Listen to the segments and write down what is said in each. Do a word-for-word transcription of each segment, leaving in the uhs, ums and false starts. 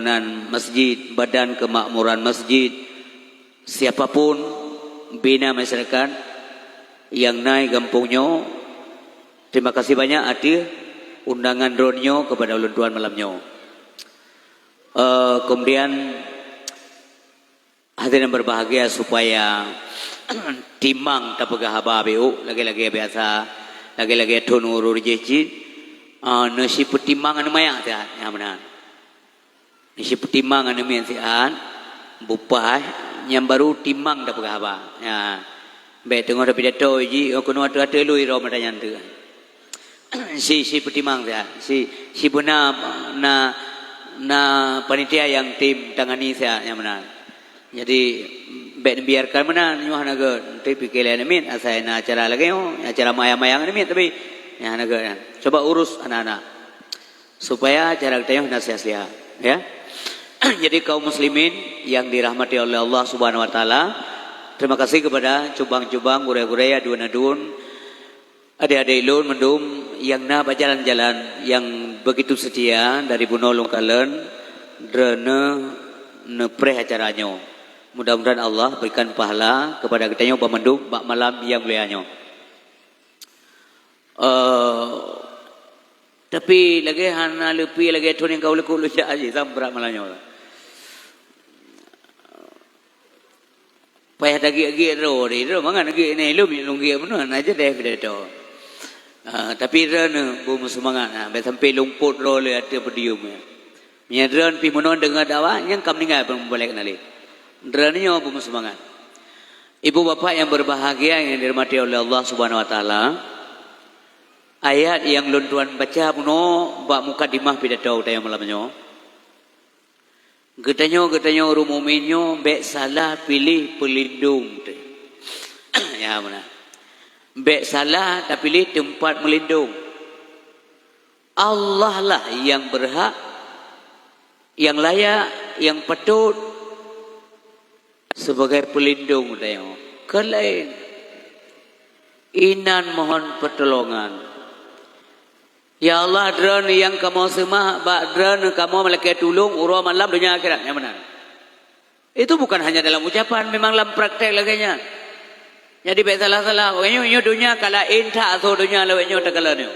Nan masjid, Badan Kemakmuran Masjid, siapapun bina masyarakat nyang na i gampông nyoe, terima kasih banyak ateueh undangan droeneuh nyoe kepada ulôn tuan malam nyoe. Eh, kemudian, hadirin yang berbahagia, supaya timang tapeugah haba beu, lagée-lagée biasa, lagée-lagée thon ureuëng jih cit, eh, neusi peutimang aneuk manyak siat, nyang meunan. Neusi peutimang aneuk miet siat, beupaih, nyang barô timang tapeugah haba. Ya. Bék teungoh tapidato jih, oh, keunoe ateueh-ateueh lui ro mata nyan teuh. Si, si peutimang siat, si, si beuna na, na panitia nyang tim tangani siat nyang meunan. Jadi, bék neubiarkan meunan, nyoe hana gét. Nanti pike lé aneuk miet, asai na acara lagée nyoe, acara mayang-mayang aneuk miet, tapi nyoe hana gét. Coba urus anak-anak. Supaya acara geutanyoe na sia-sia, ya. Jadi, kaum muslimin yang dirahmati oleh Allah Subhanahu wa Taala, terima kasih kepada cubang-cubang, gurée-gurée, aduen-aduen, adék-adék lôn mandum nyang na bak jalan-jalan, nyang begitu setia dari bunoe lôn kalon, droeneuh neupreh acara nyoe. Mudah-mudahan Allah berikan pahala kepada geutanyoe banmandum bak malam nyang mulia nyoe. Eh, tapi lagée hana leupie lagée thon nyang ka ulée kok lôn jak aja sambrat malam nyoe. Payah tagiek-giek droe, droe mangat giek ni lom, lôn giek bunoe, na jadeh pidato. Ah, tapi droeneuh beumeuseumangat, ah, bék sampai lumpot droe lé ateueh podium, ya. Meunyoe droeneuh pih meunoe deungoe dakwah, nyang ka meuninggai beubalék na lé. Droeneuh nyoe beumeuseumangat. Ibu bapak yang berbahagia yang dirahmati oleh Allah Subhanahu wa Taala, ayat nyang lôn tuan baca bunoe bak mukadimah pidato geutanyoe malam nyoe, geutanyoe, geutanyoe ureuëng mukmin nyoe bék salah piléh peulindong teuh. Ya, meunan. Bék salah tapiléh teumpat meulindong. Allah lah nyang beurhak, nyang layak, nyang patôt sibagai peulindong geutanyoe. Kon laén, inan mohon peutulongan. Ya Allah, droeneuh nyang kamoe seumah, bak droeneuh kamoe meulakée tulông uroe malam donya akhirat, nyang meunan. Itu bukan hanya dalam ucapan, memang lam praktek lagée nyan. Jadi bék salah-salah, awaknyoe nyoe donya ka laén that asoe donya lawét nyoe takalon nyoe.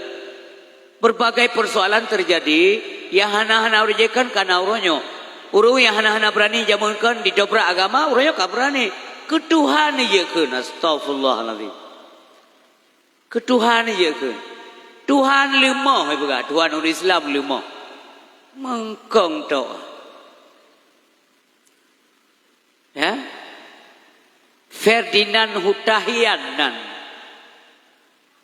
Berbagai persoalan terjadi, nyang hana-hana ureuëng jeuet kon kana uroe nyoe. Ureuëng nyang hana-hana beurani jameun kon ditobrak agama, uroe nyoe ka beurani. Keu Tuhan jeuet kon, astagfirullahalazim. Keu Tuhan jeuet kon. Tuhan leumoh, hai peugah, Tuhan ureuëng Islam leumoh. Meungkong tok. Ya? Ferdinand Hutahian nan.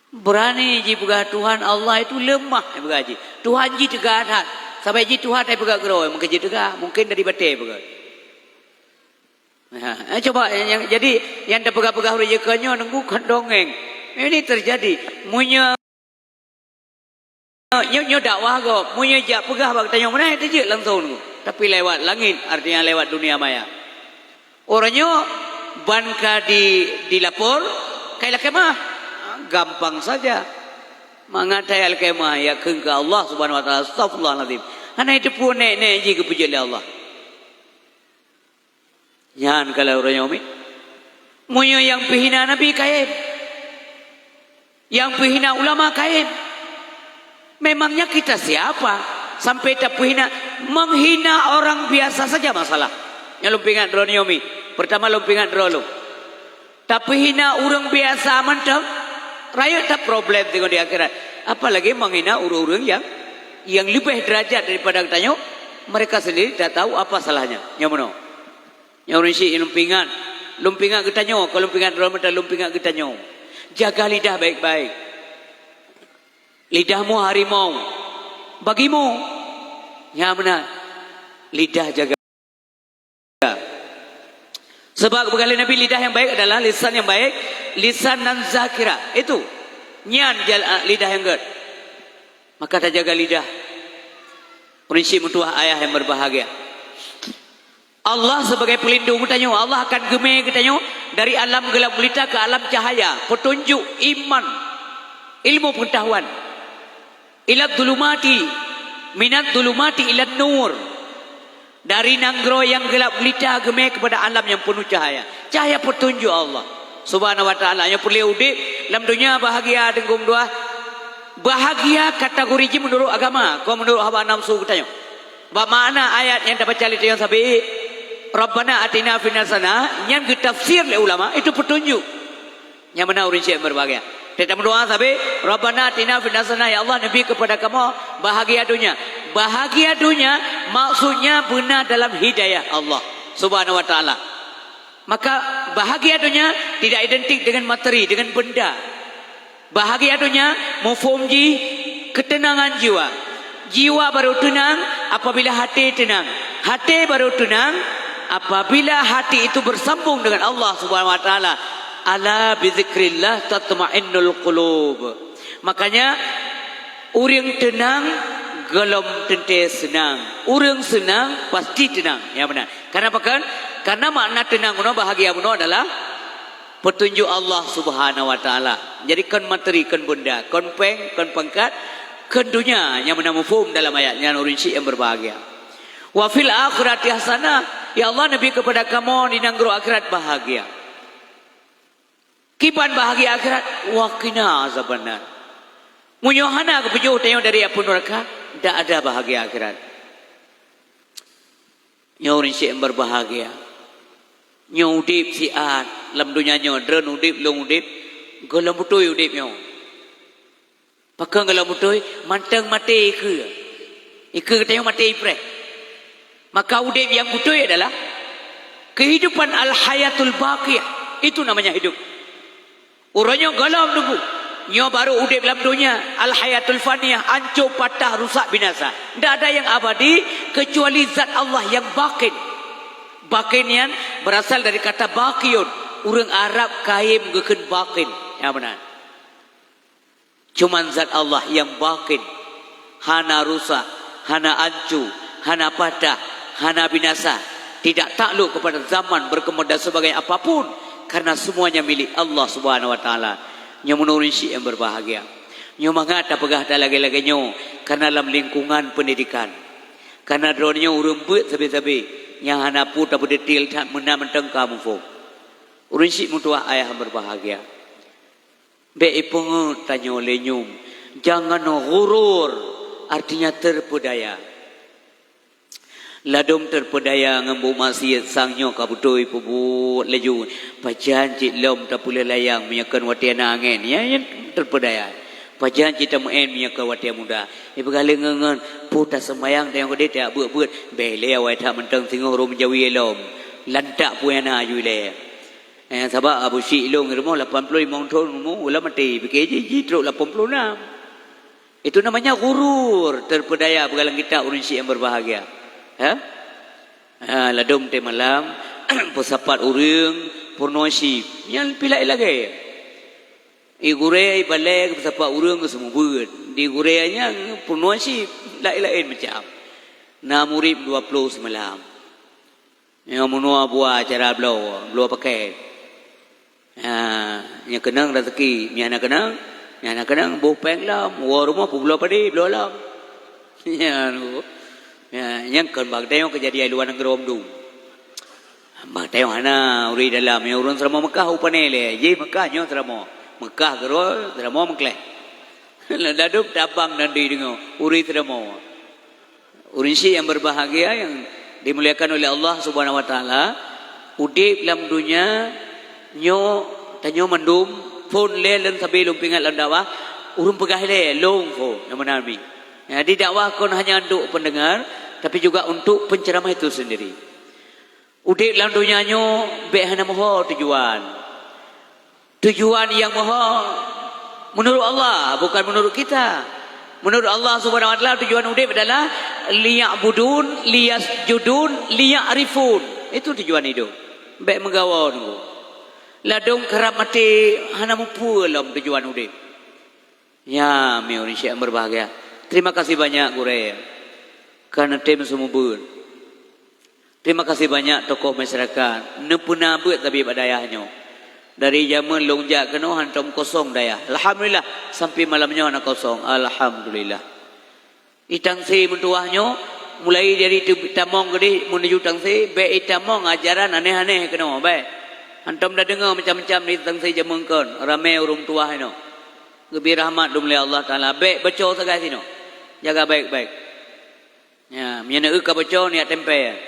Beurani jipeugah Tuhan Allah itu lemah, jipeugah jih. Tuhan jih teuga that. Sabai jih Tuhan hai peugah keudroe, mungken jih teuga, mungken dari batée peugah. Ha, eh, coba, nyang, jadi, nyang tapeugah-peugah ureuëng jeuet kon nyoe nunggu kon dongeng. Ini terjadi. Meunyoe Nyoe, nyoe dakwah gob. Meunyoe jak peugah bak geutanyoe meunan, teujeuet langsong nyoe. Tapi lewat langit, artinya lewat dunia maya. Uroe nyoe ban ka di, dilapor, kai lakée meu'ah. Gampang saja. Mangat hai lakée meu'ah, yakheun keu Allah Subhanahu wa Taala, astagfirullahalazim. Hana jiteupeue nék-nék jih geupeujeuet lé Allah. Nyan kalau uroe nyoe mi. Meunyoe nyang peuhina Nabi kayém, nyang peuhina ulama kayém, memangnya kita siapa sampai tapeuhina, menghina orang biasa saja masalah. Nyang lôn peuingat droe nyoe mi. Pertama lôn peuingat droe lôn. Tapeuhina ureuëng biasa mantong, rayeuk that problem teungoh di akhirat. Apalagi menghina ureuëng-ureuëng yang, yang lebih derajat daripada geutanyoe, mereka sendiri tak tahu apa salahnya. Nyang meunoe. Nyang ureuëng syiek lôn peuingat, lôn peuingat geutanyoe, kon lôn peuingat droe mantong, lôn peuingat geutanyoe. Jaga lidah baik-baik. Lidahmu harimau bagimu. Nyang meunan. Lidah jaga. Sebab geupeugah lé Nabi, lidah yang baik adalah lisan yang baik, lisan nan zakirah. Itu. Nyan jal-, lidah yang gét. Maka tajaga lidah. Ureuëng syiek meutuwah ayah yang berbahagia. Allah sebagai pelindung geutanyoe, Allah akan geumé geutanyoe dari alam gelap gulita ke alam cahaya, petunjuk iman, ilmu pengetahuan. Ilad zulumati, minad zulumati ilad nur. Dari nanggroe nyang geulap gulita geumé keupada alam nyang peunuh cahya. Cahya peutunjuk Allah Subhanahu wa Taala. Nyoe peureulée udeb lam donya bahagia deunggom dua. Bahagia kategori jih meunurot agama, kon meunurot hawa nafsu geutanyoe. Bak makna ayat nyang tabaca lé tanyoe sabe, "Rabbana atina fid dunya hasanah," nyan geutafsir lé ulama, itu peutunjuk. Nyang meunan ureuëng syek berbahagia. Teutap meudoa sabe, "Rabbana atina fid dunya hasanah," ya Allah, neubi keupada kamoe bahagia donya. Bahagia donya maksudnya beuna dalam hidayah Allah Subhanahu wa Taala. Maka bahagia donya tidak identik dengan materi, dengan benda. Bahagia donya mafhum jih ketenangan jiwa. Jiwa baru tenang apabila hati tenang. Hati baru tenang apabila hati itu bersambung dengan Allah Subhanahu wa Taala. "Ala bizikrillah tatmainnul qulub." Makanya, ureuëng tenang gohlom teuntée seunang. Ureuëng seunang pasti tenang. Ya benar. Kenapa kan? Karena makna tenang bunoe, bahagia bunoe adalah petunjuk Allah Subhanahu wa Taala. Jadi kon materi, kon benda, kon péng, kon pangkat, kon donya nyang meunan mafhum dalam ayat nyan, ureuëng syik nyang berbahagia. "Wa fil akhirati hasanah," ya Allah, neubi keupada kamoe di nanggroe akhirat bahagia. Kiban bahagia akhirat, "wa qina azabannar." Meunyoe hana geupeujôh tanyoe dari apui nuraka, dak ada bahagia akhirat. Nyoe ureuëng syik nyang berbahagia. Nyoe udeb siat lam donya nyoe, droen udeb, lôn udeb, gohlom beutôi udeb nyoe. Pakon gohlom beutôi, mantong maté ikeue. Ikeue geutanyoe maté ipreh. Maka udeb nyang beutôi adalah kehidupan al-hayatul baqiyah. Itu namanya hidup. Uroe nyoe gohlom teungku. Nyoe barô udeb lam donya, al-hayatul faniyah, ancô, patah, rusak, binasa. Ndak ada nyang abadi kecuali zat Allah nyang baqin. Baqin nyan berasal dari kata baqiyun. Ureuëng Arab kayém geukheun baqin. Ya benar. Cuman zat Allah nyang baqin, hana rusak, hana ancô, hana patah, hana binasa, tidak takluk kepada zaman, berkembang dan sebagainya apapun, karena semuanya milik Allah Subhanahu wa Taala. Nyoe meunan ureuëng syik nyang berbahagia. Nyoe mangat tapeugah that lagée-lagée nyoe, karena lam lingkungan pendidikan. Karena droeneuh nyoe ureuëng beuet sabe-sabe, nyang hana peue tapeudetil that meunan mantong ka muphom. Ureuëng syik meutuwah ayah nyang berbahagia. Bék ipeungeut tanyoe lé nyum, jangan ghurur, artinya terpedaya. Ladôm terpedaya ngon buet maksiet sang nyoe ka beutôi peubuet laju. Pajan cit lom tapeuleueh layang meunyoe kon watée na angén, ya, ya, terpedaya. Pajan cit tameu'en meunyoe kon watée muda. Ipeugah lé ngon-ngon, peue taseumayang tanyoe keudeh tajak beuet-beuet. Bék lé awai that mantong singoh rhom jawi lom. Lantak peue nyang na aju ilée. Eh, sabab Abu Syik lôn rumoh lapan ploh limong thon rumoh, ulah maté, pike jih, jih trok lapan ploh nam. Itu namanya ghurur, terpedaya, beugalang kita ureuëng syik nyang berbahagia. Ha? Ha, ladôm teumalam, peusapat ureuëng, peurunoe chip. Nyan pih laén lagée. I gurée, i balée, peusapat ureuëng geuseumeubeuet. Di gurée nyan peurunoe chip, laén-laén macam. Na murit dua ploh seumalam. Nyoe meunoe buah acara bloe, bloe pakét. Ha, nyang keunong raseuki, nyang hana keunong, nyang hana keunong boh péng lom, woe rumoh peubloe padé, bloe lom. Nyan, ya, nyang kon bak tanyoe keujadian luwa nanggroe mandum. Bak tanyoe hana ureuëng dalam, nyang ureuëng seuramoe Meukah u pane lé, jih Meukah nyoe seuramoe. Meukah keudroe, seuramoe Meukleh. Ladôm tabang dan dideungoe, ureuëng seuramoe. Ureuëng syik nyang berbahagia yang dimuliakan oleh Allah Subhanahu wa Taala, udeb lam donya nyoe tanyoe mandum phon lé lôn sabe lôn peuingat lam dakwah, ureuëng peugah lé lôn phon nama Nabi. Jadi dakwah kon hanya untuk pendengar, tapi juga untuk penceramah itu sendiri. Udeb lam donya nyoe bék hana meuho tujuan. Tujuan nyang meuho menurut Allah, bukan menurut kita. Menurut Allah Subhanahu wa Taala, tujuan udeb adalah liya'budun, liyasjudun, liya'rifun. Itu tujuan hidup. Bék meugawa nunggu. Ladôm karab maté hana mupeue lom tujuan udeb. Ya, mi ureuëng syik berbahagia. Terima kasih banyak gurée. Karena tem seumeubeuet. Terima kasih banyak tokoh masyarakat. Neupeuna beuet tabi bak dayah nyoe. Dari jameun lôn jak keunoe hantom kosong dayah. Alhamdulillah, sampai malam nyoe hana kosong. Alhamdulillah. Itang si meutuwah nyoe, Mulai dari teu-, tamong keudeh menuju tangse, bèk itamong ajaran aneh-aneh keunoe, bèk. Hantom tadeungoe macam-macam di tangse jameun kon, ramé ureueng tuha inoe. Geubri rahmat dum lé Allah Taala, bèk boco sagai sinoe. Jaga baik-baik. Ya, meunyoe ka boco, niat tempé.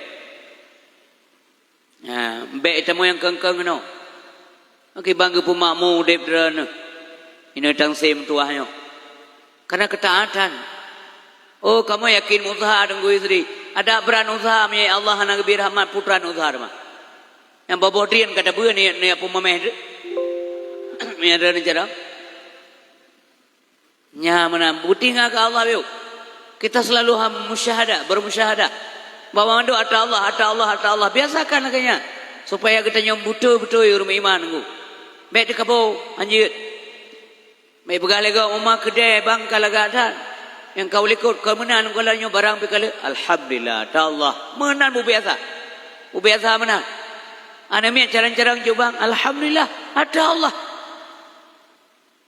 Ha, bèk itamong nyang keng-keng inoe. Kiban geupeumakmu udép droeneuh. Inoe tangse meutuwah nyoe. Karena keutaatan. Oh, kamoe yakin useuha Teungku Yusri. Adak brat useuha meunyoe Allah hana geubri rahmat, peue teuh useuha teuma. Nyang boh-boh drien ka tabeue ni, ni peumameh tu. Meunyoe droeneuh carông. Nyan meunan, bukeuti ngon keu Allah yuk. Kita selalu ham-, musyahadah, bermusyahadah. Bahwa mandum ata Allah, ata Allah, ata Allah. Biasakan lagèe nyan. Supaya geutanyoe beutôi-beutôi ureueng iman nunggu. Bèk teukaboe, hanjeuet. Bèk peugah lé gob uma keudè bang ka lagak that. Nyang ka u likot, ka meunan ngon lagèe nyoe barang pih ka lheueh. Alhamdulillah, ata Allah. Meunan bubiasa. Bubiasa meunan. Aneuk miet carông-carông jubang, alhamdulillah, ata Allah.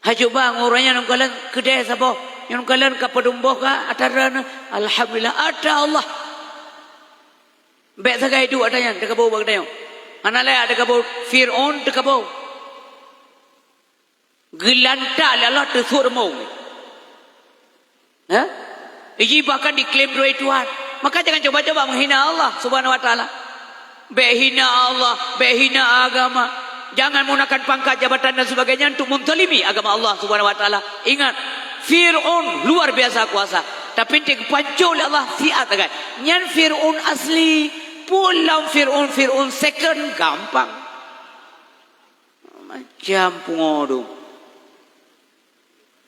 Haju bang, uroe nyan ngon kalon keudè saboh, ngon kalon ka padum boh ka atra droeneuh. Alhamdulillah, atra Allah. Bèk sagai duek atra nyan, teukaboe bak geutanyoe. Hana lé teukaboe, Fir'aun teukaboe. Geulantak lé Allah teusut rumoh. Ha? Iji bahkan diklaim droe Tuhan. Maka jangan coba-coba menghina Allah Subhanahu wa Taala. Bèk hina Allah, bèk hina agama. Jangan menggunakan pangkat, jabatan dan sebagainya untuk menzalimi agama Allah Subhanahu wa Taala. Ingat, Fir'aun luar biasa kuasa. Tapi teupancok lé Allah siat sagai. Nyan Fir'aun asli. Pulang Fir'aun, Fir'aun second gampang. Macam pungo tu.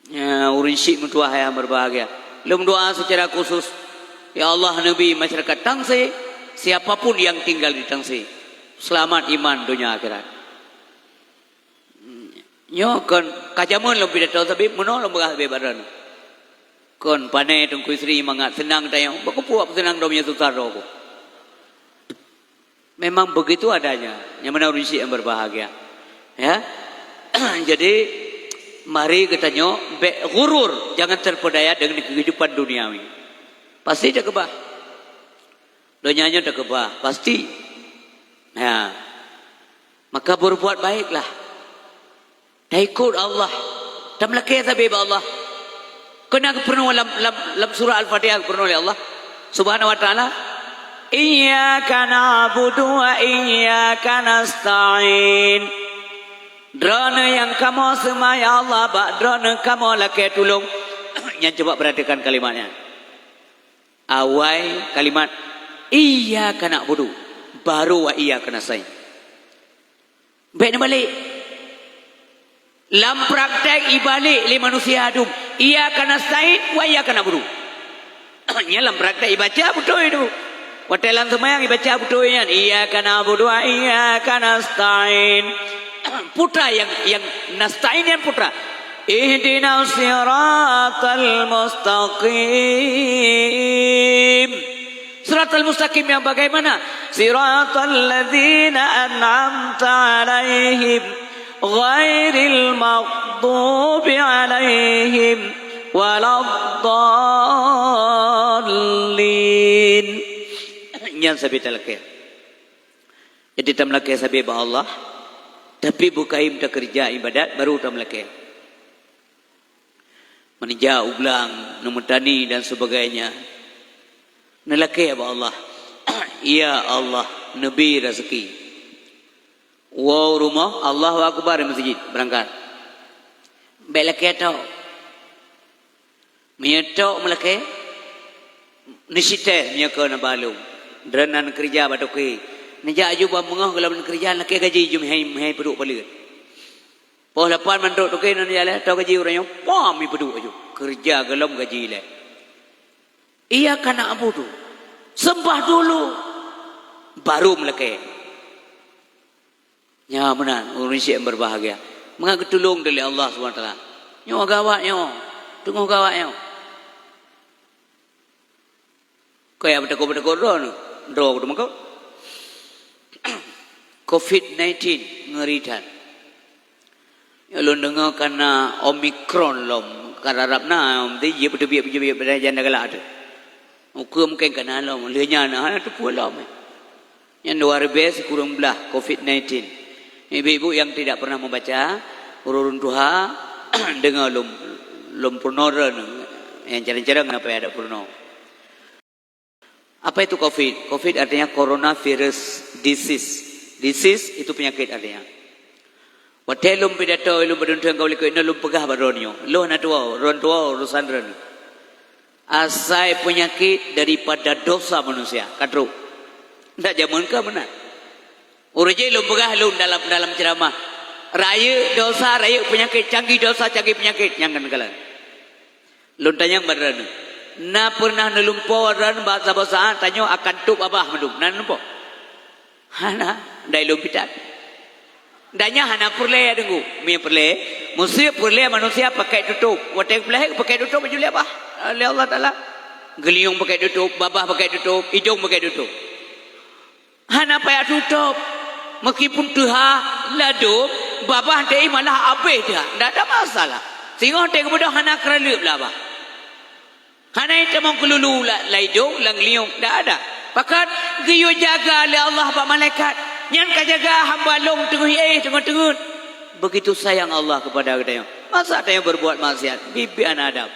Ya, ureueng syik meutuwah nyang berbahagia. Lôn doa secara khusus, ya Allah, neubi masyarakat Tangse, siapa pun yang tinggal di Tangse, selamat iman donya akhirat. Nyoe kon ka jameun lôn pidato, tapi meunoe lôn peugah lé badan. Kon pané Teungku Yusri mangat seunang tanyoe, bak kupuak seunang dom nyang susah droe. Memang begitu adanya. Nyang mana ureueng syik nyang berbahagia. Ya. Jadi, mari geutanyoe bèk ghurur, jangan terpedaya dengan kehidupan duniawi. Pasti teukeubah. Donya nyoe teukeubah, pasti. Ya. Maka berbuat baiklah. Taikot Allah. Tameulakèe sabe bak Allah. Keunan geupeurunoe lam, lam, lam surah Al-Fatihah geupeurunoe lé Allah Subhanahu wa Taala, "Iyyaka na'budu wa iyyaka nasta'in." Droeneuh nyang kamoe seumah, ya Allah, bak Droeneuh kamoe lakèe tulông. Nyan coba perhatikan kalimat nyan. Awai kalimat, "Iyyaka na'budu," baru "Wa iyyaka nasta'in." Bèk neubalek. Lam praktek ibalek lé manusia dum, "Iyyaka nasta'in wa iyyaka na'budu." Nyan lam praktek ibaca beutôi tu. Watèe lam seumayang ibaca beutôi nyan, "Iyyaka na'budu wa iyyaka nasta'in." Putra nyang, nyang nasta'in nyan putra. "Ihdinas siratal mustaqim." Siratal mustaqim yang bagaimana? Siratal ladzina an'amta 'alaihim, ghairil maghdubi 'alaihim waladdallin. Nyan sabe talakèe. Jadi tameulakèe sabe bak Allah, tapi bukayém takeureuja ibadat baru tameulakèe. Meuneuja u blang, neumeutani dan sebagainya. Neulakèe bak Allah, "Ya Allah, neubi raseuki." Woe u rumoh, Allahu Akbar, meuseujid, beurangkat. Bèk lakèe tok. Meunyoe tok meulakèe, neusitéh meunyoe keu na balum. Droeneuh na keureuja bak toke. Neujak aju bak beungoh gohlom neukeureuja, lakèe gaji jih meuhai, meuhai peuduek paleuet. Poh lapan mandum toke nan jaleh, atau gaji ureueng nyoe, pom, ipeuduek aju. Keureuja gohlom gaji ilèe. Iyyaka na'budu. Sembah dulu. Baru meulakèe. Nyan meunan, ureueng syik nyang berbahagia. Mangat geutulông lé Allah Subhanahu wa Taala. Nyoe gawat nyoe. Teungoh gawat nyoe. Kaya beutakot-beutakot droe nyoe. Droe kutu meuko. Covid nineteen ngeri that. Nyoe lôn deungoe ka na Omicron lom, ka rab-rab na, meusti jih beuteubiet-beuteubiet pada janda galak teuh. Ukeue mungken ka na lom, lheueh nyan hana teupeue lom. Nyan dua ribèe sikureueng blah covid nineteen. Ibu-ibu yang tidak pernah membaca, ureueng tuha, deungoe lom, lom peurunoe droeneuh. Nyang carông-carông na payah dak peurunoe. Apa itu covid? Covid artinya coronavirus disease. Disease itu penyakit artinya. Watèe lôn pidato, lôn padum thôn ka likot inoe lôn peugah bak droeneuh nyoe. Lôn hana tuwoe, droeneuh tuwoe urusan droeneuh. Asai peunyakét daripada dosa manusia, ka trok. Ndak jameun ka meunan. Ureueng jih lôn peugah lôn dalam, dalam ceuramah. Rayeuk dosa, rayeuk peunyakét, canggih dosa, canggih peunyakét, nyang keuneuk kalon. Lôn tanyong bak droeneuh, na peureunah neulumpoe droeneuh bak saboh saát tanyoe akan tôb babah mandum? Na neulumpoe? Hana, dai lôn pitat. Dan nyan hana peureulèe deungoe. Meunyo peureulèe, meusé peureulèe manusia pakai tutôp. Watèe geupeulehe pakai tutôp baju lé babah, lé Allah Taala. Geulinyueng pakai tutôp, babah pakai tutôp, idông pakai tutôp. Hana payah tutôp. Meskipun teuha, ladôm, babah teuh malah abéh teuha. Ndak ada masalah. Singoh teuh geubeudôh hana keuraleueb lam babah. Hana jitamong keululu la-, lam idông, lam geulinyueng, ndak ada. Pakon geuyue jaga lé Allah bak malaikat. Nyan ka jaga hamba lôn teungoh éh, teungoh teungeut. Begitu sayang Allah kepada geutanyoe. Masa tanyoe berbuat maksiat, biet-biet hana adab.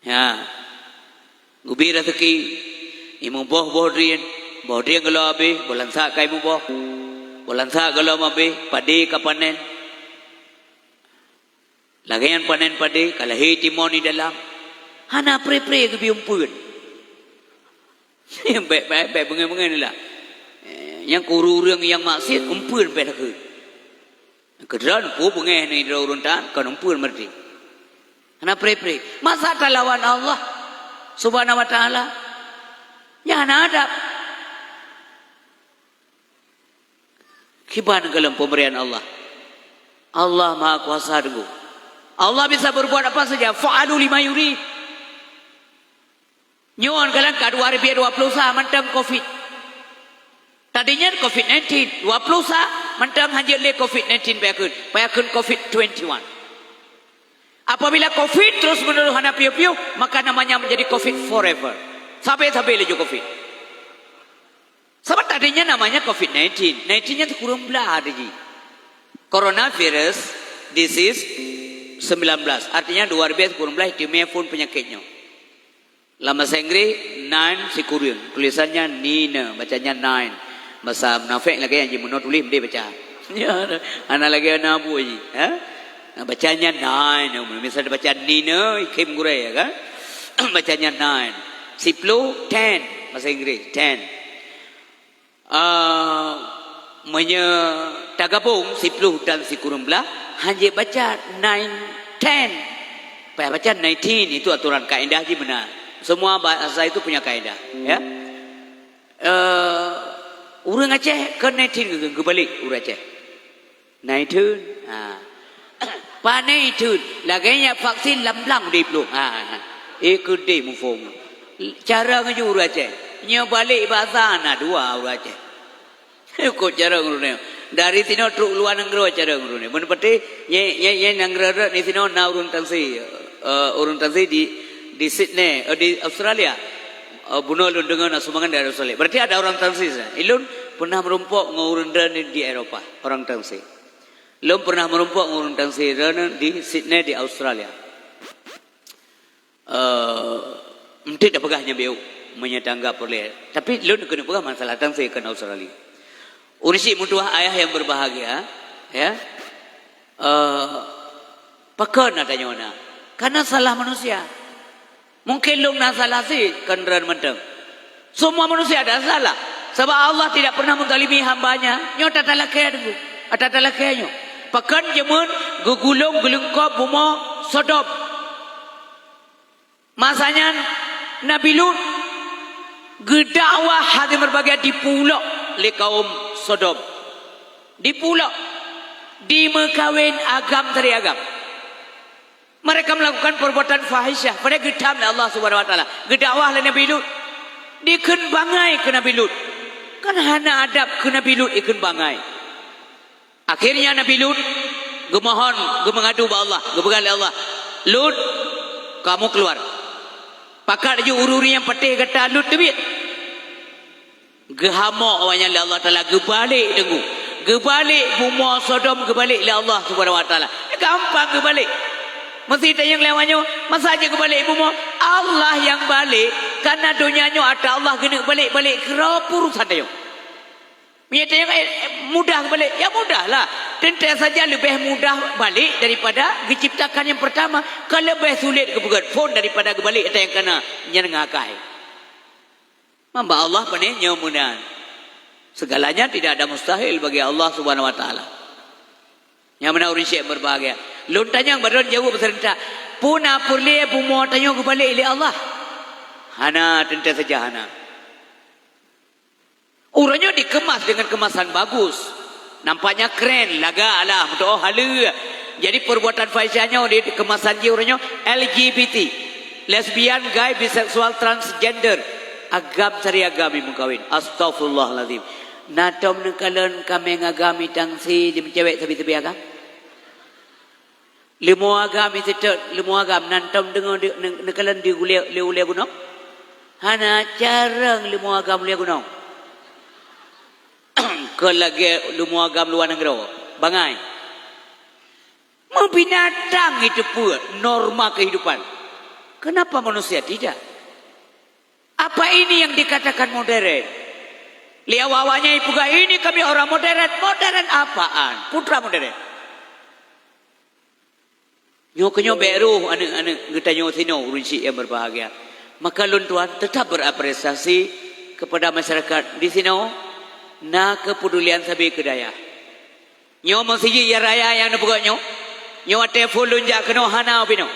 Ya. Geubi raseuki, imuboh boh drien, boh drien gohlom abéh, boh lansat ka imuboh. Boh lansat gohlom abéh, padé ka panen. Lagèe nyan panen padé, ka lahé timoh di dalam. Hana pré-pré geubi umpeuen. Bèk, bèk, bèk beungèh-beungèh lah. Eh, nyang keu ureueng-ureueng nyang maksiet, umpeuen bèk takheun. Keudroe peue beungèh nyoe droe ureueng taat, kon umpeuen meureuti. Hana pré-pré. Masa talawan Allah Subhanahu wa Taala? Nyan hana adab. Kiban gohlom peumrian Allah. Allah Maha Kuasa teungku. Allah bisa berbuat apa saja. Fa'alu lima yurid. Nyoe gohlom ka dua ribèe dua ploh sa mantong covid. Tadi nyan covid nineteen, dua ploh sa mantong hanjeuet lé covid nineteen payah kheun, payah kheun covid twenty-one. Apabila covid terus-menerus hana piôh-piôh, maka namanya menjadi covid forever. Sabe-sabe laju covid. Sabab tadi nyan namanya covid nineteen. Nineteen nyan sikureueng blah tadi. Coronavirus disease sembilan belas. Artinya dua ribèe sikureueng blah itamong phôn peunyakét nyoe. Lam bahasa Inggris, nine sikureueng. Tulisannya nine, bacanya nine. Bahasa munafék lagèe nyan jih, meunoe tuléh meudéh baca. Ya, hana lagèe na bu jih, ha? Nah, bacanya nine. Misal baca nine, ikhém gurèe, ya kan? Bacanya nine. Siploh, ten. Bahasa Inggris, ten. Ah, meunyoe tagabong siploh dan sikureueng blah, hanjeuet baca nine, ten. Payah baca nineteen, itu aturan kaedah jih meunan. Semua bahasa itu punya kaedah, ya. Eh, ureueng Aceh kon nineteen geu-, geubalek ureueng Aceh. Nineteen. Ha. Pane itheun, lagèe nyan vaksin lam blang udép lôn. Ha, ha. Eh, keudeh muphom. Carông ju ureueng Aceh. Nyoe balek basa na dua ureueng Aceh. Ikot carông ureueng nyoe. Dari sinoe trok luwa nanggroe carông ureueng nyoe. Meunyoe patéh, nyang, nyang, nyang nanggroe rot di sinoe na ureueng Tansi. Eh, ureueng Tansi di, di Sydney, eh, di Australia. Eh, bunoe lôn deungoe na sumbangan dari Australia. Berarti ada orang Tansi sana. Ilôn pernah meurumpok ngon ureueng droeneuh di Eropa, orang Tansi. Lôn pernah meurumpok ngon ureueng Tansi droeneuh di Sydney, di Australia. Eh, eunteuk tapeugah nyan bacut, meunyoe tanggap peureulèe. Tapi lôn keuneuk peugah masalah Tansi kon Australia. Ureueng syiek meutuwah ayah yang berbahagia, ya. Eh, pakon na tanyoe na? Karena salah manusia. Mungkin lôn na salah cit kon droeneuh mantong. Semua manusia ada salah. Sebab Allah tidak pernah menzalimi hamba-Nya. Nyoe tatalakèe deungoe. Tatalakèe nyoe. Pakon jameun geugulong geuleungkop bumoe Sodom. Masa nyan Nabi Lut geudakwah hana meureubagia di pulo lé kaum Sodom. Di pulo, dimeukawen agam dari agam. Mereka melakukan perbuatan fahisyah, padahai geutham lé Allah Subhanahu wa Taala. Geudakwah lé Nabi Lut. Dikheun bangai keu Nabi Lut. Kan hana adab keu Nabi Lut dikheun bangai. Akhirnya Nabi Lut geumohon, geumeungadu bak Allah, geupeugah lé Allah, "Lut, kamu keluar." Pakat laju ureuëng-ureuëng nyang patéh gata lut teubiet. Geuhamok awaknyan lé Allah Taala, geubalek teungku. Geubalek bumoe Sodom, geubalek lé Allah Subhanahu Wa Taala. Gampang geubalek. Meusti tanyong lé awaknyan, masa jeuet geubalek bumoe? Allah nyang balek, kareuna donya nyoe atra Allah geuneuk balek-balek keudroe peurusan tanyoe. Meunyoe tanyong, eh, mudah geubalek, ya mudahlah. Teuntèe saja leubeh mudah balek daripada geuciptakan nyang peurtama. Ka leubeh sulet geupeugèt phon daripada geubalek atra nyang kana, nyang ngakai. Mamba Allah pane nyoe meunan. Segalanya tidak ada mustahil bagi Allah Subhanahu Wa Taala. Nyang meunan ureuëng syek berbahagia. Lôn tanyong bak droeneuh jaweueb seurentak. Peue na peureulèe bumoe tanyoe geubalek lé Allah? Hana, teuntèe saja hana. Uroe nyoe dikemas dengan kemasan bagus. Nampaknya keren, lagak lah, meutuoh haleue. Jadi perbuatan fahisyah nyoe di kemasan jih uroe nyoe L G B T. Lesbian, gay, biseksual, transgender. Agam sari agam meukawen. Astaghfirullahalazim. Na tom neukalon kaméng agam itang si di meucewek sabe-sabe agam? Leumo agam iseutôt, leumo agam nan tom deungoe di, ne-, neukalon di ulèe, lé ulèe gunong? Hana carông leumo agam ulèe gunong. Keu lagèe leumo agam luwa nanggroe, bangai. Meubinatang itu peuet norma kehidupan. Kenapa manusia tidak? Apa ini yang dikatakan modern? Lé awak-awaknyan ipeugah, "Ini kami orang modern." Modern apaan? Putra modern. Nyoe keunyoe bèk roh aneuk-aneuk geutanyoe sinoe ureuëng syik nyang berbahagia. Maka lôn tuan tetap berapresiasi kepada masyarakat di sinoe na keupedulian sabe keu dayah. Nyoe meuseujid nyang raya nyang neupeugöt nyoe, nyoe watèe phôn lôn jak keunoe hana ubé noe.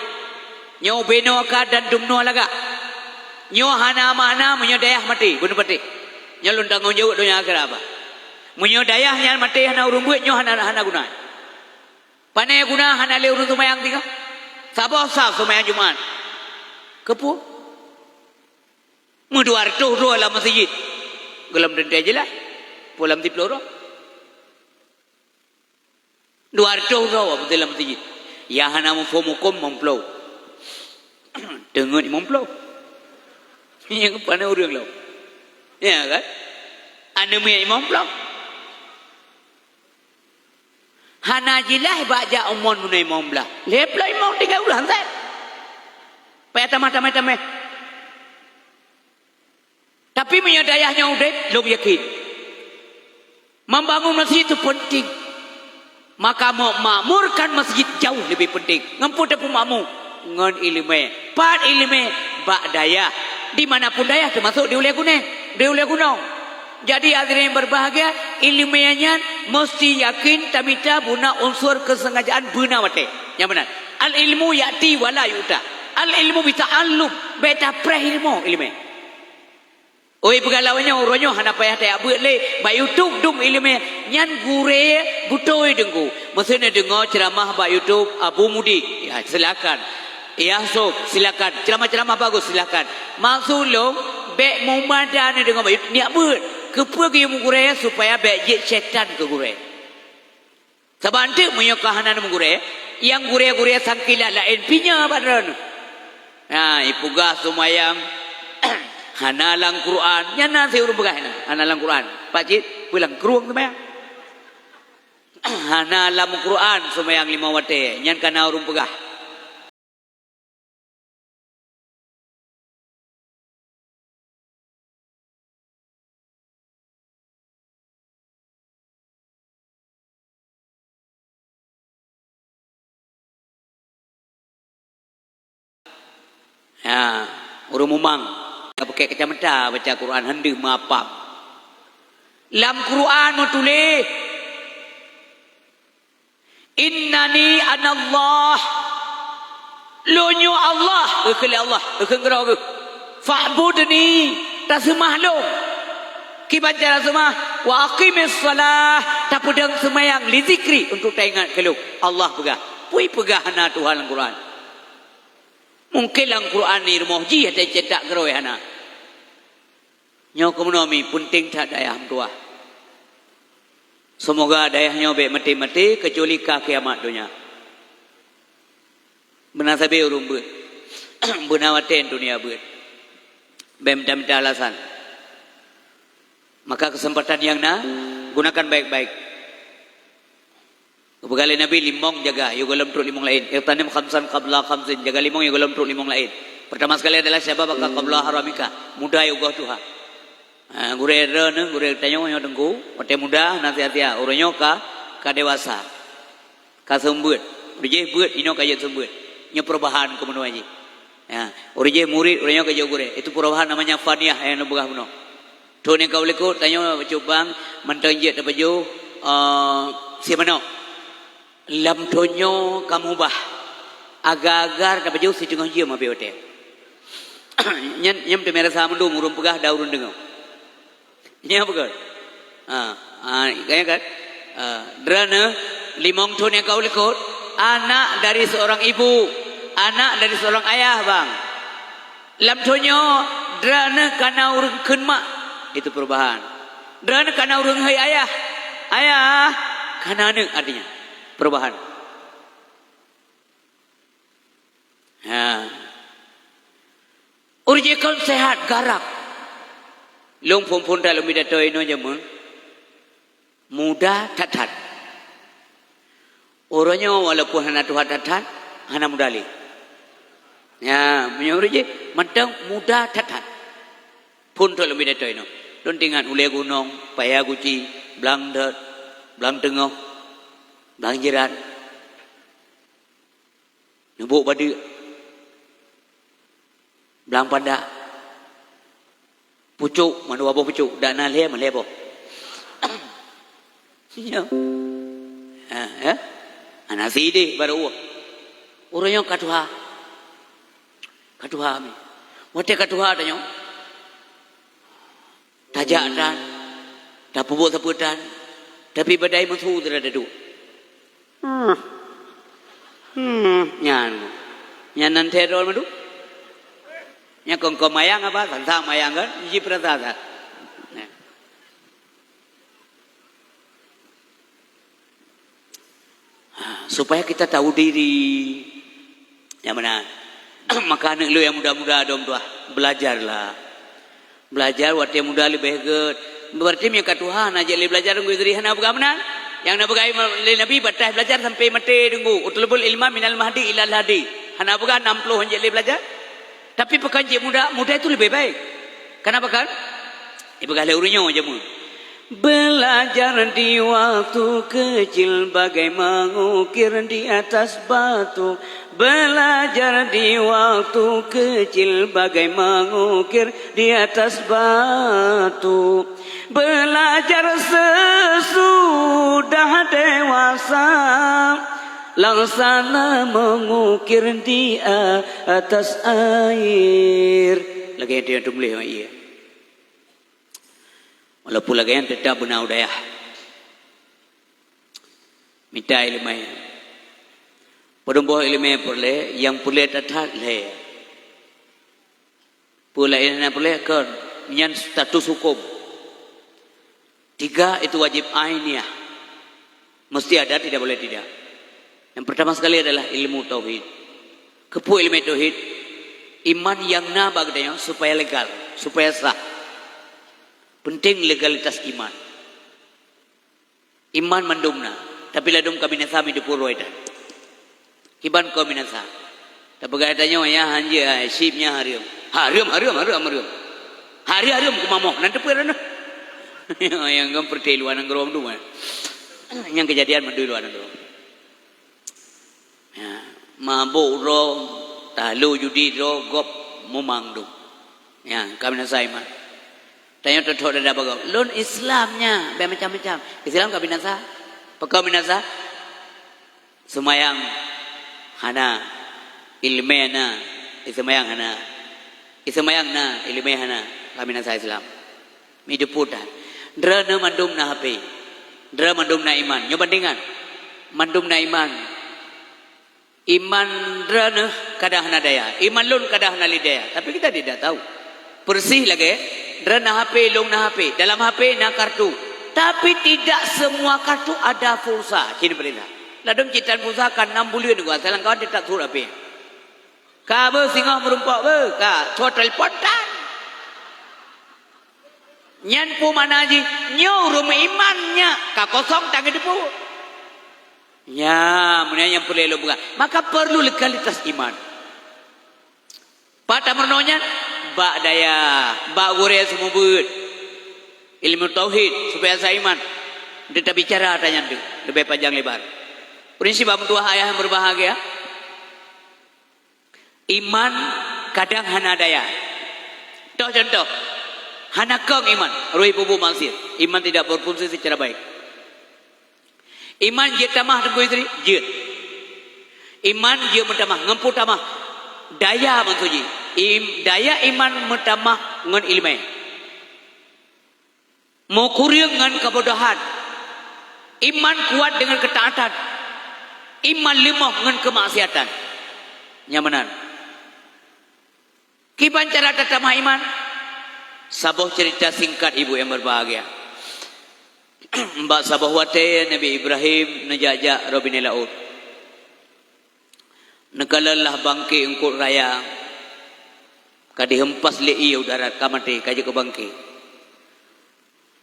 Nyoe ubé noe ka dan dum noe lagak. Nyoe hana makna meunyoe dayah maté, bunoe patéh. Nyoe lôn tanggông jaweueb donya akhirat bah. Meunyoe dayah nyan maté hana ureuëng beuet, nyoe hana, hana guna. Pane guna hana lé ureuëng seumayang tinggai? Saboh saf seumayang Jumat. Keupeue? Meudua reutôh droe lam meuseujid. Gohlom teuntèe jeulaih. Peue lam siplôh droe? Dua reutôh droe beutôi lam meuseujid. Nyang hana muphom hukôm limong ploh. Teungeut limong ploh. Nyang pane ureuëng lom. Ya kan? Aneuk miet limong ploh. Hana jeulaih bak jak umon meunai limong blaih. Lhèe ploh limong tinggai ulah sét. Payah tamah, tamah, tamah. Tapi meunyoe dayah nyoe udép, lôn yakin, membangun masjid itu penting. Maka memakmurkan masjid jauh lebih penting. Ngon peue tapeumakmur? Ngon iéleumé. Pat iéleumé? Bak dayah. Di mana pun dayah, teumasuk di ulèe gunèng, di ulèe gunong. Jadi, hadirin berbahagia, iéleumé nyan meusti yakin tamita beuna unsur keusengajaan beuna watèe. Nyang meunan. Al-ilmu ya'ti wa la yu'ta. Al-ilmu bita'allum. Bèk tapreh ilmu, iéleumé. Oi, peugah lawét nyoe, uroe nyoe hana payah tajak beuet lé. Bak YouTube dum iéleumé nyan gurèe beutôi teungku. Meuseu neudeungoe ceuramah bak YouTube Abu Mudi, ya, silakan. Yah Sob, silakan. Ceuramah-ceuramah bagus, silakan. Maksud lôn, bèk meumada neudeungoe bak YouTube, neujak beuet. Keupeue geuyue meugurèe? Supaya bèk jeuet syètan keu gurèe. Sabab eunteuk meunyoe ka hana meugurèe, nyang gurèe-gurèe sangkilat laén pinya bak droeneuh. Nah, ipeugah seumayang hana lam Quran, nyan na si ureuëng peugah nyan, hana lam Quran. Pak cit, peue lam krueng seumayang. Hana lam Quran seumayang limong watèe, nyan ka na ureuëng peugah. Ya, ureuëng mumang ka pakèk kacamata baca Quran, hana deuh meuapam. Lam Quran meutuléh, "Innani anallah." Lôn nyoe Allah, geukheun lé Allah, geukheun keudroe geuh. "Fa'budni," taseumah lôn. Kiban cara seumah, "Wa aqimis shalah," tapeudong seumayang, "li dzikri," untuk taingat keu lôn. Allah peugah. Peue peugah hana Tuhan lam Quran? Mungken lam Quran ni rumoh jih teucetak keudroe hana. Nyoe keumeunyoe mi, peunteng that dayah meutuwah. Seumoga dayah nyoe bèk maté-maté keucuali ka kiamat donya. Beuna sabe ureuëng beuet. Beuna watèe dunia beuet. Bèk mita-mita alasan. Maka keuseumpatan nyang na, gunakan baik-baik. Geupeugah lé Nabi, "Limong jaga, yôh gohlom trok limong laén. Ightanim khamsan qabla khamsin, jaga limong yôh gohlom trok limong laén. Peurtama sekali adalah syababaka qabla haramika, muda yôh goh tuha." Ha, gurèe droeneuh, gurèe tanyoe nyoe teungku, watèe muda na sia-sia, uroe nyoe ka, ka dewasa. Ka seumeubeuet. Uroe jih beuet, inoe ka jeuet seumeubeuet. Nyoe peurubahan keumeunua jih. Ya, uroe jih murit, uroe nyoe ka jeuet gurèe. Itu peurubahan namanya faniah nyang neupeugah bunoe. Thôn nyang ka u likôt, tanyoe bacut bang, mantong jeuet tapajoh, eh, si manok. Lam thôn nyoe ka mubah. Agar-agar tapajoh siteungoh jeuem habéh watèe. Nyan, nyan teumé rasa mandum ureueng peugah dan ureueng deungoe. Nyan beutôi. Ha, ha, kan, kan? Ha, droeneuh limong thôn nyang ka u likôt, anak dari seorang ibu, anak dari seorang ayah, bang. Lam thôn nyoe, droeneuh ka na ureueng kheun mak. Itu perubahan. Droeneuh ka na ureueng hei ayah. Ayah, ka na aneuk, artinya. Perubahan. Ha. Uroe jih kon sehat, garap. Lôn phôn-phôn that lôn pidato inoe jameun. Muda that-that. Uroe nyoe walaupun hana tuha that-that, hana muda lé. Ya, meunyoe uroe jih mantong muda that-that. Phôn that lôn pidato inoe. Lôn teuingat ulèe gunong, paya guci, blang dot, blang teungoh, blang jirat. Neubôk badeuk. Blang pandak. Pucôk, mandua boh pucôk. Dak na lhèe, meulhèe boh. Nyoe. Ha, ya? Hana sideh baru ueh. Uroe nyoe ka tuha. Ka tuha mi. Watèe ka tuha tanyoe. Tajak tan, tapeubuet sapeue tan, tapi badai meusu sidroe taduek. Hmm. Hmm, nyan. Nyan nan thèe droe madu. Nyan kong-kong mayang apa? Sansang mayang kan? Ji peurasa sa. Nah. Ha, supaya kita tahu diri. Nyang meunan. Maka aneuk lôn nyang muda-muda dong tuah, belajarlah. Belajar watèe muda leubeh gèt. Berarti meunyoe ka tuha hana jeuet lé belajar, Teungku Idris hana peugah meunan. Nyang na peugah lé Nabi, bataih belajar sampai maté, Teungku. "Utlubul ilma minal mahdi ilal lahdi." Hana peugah nam ploh han jeuet lé belajar. Tapi pakon jeuet muda, muda itu leubeh baik. Kenapa kan? Ipeugah lé ureueng nyoe jameun. Belajar di waktu kecil bagai mengukir di atas batu. Belajar di waktu kecil bagai mengukir di atas batu. Belajar sesudah dewasa, laksana mengukir di atas air. Lagèe nyang tuléh ngon ie. Walaupun lagèe nyan, teutap beuna u dayah. Mita ileumèe. Padum boh ileumèe peureulèe, nyang peureulèe that-that lhèe. Peue laén hana peureulèe, kon nyan status huköm. Tiga itu wajib ainiah. Mesti ada, tidak boleh tidak. Yang pertama sekali adalah ilmu tauhid. Keupeue ilmu tauhid? Iman nyang na bak geutanyoe supaya legal, supaya sah. Penting legalitas iman. Iman mandum na, tapi ladôm ka binasa meudeuh peuruai that. Kiban ka binasa. Tapeugah tanyoe, "Ya, hanjeuet, ai, syiek nyan hareuem." Hareuem, hareuem, hareuem, hareuem. Hareuem, hareuem keumamoh, nan teupeue ranah. Nyang kan peureuté luwa nanggroe tu, kan. Nyang keujadian mandum luwa nanggroe. Ya, mabök droe, tahlô judi droe, gob mumang dum. Ya, ka binasa iman. Tanyoe teuthok dada bak gob. Lôn Islam nyan, bèk macam-macam. Islam ka binasa. Pakon binasa? Seumayang hana, ileumèe na, iseumayang hana. Iseumayang na, ileumèe hana, ka binasa Islam. Meudeuh peuruai that. Droeneuh mandum na HP. Droeneuh mandum na iman. Nyoe bandingan. Mandum na iman. Iman droeneuh kadang hana daya. Iman lôn kadang hana lé daya. Tapi kita tidak tahu. Persis lagèe, droeneuh na HP, lôn na HP. Dalam HP na kartu. Tapi tidak semua kartu ada pulsa. Cit peurintah. Ladôm cit tan pulsa ka nam buleuen geuh, asai lam kawan teutap sot HP. Ka beuh singoh meurumpok beuh, ka, cok telepon tan. Nyan peue makna jih? Nyoe ureuëng meuiman nyak ka kosong tanggée teupeu. Nya, meunyoe nyang peureulée lôn peugah, maka perlu legalitas iman. Pat tameurunoe nyan? Bak dayah, bak gurée seumeubeuet ilmu tauhid, supaya sa iman. Untuk tabicara ata nyan tu leubeh panjang lebar. Prinsip bak meutuah ayah yang berbahagia, iman kadang hana daya. Toh contoh, hana kong iman, rui pubu maksiat. Iman tidak berfungsi secara baik. Iman jeuet tamah Teungku Yusri? Jeuet. Iman jeuet meutamah, ngon peue tamah? Daya maksud jih. Im-, daya iman meutamah ngon ileumé. Meukureueng ngon keubodohan. Iman kuat deungon keutaatan. Iman leumoh ngon keumaksiatan. Nyang meunan. Kiban cara tatamah iman? Saboh ceurita singkat, ibu yang berbahagia. Bak saboh watée Nabi Ibrahim neujak-jak robine laôt. Neukalon lah bangké eungkôt raya, ka dihempas lé ié u darat, ka maté, ka jeuet keu bangké.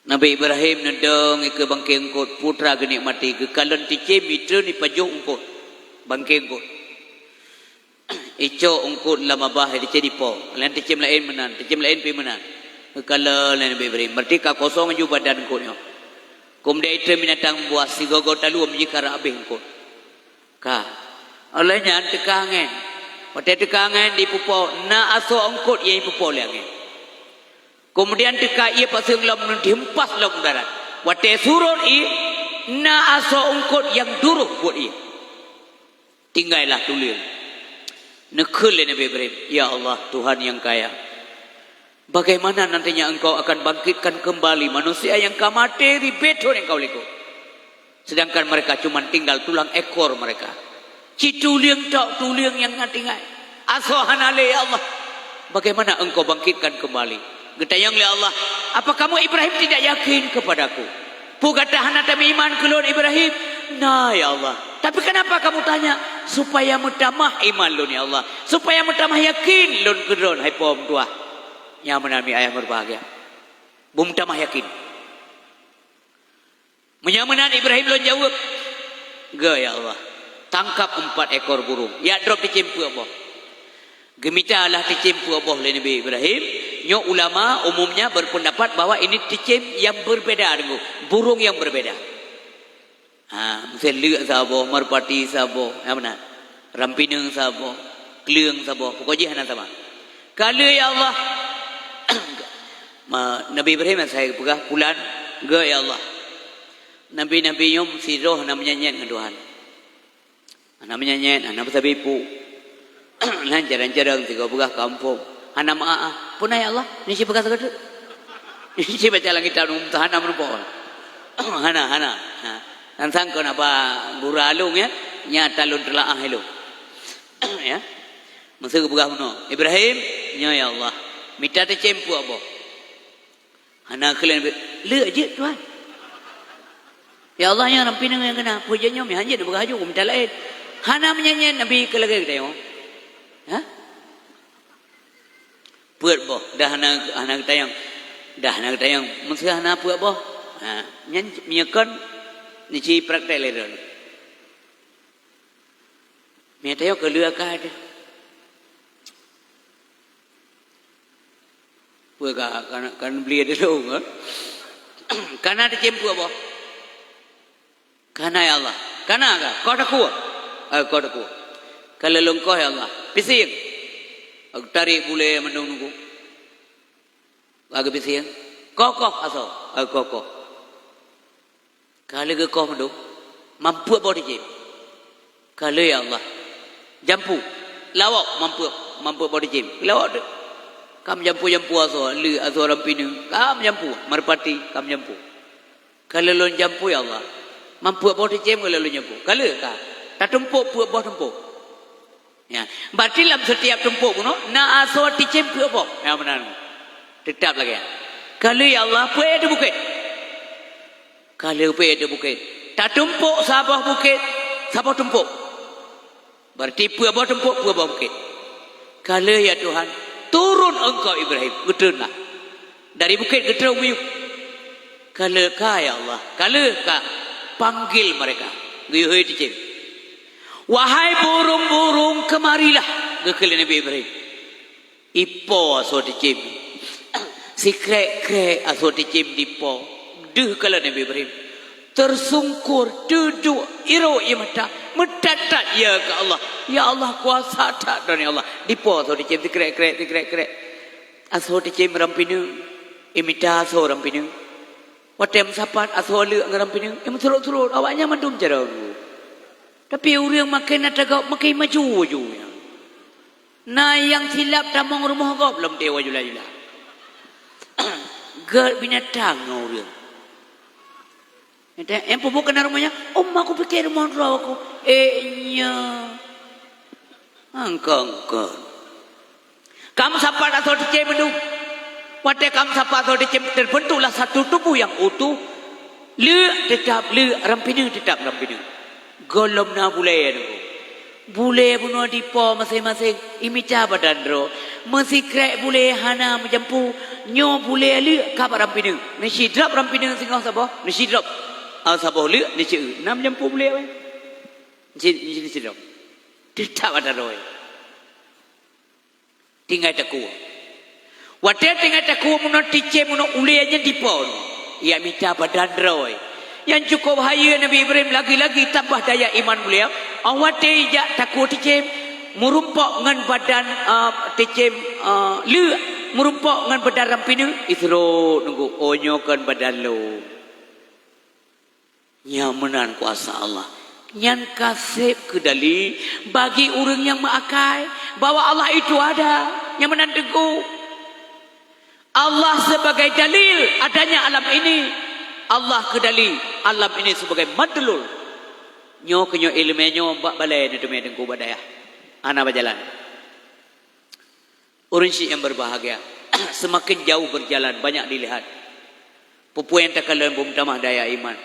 Nabi Ibrahim neudong ikeue bangké eungkôt, putra geunikmati, geukalon ticém, itreun ipajoh eungkôt, bangké eungkôt. Icok eungkôt lam babah, ticém ipo. Laén ticém laén meunan, ticém laén pi meunan. Geukalon lé Nabi Ibrahim, berarti ka kosong ju badan eungkôt nyoe. Keumudian itreun binatang buas, sigoe-goe talu, jih ka rab abéh eungkôt. Ka. Óh lheueh nyan teuka angén. Watée teuka angén, dipeupo, na asoe eungkôt nyang ipeupo lé angén. Keumudian teuka ié paseueng lom, dihempas lom u darat. Watée surot ié, na asoe eungkôt nyang duroh buet ié. Tinggailah tuleueng. Neukheun lé Nabi Ibrahim, "Ya Allah, Tuhan nyang kaya, bagaimana nantinya Engkau akan bangkitkan kembali manusia yang ka maté ribée thon nyang ka u likot? Sedangkan mereka cuma tinggal tulang ekor mereka. Cit tuleueng tok tuleueng nyang na tinggai. Asoe hana lé, ya Allah. Bagaimana Engkau bangkitkan kembali?" Geutanyong lé Allah, "Apa kamu, Ibrahim, tidak yakin kepadaku? Peue gata hana tameuiman keu lôn, Ibrahim?" "Na, ya Allah." "Tapi kenapa kamu tanya?" "Supaya meutamah iman lôn, ya Allah. Supaya meutamah yakin lôn keu Droe, hai Po meutuah." Nyang meunan mi ayah meubahagia. Beumeutamah yakin. Meunyoe meunan Ibrahim lôn jaweueb, "Geu, ya Allah, tangkap empat ekor burung, jak drob ticém peuet boh." Geumita lah ticém peuet boh lé Nabi Ibrahim. Nyoe ulama umumnya berpendapat bahwa ini ticém yang berbeda, deungoe, burung yang berbeda. Ha, miseu leuk saboh, merpati saboh, ya beuna. Rampineung saboh, kleueng saboh, pokok jih hana sama. Ka lheueh, ya Allah. Ma-, Nabi Ibrahim nyang asai geupeugah, "Pulan, geu, ya Allah. Nabi-nabi nyoe sidroe hana meunyanyet ngon Tuhan. Hana meunyanyet, hana meusabe ipu. Nyan carông-carông sigoe peugah kampông. Hana meu'ah-ah. Peue na, ya Allah? Nyoe ci peugah sagoe teuk? Nyoe ci baca lam kitab, hana meurumpok." Hana, hana. Ha. Nyan sang kon haba gura lôn, ya. Nyan ata lôn teulaah ilôn. Ya. Miseu geupeugah bunoe, "Ibrahim, nyoe ya Allah, mita ticém peuet boh." Hana keulen, "Leuk jeuet, Tuhan." "Ya Allah, nyoe rampineung nyang keunan." "Peue jeuet nyoe, meuhan jeuet neupeugah laju, mita laén." Hana meunyanyet Nabi keu lagée geutanyoe. Ha? Peuet boh, dah hana, hana geutanyong. Dah hana geutanyong, miseu hana peuet boh. Ha, nyan meunyoe kon, neuci praktek lé droe. Mita yoh keu lheueh ka teuh. Peue ka, ka, ka beli dulu, ha? Ka na ticém peuet boh? Ka na, ya Allah. Ka na ka? Koh takue? Eh, koh takue. Ka lheueh lôn koh, ya Allah. Pisieng. Aku tarék bulée mandum nunggu. Lagée pisieng. Koh, koh, asoe. Eh, koh, koh. Ka lheueh geukoh mandum, mam peuet boh ticém. Ka lheueh, ya Allah. Jampu. Lawok, mam peuet, mam peuet boh ticém. Lawok teuk. Ka meujampu-jampu asoe, leuk asoe rampineung. Ka meujampu, merpati, ka meujampu. Ka lheueh lôn jampu, ya Allah. Mam peuet boh ticém ka lheueh lôn jampu. Ka lheueh ka. Tatumpok peuet boh tumpok. Ya, berarti lam setiap tumpok bunoe na asoe ticém peuet boh. Ya, meunan. Teutap lagée nyan. Ka lheueh, ya Allah, peuet ateueh bukét. Ka lheueh peuet ateueh bukét. Tatumpok saboh bukét, saboh tumpok. Berarti peuet boh tumpok, peuet boh bukét. Ka lheueh, ya Tuhan, turun engkau Ibrahim, geutrön lah. Dari bukét geutrok geuyue. Ka le ka, ya Allah, ka le ka, panggil mereka. Geuyue hôi ticém. "Wahai burung-burung, kemarilah," geukheun lé Nabi Ibrahim. Ipo asoe ticém. Sikrek-krek asoe ticém dipo. Deuh kalon Nabi Ibrahim. Teusungkur, teuduek, irôk ie mata, meutat-tat ie keu Allah. "Ya Allah, kuasa that Droeneuh, ya Allah." Dipo asoe ticém, sikrek-krek, sikrek-krek. Asoe ticém ram pineung, imita asoe ram pineung. Watée meusapat asoe leuk ngon ram pineung, imeusurot-surot, awaknyan mandum carông. Tapi ureuëng makin na tagaup, makin maju-maju nyan. Na nyang silap tamong rumoh gob lom teuh wajula-jula. Gét binatang ngon ureuëng. Nyang peubuet keunan rumoh nyan, "Om, aku pike rumoh droe aku." Eh, nya. Angkon-kon. Ka meusapat asoe ticém mandum. Watée ka meusapat asoe ticém, terbentuklah satu tubuh yang utuh. Leuk teutab leuk, ram pineung teutab ram pineung. Gohlom na bulée nunggu. Bulée bunoe dipo maséng-maséng, imita badan droe. Meusikrek bulée hana meujampu, nyoe bulée leuk ka bak ram pineung. Neusidrob ram pineung singoh saboh, neusidrob. Saboh leuk, neuceu. Na meujampu bulée wée. Neusi-, neusidrob. Teutab badan droe. Tinggai takue. Watée tinggai takue meunan ticém meunan ulée nyan dipo. Ia mita badan droe. Nyang cukup hayeue Nabi Ibrahim lagi-lagi tambah daya iman beuliau. Watée jak takue ticém, meurumpok ngon badan, ah, ticém, ah, leuk, meurumpok ngon badan ram pineung, isurot nunggu, "Oh, nyoe kon badan lôn." Nyan meunan kuasa Allah. Nyan ka sép keudali bagi ureuëng nyang meuakai bahwa Allah itu ada. Nyan meunan teungku. Allah sebagai dalil adanya alam ini. Allah keudali alam ini sebagai madlul. Nyoe keuh nyoe iéleumé nyoe bak balée neuteumé teungku bak dayah. Hana bajalan. Ureuëng syiek nyang berbahagia, semakin jauh berjalan, banyak dilihat. Peue-peue nyang takalon beumeutamah daya iman.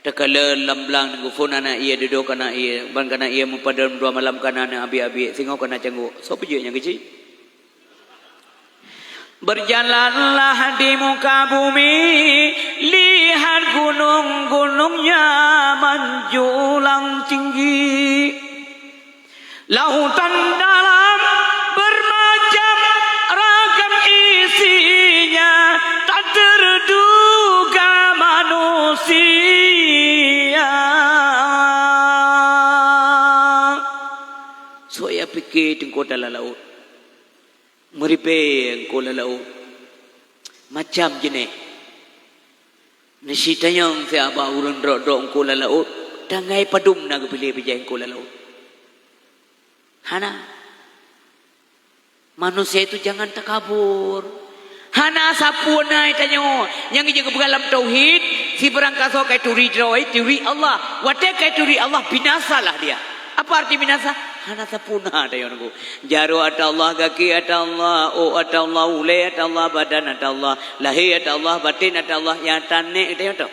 Takalon lam blang geuphon aneuk ie, dudoe keu aneuk ie, ban keu aneuk ie meupadum dua malam kana aneuk abiek-abiek, singoh kana cangguek. Soe peujeuet nyang keuchik? Berjalanlah di muka bumi, lihat gunung-gunungnya menjulang tinggi. Lautan dalam bermacam ragam isinya, tak terduga manusia. Soe nyang pike teungku dalam laôt. Meuribée teungku lam laôt. Macam jeuneh. Neusi tanyong siat bak ureuëng drok-drok teungku lam laôt, tangai padum na geupiléh bijéh teungku lam laôt. Hana. Manusia itu jangan takabur. Hana sapeue na tanyoe. Nyang geujak geupeugah lam tauhid, sibarang kasoe ka turi droe, turi Allah. Watée ka turi Allah, binasalah dia. Apa arti binasa? Hana sapeue na tanyoe teungku. Jaroe ata Allah, gaki ata Allah, ôk ata Allah, ulée ata Allah, badan ata Allah, lahé ata Allah, batén ata Allah, nyang ata nek tanyoe toh.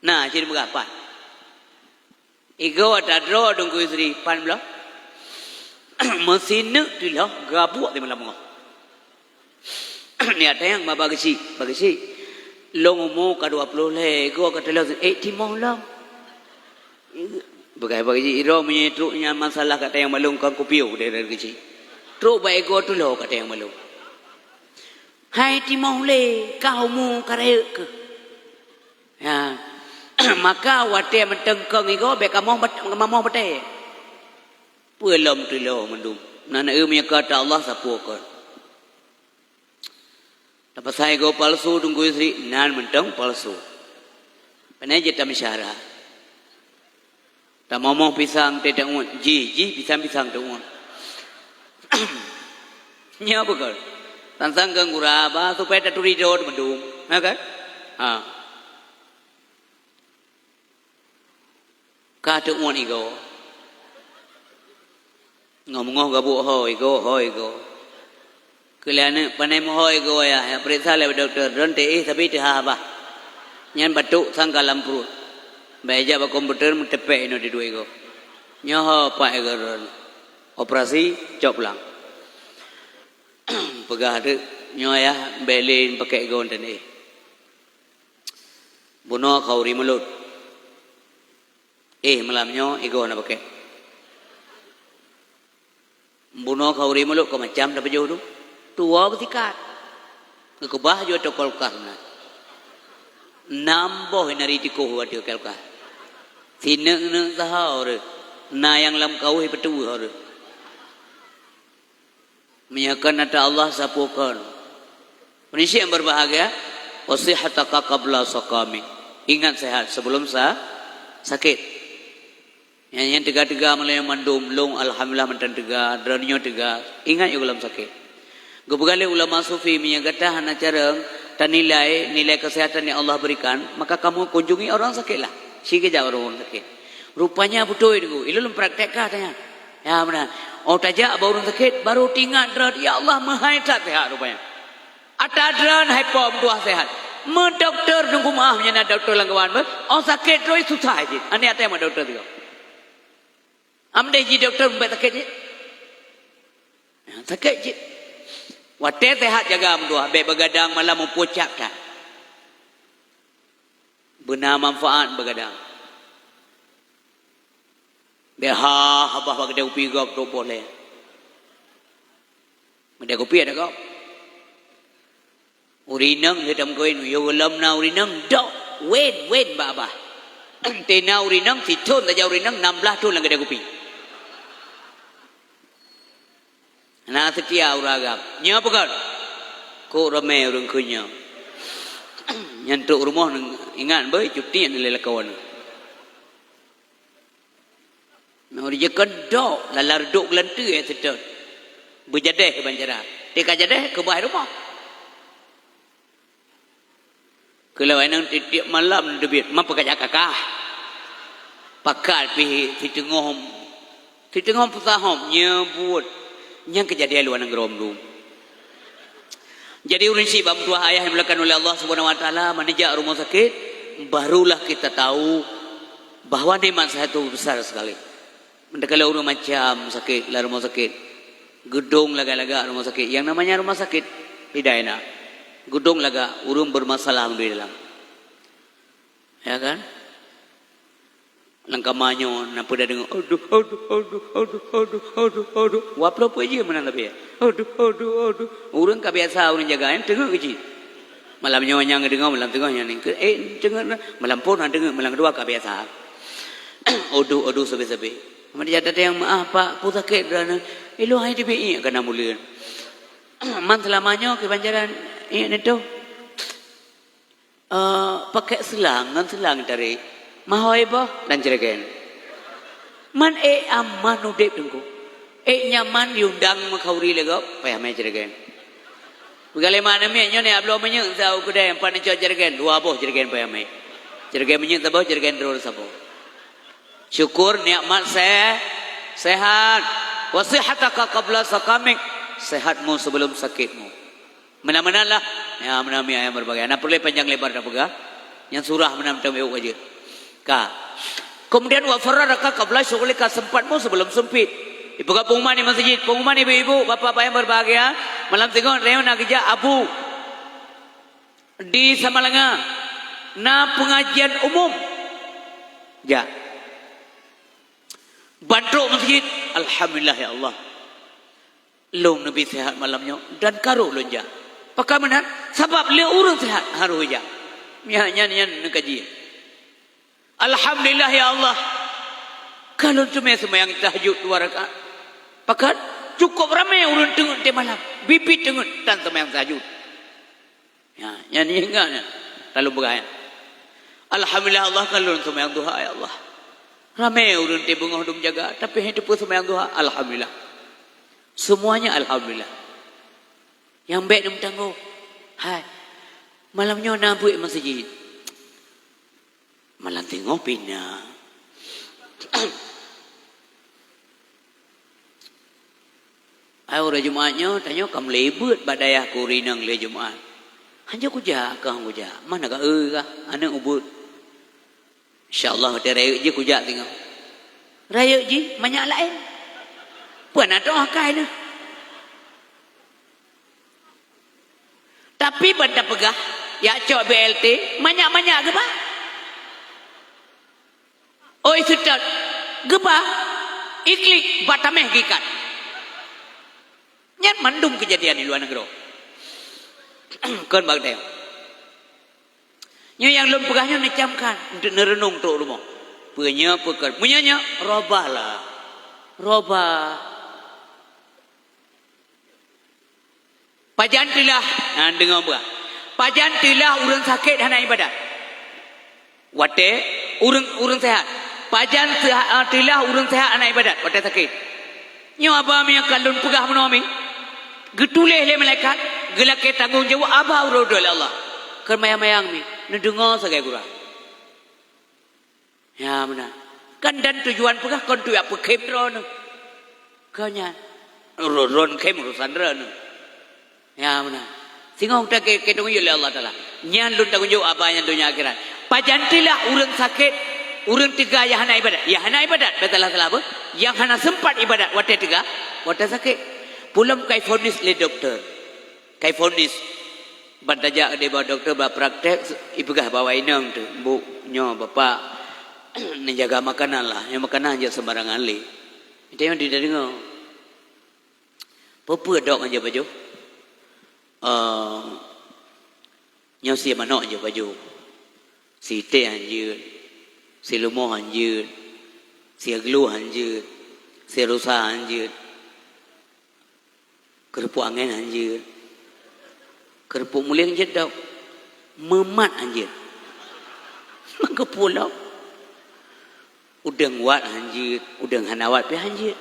Na, cit meugapat. Igoe ata droe teungku istri, pan bloe. Meusineuk tuloh, gabuek di malam nyoe. Ni ata nyang ba bageusi, bageusi. Lôn umu ka dua ploh lhée, igoe ka tuloh, eh, timoh lom. Bukai bageusi, iroe meunyoe trok nyan masalah ka tayang malong ka kupiôh dari keuchik. Trok bak igoe tuloh ka tayang malong. Hai timoh lé, ka umu ka rayeuk keuh. Ya. Maka watée meuteungkong igoe bék kamoh bet-, kamoh batée. Peue lom tuloh mandum. Na na eu meunyoe ka ata Allah sapeue kon. Tapasai igoe palsu teungku istri, nan mantong palsu. Pane jeuet tameusyara. Tamomoh pisang teuh teu'uet, jih, jih pisang-pisang teu'uet. Nyoe beutôi. Sang-sang keu gura ba supaya taturi dot mandum, ya kan? Ha. Ka teu'uet igoe. Ngon meungoh gabuek ho igoe, ho igoe. Keu lheueh aneuk pane meuho igoe yah, jak peuriksa lé dokto, droen teuéh sabe teuhah bah. Nyan batuk sangka lam pruet. Bèk jak bak komputer meuteupeuk inoe di duek igoe. Nyoe ho pat igoe droen. Operasi, cok pulang. Peugah teuk, "Nyoe ayah, bèk lé pakèk igoe nyan éh. Bunoe khauri mulod. Éh, malam nyoe igoe hana pakèk." Bunoe khauri mulod keu macam tapajôh tu. Tuwoe beusikat. Geukeubah jeuet ateueh kulkas na. Nam boh inari tikoh ateueh kulkas. Sineuk-neuk saho reuh. Na nyang lam kawöh ipeutuweuh reuh. Meunyoe kon ata Allah, sapeue kon. Peunisiek nyang berbahagia, "Wa sihhataka qabla saqamik." Ingat sehat sebelum sa-, sakit. Nyang, nyang teuga-teuga meulayeue mandum, lôn alhamdulillah mantong teuga, droeneuh nyoe teuga, ingat yôh gohlom sakét. Geupeugah lé ulama sufi, meunyoe gata hana carông tanilai nilai kesehatan yang Allah berikan, maka kamu kunjungi orang sakitlah. Sikeujak ureuëng sakét. Rupanya beutôi teungku, ilôn praktek kah tanya. Ya beuna. Oh tajak bak ureuëng sakét, baru teuingat droe, ya Allah, meuhai that sehat rupanya. Ata droe hai po meutuah sehat. Meudokto teungku meuah meunyoe na dokto lam kawan beuh. Oh sakét terus susah jih. Aneh até meuh dokto teungku. Am deh jih dokto bèk sakét jih. Sakét jih. Watèe sehat jaga meutuah, bèk begadang malam mupucak that. Beuna manfaat begadang. Bèk ha habah bak keudè kupi gob trok poh lhèe. Meudè kupi ada gob. Ureuëng inong hitam koin, yo gohlom na ureuëng inong dok wen-wen bak abah. Tena ureuëng inong sithon saja ureuëng inong nam blaih thon lam keudè kupi. Na seutia ureuëng agam. Nyoe peugah. Kok ramé ureuëng keu nyoe. Nyan trok rumoh ingat beuh cuti nyan lé lakoe. Nyoe ureuëng keudok lalar dok geulanteue seutôt. Beujadeh keu bancara. Teuka jadeh keubah rumoh. Keu lawét nang tiep-tiep malam teubiet, meupeukajak kakah. Pakat pih siteungoh, siteungoh peusahom nyeubeuet nyang keujadian luwa nanggroe dum. Jadi ureuëng syiek bak meutuah ayah yang dimuliakan oleh Allah Subhanahu Wa Taala, meunijak rumoh sakét, barulah kita tahu bahwa nikmat sehat itu besar sekali. Mantakalon ureuëng macam sakét lam rumoh sakét, geudong lagak-lagak rumoh sakét. Yang namanya rumah sakit, tidak enak. Geudong lagak ureuëng bermasalah di dalam. Ya kan? Lam kama nyoe na peue deungoe, aduh, aduh, aduh. Waploh peue jih meunan tapi ya. Aduh, aduh, aduh. Ureuëng ka biasa ureuëng jaga nyan teungeut keu jih. Malam nyoe nyang deungoe, malam teungoh nyang ningkeue, eh, teungeut na. Malam phon na teungeut, malam keudua ka biasa. Aduh, aduh, sabe-sabe. Meunyoe ata nyang meuah, Pak, peue sakét droeneuh? Ilôn hai teubiet iék kana muleuen. Man seulama nyoe keu banjaran iék neutoh. Eh, pakai seulang ngon seulang tarék. Mahoi boh dan jreuen. Man ék aman udeb teungku. Ék nyaman diundang meukauri lé gob, payah mé jreuen. Beugalée mak namiet nyoe ni abloe minyeuk sa u keudè empat neucok jreuen, dua boh jreuen payah mé. Jreuen minyeuk saboh, jreuen droe saboh. Syukur nikmat se-, sehat. Wa sihhataka qabla saqamik. Sehatmu sebelum sakitmu. Meunan-meunan lah. Ya, meunan mi ayah berbagai. Hana peureulée panjang lebar tapeugah. Nyang surah meunan meuteumé ukeue jeuet. Ka. Kemudian wa faragaka qabla syughlika, sempatmu sebelum sempit. Ipeugah pengumuman di masjid, pengumuman ibu-ibu, bapak-bapak yang berbahagia, malam singoh rayeuk na geujak abu di Samalanga na pengajian umum. Jak. Ban trok masjid, alhamdulillah ya Allah. Lôn neubi sehat malam nyoe dan ka rôh lôn jak. Pakon meunan? Sabab lé ureuëng sehat harôh jak. Nyan, nyan, nyan neukaji. Alhamdulillah ya Allah. Ka lôn teumé seumayang tahajud dua rakaat. Pakon? Cukup ramé ureuëng teungeut teuh malam. Biet-biet teungeut tan seumayang tahajud. Ya, nyan ingat nyan. Lalu peugah nyan. Alhamdulillah Allah ka lôn seumayang duha ya Allah. Ramé ureuëng teuh beungoh dum jaga, tapi hana teupeu seumayang duha. Alhamdulillah. Semuanya alhamdulillah. Nyang bék neumeutanggong. Hai. Malam nyoe na buet masjid. Malam teungoh pih na. Ai uroe Jumat nyoe, tanyoe ka meulibeuet bak dayah keu ureuëng inong lé Jumat. Hanjeuet kujak kah kujak. Mana ka eu kah aneuk ubeuet. Insya Allah watée rayeuk jih kujak teungoh. Rayeuk jih manyak laén. Peue na toh akai neuh. Tapi ban tapeugah, jak cok B L T, manyak-manyak geuba. Oi seutôt, geuba, iklik, bataméh gikat. Nyan mandum keujadian di luwa nanggroe. Kon bak tanyoe. Nyoe nyang lôn peugah nyoe neucamkan, neureunong trok rumoh. Peue nyoe, peue kon. Meunyoe nyoe, robah lah. Robah. Pajan teulah, nah, deungoe bah. Pajan teulah ureuëng sakét hana iébadat. Watée ureuëng, ureuëng seuhat. Pajan seuha-, ah, teulah ureuëng seuhat hana iébadat, watée sakét. Nyoe haba mi ka lôn peugah meunoe mi. Geutuléh lé malaikat, geulakée tanggong jaweueb haba uroe-uroe lé Allah. Keu mayang-mayang mi, neudeungoe sagai gura. Ya, meunan. Kan dan tujuan peugah kon tuju jak peukhém droeneuh. Kon nyan. Ro-, ron khém urusan droeneuh. Ya, meunan. Singoh ta ke-, keudong yue lé Allah Taala. Nyan lôn tanggong jaweueb haba nyan donya akhirat. Pajan teulah ureuëng sakét, ureuëng teuga nyang hana iébadat. Nyang hana iébadat, beutalah salah beuh. Nyang hana seumpat iébadat watée teuga, watée sakét. Peulom kai vonis lé dokto. Kai vonis. Ban tajak dibak dokto bak praktek, ipeugah bak awak inong teuh, "Bu, nyoe bapak neujaga makanan lah, nyoe makanan jeuet sembarangan lé." Itu yang tidak dengar. Peue-peue dok ngon jeuet pajoh? Eh, nyoe sie manok jeuet pajoh. Sie iték han jeuet, sie leumoh han jeuet, sie gluh han jeuet, sie rusa han jeuet. Keureupuk angén han jeuet. Keureupuk muléng jeuet dok. Meumat han jeuet. Meukeupue lom. Udeueng wat han jeuet, udeueng hana wat pih han jeuet.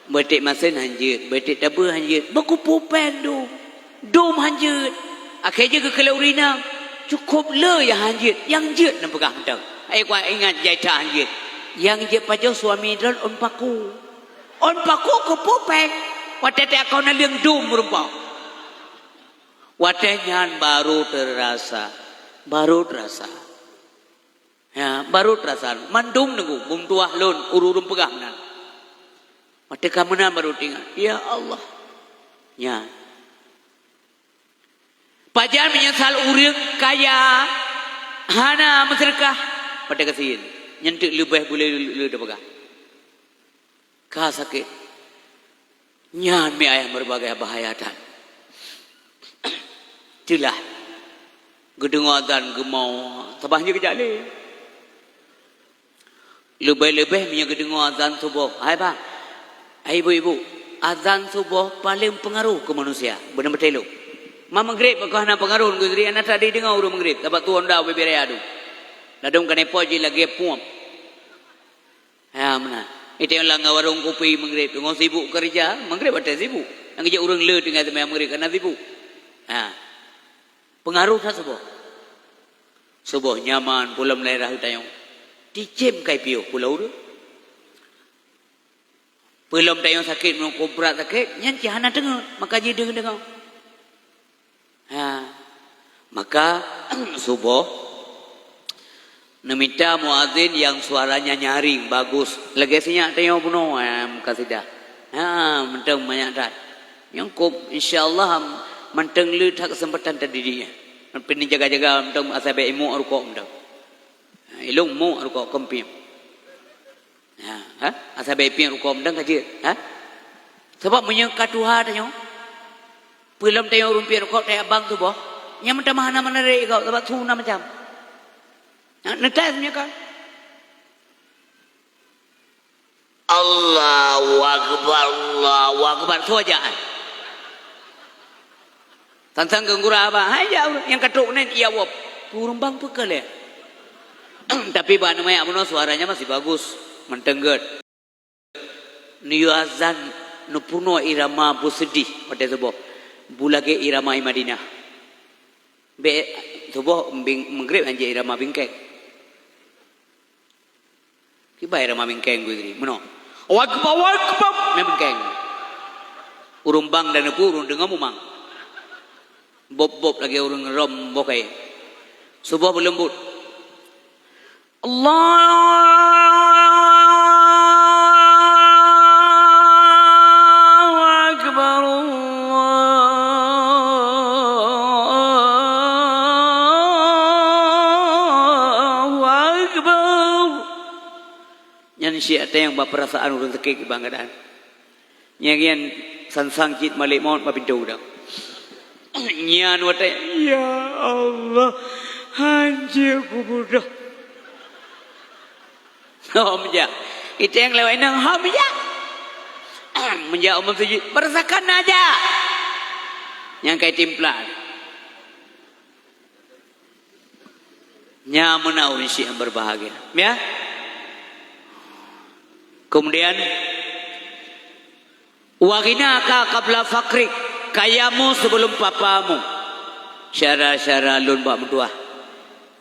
Beutek masen han jeuet, beutek tabeue han jeuet. Meukeupue péng dum. Dum han jeuet. Akhé jeuet geukeulok ureueng inong. Cukôp le nyang han jeuet, nyang jeuet neupeugah mantong. Ai kuat ingat jai that han jeuet. Nyang jeuet pajoh suami droen ôn paku. Ôn paku keupeue péng, watée teuka naleueng dum meurumpok. Watée nyan baru teurasa, baru teurasa. Ya, baru teurasa. Mandum neunggu, bum tuwah lôn, ureuëng peugah meunan. Watée ka meunan baru teuingat, "Ya Allah." Nyan. Pajan meunyoe sal ureuëng kaya hana meuseudeukah, watée gasien, nyan teuk leubeh bulée le-, le-, le-, tapeugah. Ka sakét. Nyan mi ayah meureubagai bahaya that. Teulah. Geudeungoe azan geumoe, sabah nyoe geujak lé. Leubeh-leubeh meunyoe geudeungoe azan suboh. Hai bah, hai ibu-ibu, azan suboh paleng peungaroh keu manusia. Beuna beutôi lôn. Ma meugréb ka hana peungaroh keu diri, hana that jideungoe ureuëng meugréb, sabab tuwoe nda ubé-bé raya dum. Ladôm ka neupot jih lagée pueb. Ya, meunan. Itée lam warong kupi meugréb, teungoh sibuk keureuja, meugréb watée sibuk. Nyang jeuet ureuëng le tinggai seumayang meugréb, ka na sibuk. Ha. Peungaroh that suboh. Suboh nyaman, peulom daerah geutanyoe. Ticém kai piôh pulo ureuëng. Peulom tanyoe sakét, meunyoe brat sakét, nyan cit hana teungeut, maka jideungoe-deungoe. Ha. Maka suboh neumita muazin nyang suaranya nyaring, bagus. Lagée sinyak tanyoe bunoe, ha, meukasideh. Ha, mantong manyak that. Nyang kôb, insya Allah, mantong le that keuseumpatan tadi jih nyan. Tapi neujaga-jaga mantong asai bék imuk rukok mantong. Ha, ilong muk rukok keumpiem. Ha, ha? Asai bék pieng rukok mantong ka jeuet, ha? Sabab meunyoe ka tuha tanyoe, peulom tanyoe ureuëng pieng rukok tajak bank suboh, nyan meutamah hana meunarek gob, sabab su na macam. Ha, neutai meunyoe ka. Allahu Akbar, Allahu Akbar, soe jak ai. Sang-sang geugura haba, "Hai jak ureuëng nyang ka trok nyan, iya wop." Ureuëng bang peue ka lé. Tapi bak aneuk manyak bunoe suaranya masih bagus, mantong gét. Neuyue azan, neupeurunoe irama beuseudeh watée suboh. Beu lagée irama i Madinah. Bék suboh bing-, meugréb han jeuet irama bingkeng. Kiban irama bingkeng gui gri meunoe. Allahu Akbar, Allahu Akbar. Mé bingkeng. Ureuëng bang dan neupeu ureuëng deungoe mumang. Bob-bob lagée ureuëng rom boh kayée. Suboh beuleumbot. Allahu Akbar, Allahu Siat tayang bak peurasaan ureuëng sakét bang keadaan. Nyang nyan sang-sang cit malaikat maut bak pintoe dong. Nyan watée, "Ya Allah, hanjeuet kubudoh." Hom jak. Iteng lewat inong, hom jak. Menjak umum sujud, berasakan aja. Nyang kai timplan. Nyaman ureuëng syiek yang berbahagia. Ya? Kemudian, "Wa ghinaka qabla faqrik," kayamu sebelum papamu. Syara-syara lôn bak meutuah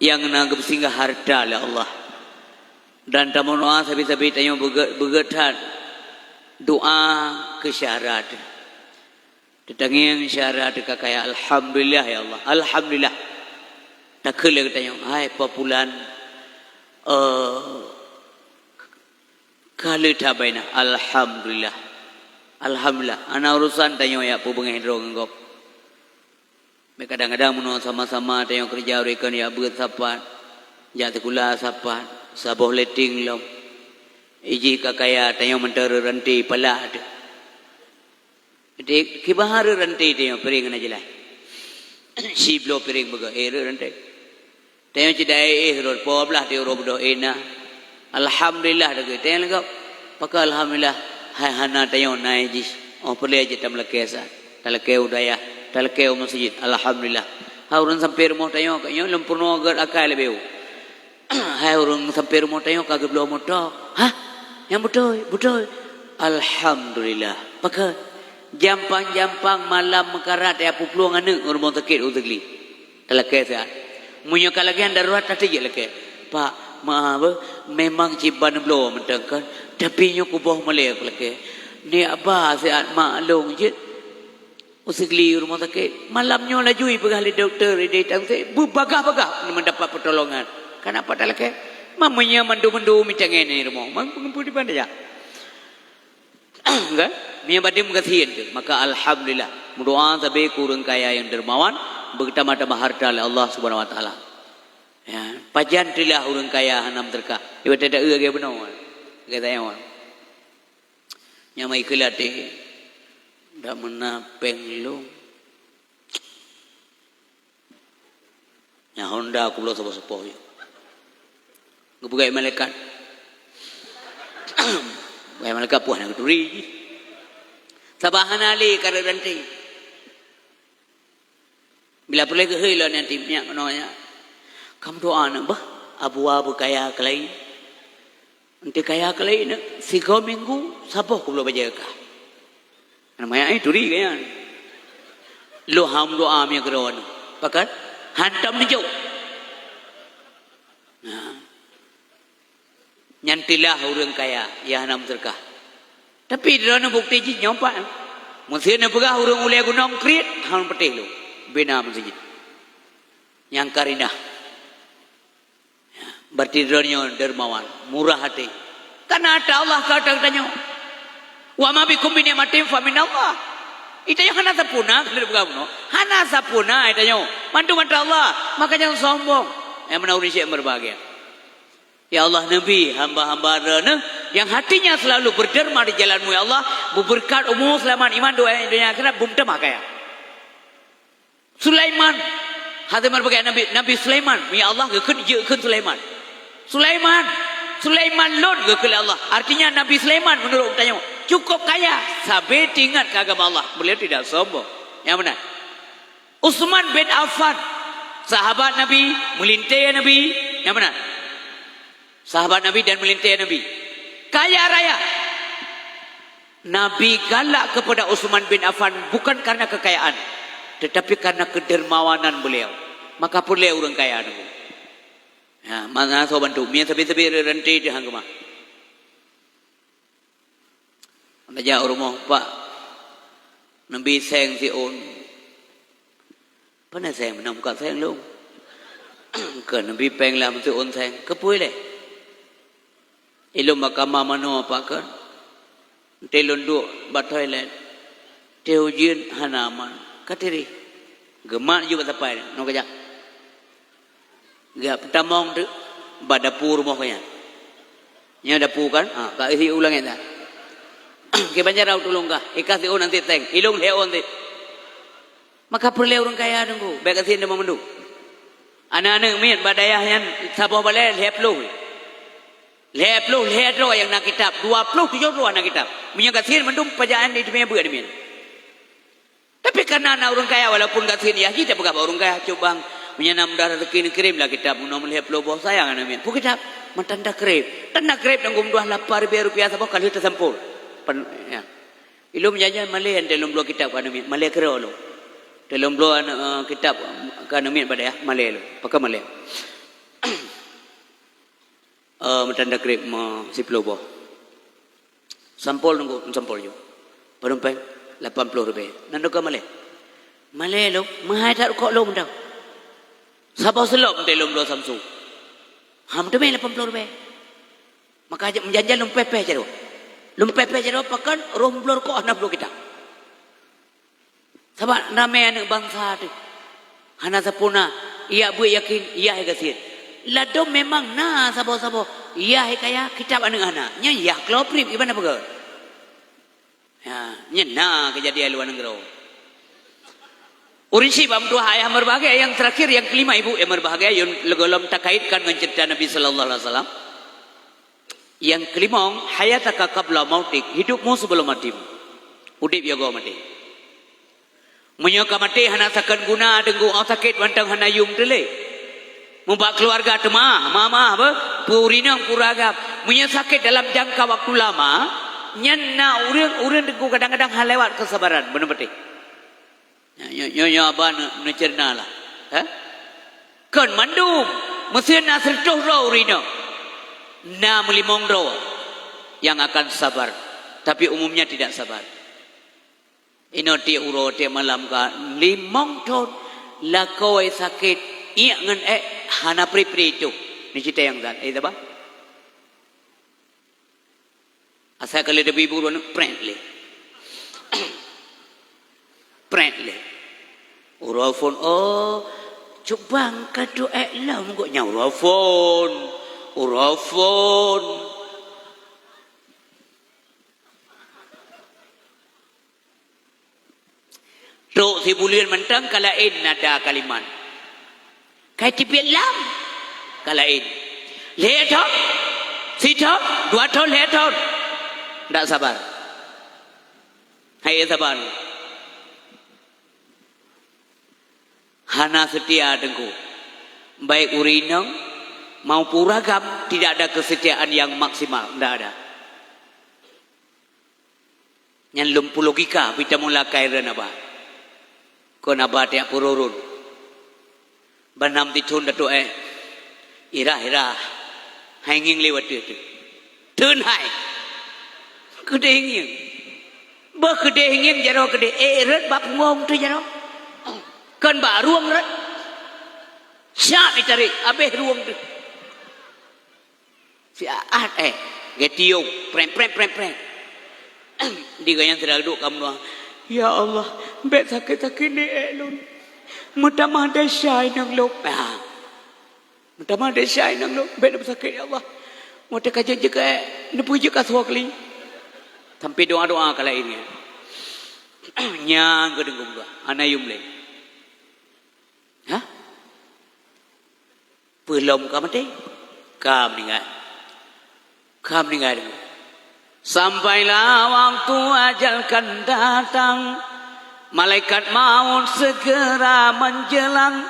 nyang na geupeusinggah hareuta lé Allah. Dan tameudoá sabe-sabe tanyoe beugét-beugét that doá keu syara teuh. Teutangieng syara teuka kaya, "Alhamdulillah, ya Allah, alhamdulillah." Takheun lé geutanyoe, "Hai, Pak Pulan, eh, ka lheueh that baina." "Alhamdulillah. Alhamdulillah. Hana urusan tanyoe jak peubeungéh droe ngon gob." Meuka kadang-kadang meunoe sama-sama tanyoe keureuja, ureuëng kön jak beuet sapat, jak sikula sapat, saboh leteng lom. Ijih ka kaya tanyoe mantong ranté pala teuh. Jadi, kiban hareuet ranté tanyoe piréng hana jeulaih. Sibloe piréng beugét, eh, reuet ranté. Tanyoe cit dai éh rot, po blah ti uroe beudôh éh na. Alhamdulillah dagé. Tanyoe lagak, pakon alhamdulillah, hai hana tanyoe na jih. Oh, peureulée jih tameulakée sa. Talakée u dayah, talakée u meuseujid. Alhamdulillah. Ha ureuëng sampoe rumoh tanyoe, ka nyoe lom peurunoe gét akai leubeh u. Hai ureuëng sampoe rumoh tanyoe ka geubloe moto. Hah? Nyang beutôi, beutôi. Alhamdulillah. Pakon? Jampang-jampang malam meukarat ya puplueng aneuk ureuëng sakét u Sigli. Talakée siat. Meunyoe ka lagée nyan darurat, tateujeuet lakée. "Pak, meu'ah beuh, memang cit ban bloe mantong kan, tapi nyoe kuboh malée lakée. Ni aba siat mak lôn jeuet." U Sigli rumoh sakét, malam nyoe laju ipeugah lé dokto idéh tang sét, beubagah-bagah meudapat peutolongan. Kana pat talakée? Meunyoe mandum-mandum mita ngon rumoh, mang peungeupeu diban aja. Kan? Meunyoe badum gasien teuh, maka alhamdulillah. Meudoá sabe keu ureuëng kaya nyang dermawan, beutambah-tambah hareuta lé Allah Subhanahu Wa Taala. Ya, pajan teulah ureuëng kaya hana meuseudeukah. Iba teuda eu lagée bunoe. Lagée tanyoe. Nyang mai keu latée, dak meunan péng lôn. Nyang honda kubloe saboh-saboh jih. Geupeugah malaikat. Geupeugah malaikat puih na geuturi jih. Sabab hana lé kareueng ranté. Bila peureulée geuhôi lom nyan tim nyak keunoe nyak. Kam doa na bah, abua beukaya keulayi. Enti kaya keulayi na, sigoe minggu saboh kubloe bajée kah. Nama ya, eh, turi kaya. Lo ham doa mi keudroe. Pakon? Hantom neujok. Nah. Nyan teulah ureuëng kaya, ya hana meuseudeukah. Tapi droeneuh bukti jih nyoe pat. Meuseu neupeugah ureuëng ulée gunong kriet, han peutéh lôn. Bina meuseujid. Nyang karinah. Berarti droeneuh nyoe dermawan, murah até. Karena ata Allah ka ata geutanyoe. "Wa ma bikum min ni'matin fa min Allah." Itanyoe hana sampurna, keuneuk peugah bunoe. Hana sampurna itanyoe. Mandum ata Allah. Maka jangan sombong. Nyang meunan ureuëng syiek meureubahagia. Ya Allah, neubi hamba-hamba Droeneuh nyang hatinya selalu berderma di jalan-Mu, ya Allah, beubeureukat umu, seulamat, iman, doa, donya akhirat, beumeutamah kaya. Sulaiman, hana meubagai Nabi, Nabi Sulaiman, ya Allah, geukheun jeuet kheun Sulaiman. Sulaiman, Sulaiman lôn geukheun lé Allah. Artinya Nabi Sulaiman menurut tanyoe cukup kaya, sabe teuingat keu agama Allah. Beliau tidak sombong. Nyang meunan. Utsman bin Affan, sahabat Nabi, meulintée Nabi, nyang meunan. Sahabat Nabi dan meulintée Nabi. Kaya raya. Nabi galak kepada Utsman bin Affan bukan karena kekayaan, tetapi karena kedermawanan beliau. Maka peureulée ureuëng kaya nunggu. Ya, mana soe bantu? Mie sabe-sabe ranté di hang keumah. Tajak u rumoh, "Pak, neubi seng siôn." "Pane seng, meunan muka seng lôn?" "Keu neubi péng lam siôn seng." "Keupeue lé?" "Ilôn bak kama manoe, Pak, keu. Enti lôn duek bak toilet, teuh ujeuen hana aman." Ka tirih. Geumat ju bak sapai, nyoe keujak. Geupeutamong teuk bak dapu rumoh geuh nyan. Nyoe dapu kan? Ha, ka isi ulang nyan dah. Ke banjar au tulông kah? Ikas siôn nanti teng. Ilông lhèe ôn ti. Maka peureulèe ureueng kaya teungku. Bèk gasien deungon mandum. Aneuk-aneuk miet bak dayah nyan saboh balèe lhèe ploh. Lhèe ploh lhèe droe nyang na kitab. Dua ploh tujoh droe na kitab. Meunyoe gasien mandum pajak nyan di teumé beuet miet. Tapi kareuna na ureueng kaya, walaupun gasien yah jih tapeugah bak ureueng kaya, "Cok bang, meunyoe na mudah raseuki neukirém lah kitab meunoe meulhèe ploh boh sayang aneuk miet." Peue kitab? Meutan takrib. Tan takrib dan gum dua lapan ribèe rupiah saboh ka lheueh tasampôh. Pen-, ya. Ilông janjan malèe, ante lôn bloe kitab keu aneuk miet, malèe keudroe lôn. Ante lôn bloe aneuk, eh, kitab keu aneuk miet bak dayah, malèe lôn. Pakon malèe? Eh, meutan takrib meusiplôh boh. Sampôh nunggu, sampôh ju. Padum péng? Lapan ploh ribèe. Nan teuka malèe? Malèe lôn, meuhai that rukok lôn mantong. Saboh seulop ante lôn bloe Samsung. Ha, meuteumé lapan ploh ribèe. Maka j-, meujanjan lôn pèh-pèh jaroe. Lôn pèh-pèh jaroe pakon, roh bloe rukok hana bloe kitab. Sabab ramé aneuk bansa teuh hana sapeue na, yah beuet yakin, yah gasien. Ladôm memang na saboh-saboh, yah kaya, kitab aneuk hana. Nyan yah kloe prip, iban peugah. Ya, nyan na keujadian luwa nanggroe. Ureueng syiek bak meutuwah ayah meubahgia, nyang teurakhir, nyang keulima ibu nyang meubahgia, nyang leugohlom takaitkan ngon ceurita Nabi sallallahu alaihi wasallam. Nyang keulimong, hayataka qabla mautik, hidupmu sebelum matimu. Udép yoh goe maté. Meunyoe ka maté hana sakeuen guna, teungku, oh sakét mantong hana yum teulé. Mubak keuluwarga teuma, mama, beuh, peue ureueng inong, peue ureueng agam. Meunyoe sakét dalam jangka waktu lama, nyan na ureueng-ureueng teungku kadang-kadang hana lewat keusabaran, beuna maté. Nyoe, nyoe, nyoe haba neu-, neuceurita lah. Hah? Kon mandum, meusé na sireutoh droe ureueng inong. Na meulimong droe nyang akan sabar, tapi umumnya tidak sabar. Inoe tiep uroe, tiep malam ka limong thon, lakoe sakét, iek ngon ék hana pri-pri toh. Ni cerita nyang that, eh, sabar. Asai ka lheueh teubibu droeneuh, prét lé. Prét lé. Uroe phôn, "Oh, cubang ka duek lom gobnyan uroe phôn. Uroe phôn." Trok sibuleuen mantong ka laén nada kalimat. Ka teubiet lam ka laén. Lhèe thon, sithon, dua thon, lhèe thon. Ndak sabar. Hai sabar. Hana seutia teungku. Baik ureueng inong maupun ureueng agam, tidak ada kesetiaan yang maksimal, ndak ada. Nyan lom peue logika, bita mula kaireuen haba. Kon haba tiep peururun. Banam tithon datu éh. Irah-irah. Hai ngieng lé watèe teuh. Theun hai. Keudeh ngieng. Beuh keudeh ngieng jaroe keudeh. Éh rhot bak punggong teuh jaroe. Kon bak rueng rhot. Siap itarek. Abéh rueng teuh. Siat, eh, geutiong, preng, preng, preng, preng. Di gobnyan sira duek ka meudoa, "Ya Allah, bèk sakét-sakét lé ék lôn. Meutamah desya inong lôn." Ah. "Meutamah desya inong lôn, bèk neupeusakét, ya Allah. Watèe ka jeuet jeuet keu ék, neupeujeuet ka soe keuli." Sampai doa-doa ka laén nyan. Nyan keuh deungon doa, hana yum lé. Hah? Peue lom ka maté? Ka meuninggai. Ka meuninggai deungon. Sampailah waktu ajal kan datang, malaikat maut segera menjelang.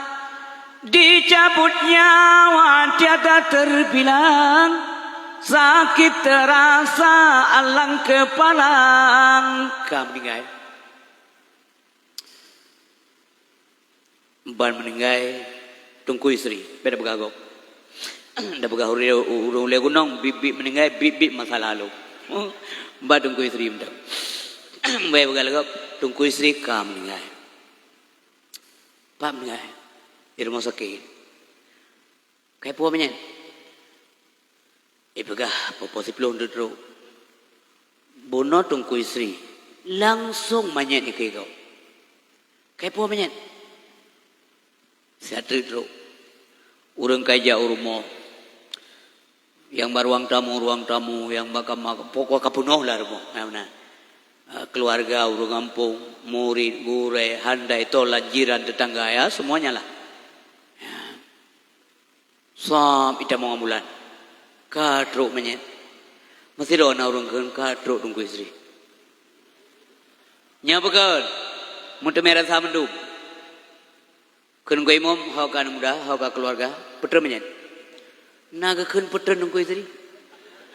Dicabut nyawa tiada terbilang, sakit terasa alang kepalang. Ka meuninggai. Ban meuninggai Teungku Yusri, bèk tapeugah gob. Tapeugah ureueng, ureueng ulèe gunong, bit-bit meuninggai, bit-bit masa lalu. Ban Teungku Yusri mantong. Bèk tapeugah lé gob, Teungku Yusri ka meuninggai. Pat meuninggai? Di rumoh sakét. Kai puwoe manyét? Ipeugah po-po siplôh duek trok. Bunoe Teungku Yusri, langsong manyét ikeue gob. Kai puwoe manyét? Siat treuk trok. Ureueng ka ijak u rumoh. Nyang bak ruang tamu, ruang tamu, nyang bak kama, pokok ka peunoh lah rumoh. Nah, nah. Eh, keluarga, ureuëng gampông, murit, gurée, handai, tolan, jiran, tetangga, ya, semuanya lah. Ya. Sab itamong ambulan. Ka trok manyét. Meusidroe na ureuëng kheun ka trok Teungku Yusri. Nyan pakon, meuteumé rasa mandum. Kheun geuimum, ho ka aneuk muda, ho ka keuluwarga, peutreun manyét. Na geukheun peutreun Teungku Yusri.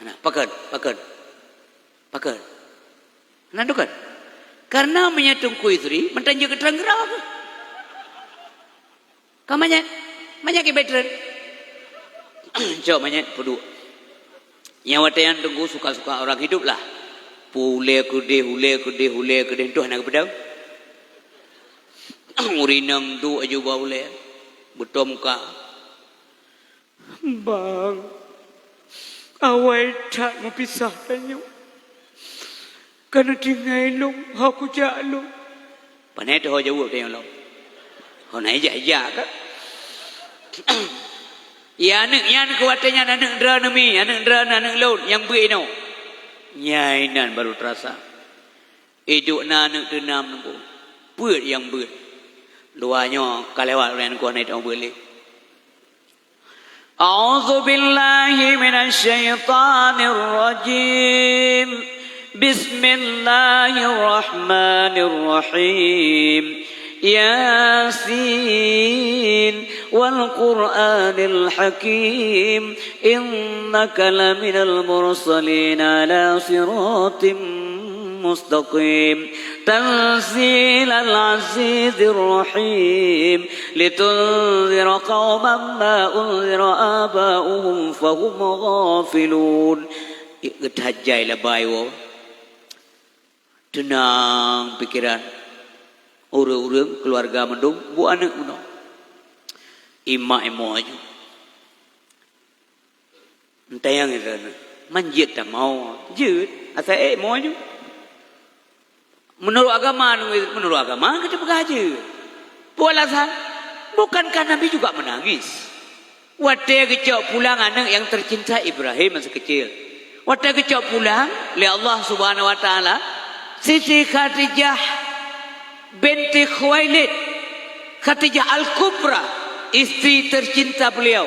Hana, pakon, pakon. Pakon. Hana dukon. Karena meunyo Teungku Yusri, mantong jeuet keu trang geura keuh. Ka manyét, manyét keu peutreun. Cok manyét peuduek. Nyang watée nyan Teungku suka-suka orang hidup lah. Pulée keudeh, ulée keudeh, ulée keudeh, tuh hana geupeudong. Ureuëng inong duek aju bak ulée, beutom ka. "Bang, awai that meupisah tanyoe. Ka neutinggai lôn, ho kujak lôn." Pané teuho jaweueb tanyoe lom. Ho na ijak-ijak ka. Ya aneuëk nyan keu watée nyan aneuëk droeneuh mi, aneuëk droeneuh, aneuëk lôn nyang beuet inoe. Nyan inan barô teurasa. Iduek na aneuëk teunam nunggu. Peuet nyang beuet. Dua nyoe ka lewat ulée nunggu hana itong beuet lé. أعوذ بالله من الشيطان الرجيم. بسم الله الرحمن الرحيم. ياسين والقرآن الحكيم. إنك لمن المرسلين على صراط مستقيم. تنزيل العزيز الرحيم. لتنذر قوما ما أنذر آباؤهم فهم غافلون. Geuthat jai labai woe. Teunang pikeran. Ureuëng-ureuëng keuluwarga mandum buet aneuëk meunoe. Imak imoe aju. Entayang droeneuh, man jeuet tamong, jeuet, asai ék mo nyoe. Meunurot agama, meunurot agama ka teupeugah jeuet. Peue alasan? Bukankah Nabi juga menangis watée geucok pulang aneuëk nyang tercinta Ibrahim masa kecil? Watée geucok pulang lé Allah Subhanahu wa Taala, Siti Khadijah binti Khuwailid, Khadijah Al-Kubra, istri tercinta beliau.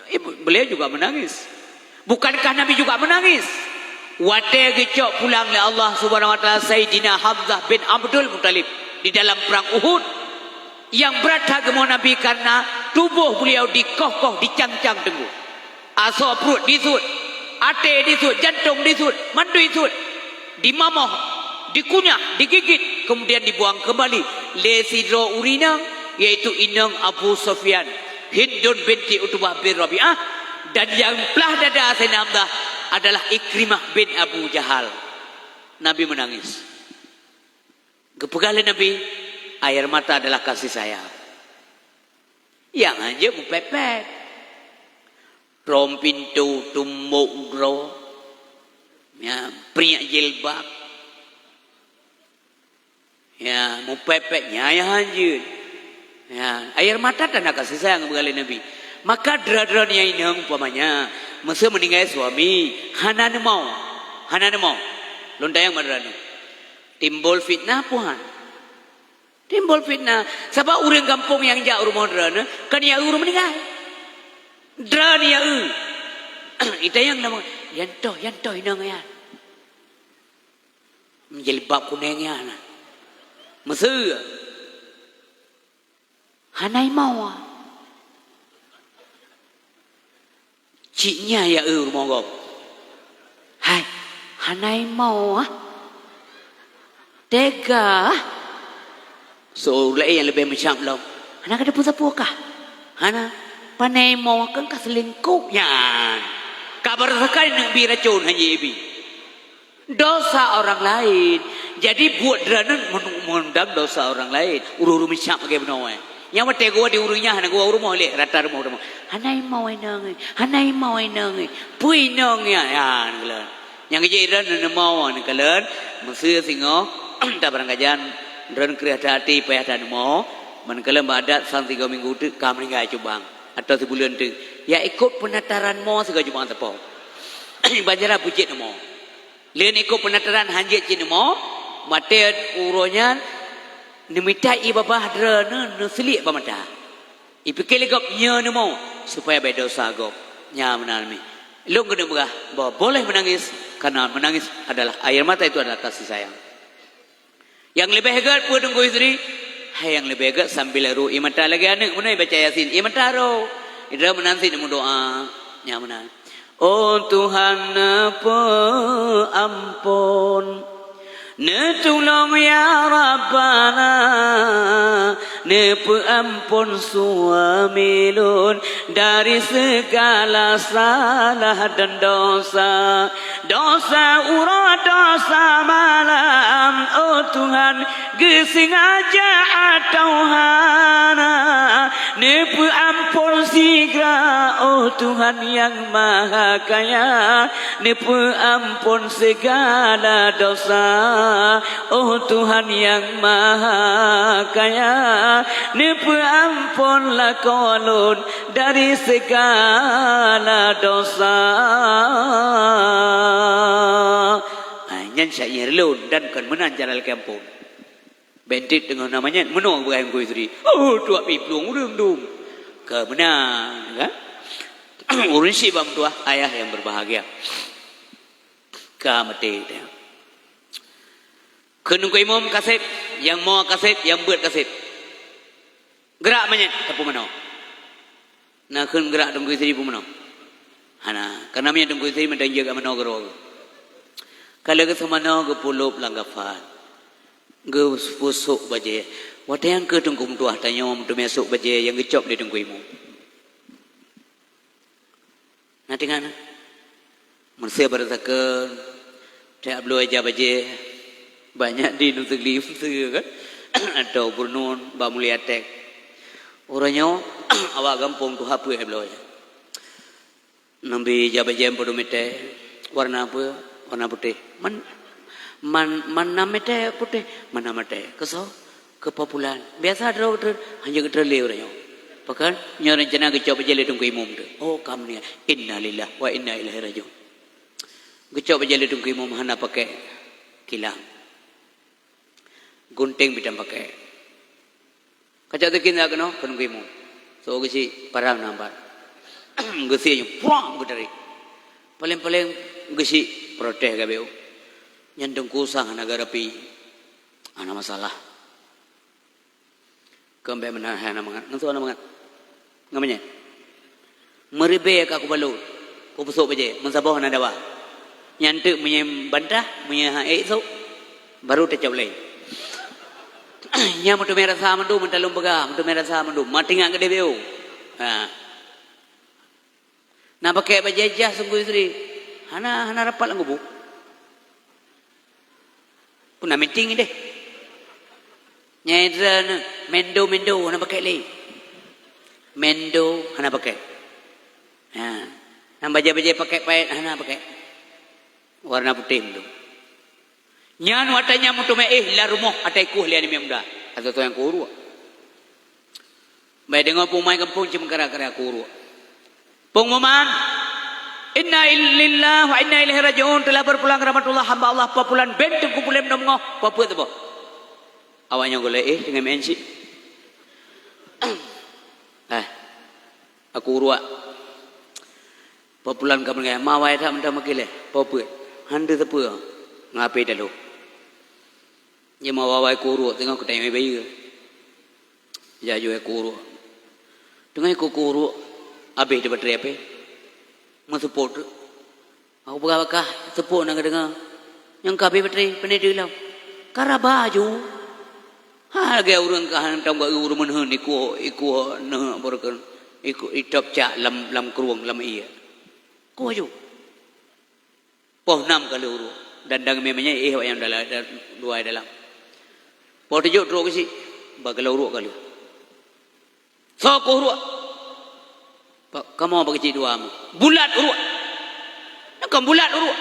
Eh, bu-, beliau juga menangis. Bukankah Nabi juga menangis? Watée geucok pulang lé Allah Subhanahu wa Taala Saidina Hamzah bin Abdul Muttalib di dalam perang Uhud, nyang brat that geumoe Nabi karena tuboh beliau dikoh-koh, dicang-cang teungku. Asoe pruet disuet, até disuet, jantong disuet, mandum disuet. Dimamoh, dikunyah, digigit, kemudian dibuang kembali lé sidroe ureuëng inong, yaitu inong Abu Sufyan, Hindun binti Utbah bin Rabi'ah, dan nyang plah dada Saidina Hamzah adalah Ikrimah bin Abu Jahal. Nabi menangis. Geupeugah lé Nabi, air mata adalah kasih sayang. Nyang hanjeuet meupék-pék. Rhom pintoe, tumbok droe, ya, priek jilbab, ya, meupék-pék, nyan nyang hanjeuet. Ya, air mata tanda kasih sayang bak lé Nabi. Maka droe-droe nyang inong umpamanya, meuseu meuninggai suami, hana neumoe, hana neumoe. Lôn tanyong bak droeneuh. Timbul fitnah peue han? Timbul fitnah. Sabab ureuëng gampông nyang jak u rumoh droeneuh, kan ya eu ureuëng meuninggai. Droeneuh ya eu. Itanyong nama, "Yan toh, yan toh inong nyan. Jilbab kunéng nyan. Meuseu?" Hana imoe. Cit nyan ya eu rumoh gob. Hai, hana imoe. Tega. Soe laén nyang leubeh meucam lom. Hana ka teupeue sapeue kah? Hana. Pane imoe kan ka seulingkop nyan. Ka barasakan neuk bi racon hana jibi. Dosa orang lain. Jadi buet droeneuh meun-, meundang dosa orang lain. Ureuëng-ureuëng meucam lagée bunoe. Nyang watée geuwoe di ureuëng nyan hana geuwoe u rumoh lé, rata rumoh-rumoh. Hana imoe inong, hana imoe inong. Peue inong nyan? Ya, neukalon. Nyang jih droeneuh neumoe neukalon. Meuseu singoh, tabarangkajan, droeneuh kreueh hati-hati payah that neumoe. Meuneukala bak adat sang tiga minggu teuk ka meuninggai cubang. Atau sibuleuen teuk. Ya ikot peunataran mo sigoe Jumat teupeu. Banjaran peucit mo. Leuen ikot peunataran hanjeuet cit mo, watée uroe nyan neumita ié babah droeneuh neuseuliek bak mata. Ipike lé gob nyoe neumo, supaya bèk dosa gob. Nyan meunan mi. Lôn keuneuk peugah bahwa boleh menangis, karena menangis adalah air mata itu adalah kasih sayang. Nyang leubeh gét peue Teungku Yusri? Hai nyang leubeh gét sambil ro ié mata lagée aneuëk meunoe baca Yasin, ié mata ro. Idroe meunan sit meudoa. Nyang meunan. Oh Tuhan neupeuampon. Neutulông ya Rabbana. Neupeuampon suami lôn dari segala salah dan dosa. Dosa uroe, dosa malam, oh Tuhan, geusengaja atau hana, neupeuampon sigra, oh Tuhan nyang maha kaya, neupeuampon segala dosa, oh Tuhan nyang maha kaya, neupeuampon lakoe lôn dari segala dosa. Hai, nyan syair lôn dan kon meunan cara lakée ampôn. Bèk teungoh na manyét meunoe beugaih Teungku Yusri. Oh, tuak pih plueng ureuëng dum. Kon meunan, kan? Ureuëng syiek bak meutuah, ayah yang berbahagia. Ka maté teuh. Kheun Teungku Imum kaseb, nyang mo kaseb, nyang beuet kaseb. Geurak manyét, teupeu meunoe. Na kheun geurak Teungku Yusri peumeunoe? Hana, karena meunyoe Teungku Yusri mantong jeuet ka meunoe keudroe geuh. Ka lheueh geuseumanoe geupulop lam kafan. Geupusok bajée. Watée nyang keu Teungku meutuah tanyoe meuteumé sôk bajée nyang geucop lé Teungku Imum. Na teuingat na? Meusé baroe takheun, teuh bloe ija bajée, banyak di Nusantara meusé kan? Atau Burnun, bak Mulia Tek. Uroe nyoe, awak gampông tuha peuet bloe ija. Neubi ija bajée padum meter, warna apa? Warna putéh. Man, man, man nam meter putéh, man nam meter. Keusoe? Keu Papulan. Biasa droe geutrön, hana geutrön lé uroe nyoe. Pakon? Nyoe rencana geucok bajée lé Teungku Imum teuh. Oh, ka meuninggai. Innalillahi wa inna ilaihi rajiun. Geucok bajée lé Teungku Imum hana pakai kilang. Gunting bidan pakai. Kacok teukin dak keunoe, keu Teungku Imum. So geuchik parang na ban. Geusie nyoe, pruang geutarék. Paleng-paleng geuchik protes gabeu. Nyan teungku sang hana geurapi. Hana masalah. Keu bék meunan hai hana mangat. Ngon soe hana mangat? Ngon meunyoe? Meuribée ka kubalot. Kupusok bajée. Meusaboh hana dawa. Nyan teuk meunyoe bantah, meunyoe han ék sôk, baru tacok lé. Nyan meuteumé rasa mandum, meutalông peugah, meuteumé rasa mandum. Maté ngat geudeh beu. Ha. Na pakék bajée jas Teungku Yusri. Hana, hana rapat lam kubu. Puna meeting deh. Nyai dra mendo-mendo hana pakék lé. Mendo hana pakék. Ha. Nyang bajée-bajée pakék paét hana pakék. Warna putéh mendo. Nyan watée nyan meuteumé éh lam rumoh atai kueh lé aneuk muda. Atau nyang kuruek. Bai deungoe peumai gampông cit meukara-kara kuruek. Pengumuman, inna lillahi wa inna ilaihi rajiun, telah berpulang rahmatullah hamba Allah Papulan bin Teungku Pulem Nong Ngoh, Papue teuboh. Awak nyoe gulée éh teungoh meu'en cit. Eh, aku uruak. Papulan ka meuninggai, ma wai that mantong meukiléh. Papue, han teuseupeu. Ngapi dalu. Jimawawai kuruek teungoh keutai bayeue. Jajue kuruek. Teungoh kuruek, abéh di baterai apé. Meuseupôt. Aku peugah bakah, seupôt na geudeungoe. Nyang ka abéh baterai, pane di lom. Ka raba aju. Ha, lagée ureuëng ka hantom geu ureuëng meuneuen ikuh, ikuh neuh beureukeun. Ikuh itop cak lam, lam krueng, lam ié. Kuh aju. Poh nam ka lheueh uruek, dan dang mé meunyoe éh awak nyang dalam, da-, luwa dalam. Poh tujôh trok keuchik, ba geula uruek ka lheueh. Soe kuh uruek? Pak, kamoe bak keuchik dua mu. Bulat uruek. Nakon bulat uruek.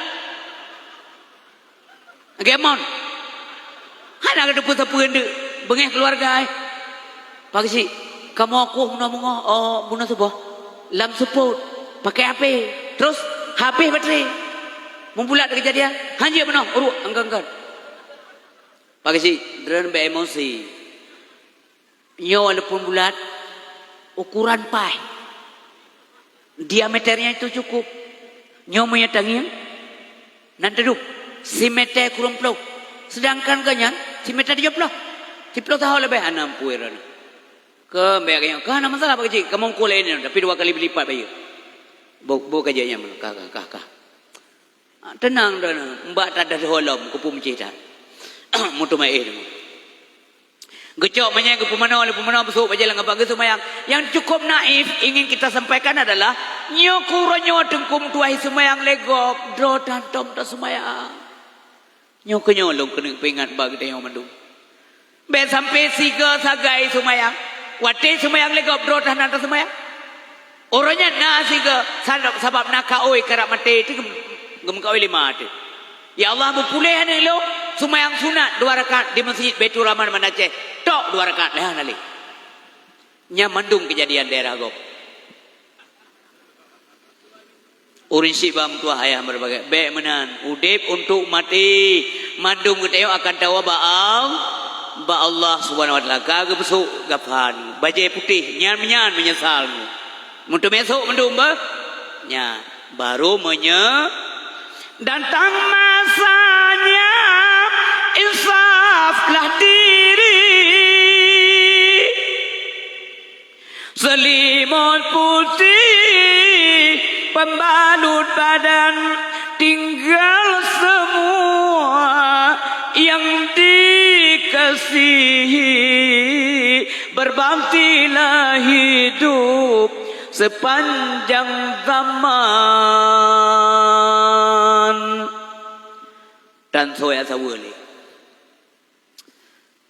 Lagée mon. Hana geuteupeue-teupeue deuk beungéh keuluwarga, eh. Pak keuchik. Kamoe kueh bunoe beungoh, oh, bunoe suboh. Lam seupôt, pakai H P. Terus, habéh baterai. Meubulat keujadian, hanjeuet bunoe, uruk, angkon-angkon. Pak Keuchik, droeneuh bèk emosi. Nyoe walaupun bulat, ukuran paih. Diameternya itu cukup. Nyoe meunyoe tangieng, nan teudum, simètè kureueng ploh. Sedangkan geuh nyan, simètè tujoh ploh. Siplôh tahun leubeh hana mampu droeneuh. Keu bèk nyoe, ka hana masalah Pak Keuchik, kamoe ukur laén nyoe, tapi dua kali berlipat bayeue. Bo-, bo ka jeuet nyan, ka, ka, ka, ka. Ah, teunang droeneuh, mbak that deuh lom, kupeumeucih that. Meuteumèe éh deungoe. Geucok meunyoe geupeumanoe lé peumanoe beusôk bajèe lam gabang geuseumayang. Yang cukup naif ingin kita sampaikan adalah, nyoe keu uroe nyoe Teungku meutuah seumayang lé gob, droe tan tom taseumayang. Nyoe keuh nyoe lôn keuneuk peuingat bak geutanyoe mandum. Bèk sampoe sigoe sagai seumayang, watèe seumayang lé gob droe tan hana taseumayang. Uroe nyan na sigoe, sa-, sabab na kaôi karab maté, teuh geum-, geumeukaôi lé ma teuh. "Ya Allah, beupuléh aneuk lôn, seumayang sunat dua rakaat di Meuseujid Baiturrahman Banda Aceh." Tok dua rakaat, lheuh hana lé. Nyan mandum keujadian daerah gob. Ureueng syiek bak meutuah ayah meureubagai, bèk meunan. Udép untuk maté. Mandum geutanyoe akan tawoe bak Al-, bak Allah Subhanahu wa Taala. Ka geupeusôk gafan, bajèe putéh, nyan meunyan meunyeusal. Meuteumèe sôk mandum beuh. Nyan, baru meunye-, datang masanya insaflah diri. Selimut putih pembalut badan, tinggal semua yang dikasihi. Berbaktilah hidup sepanjang zaman. Tan soe saweue lé.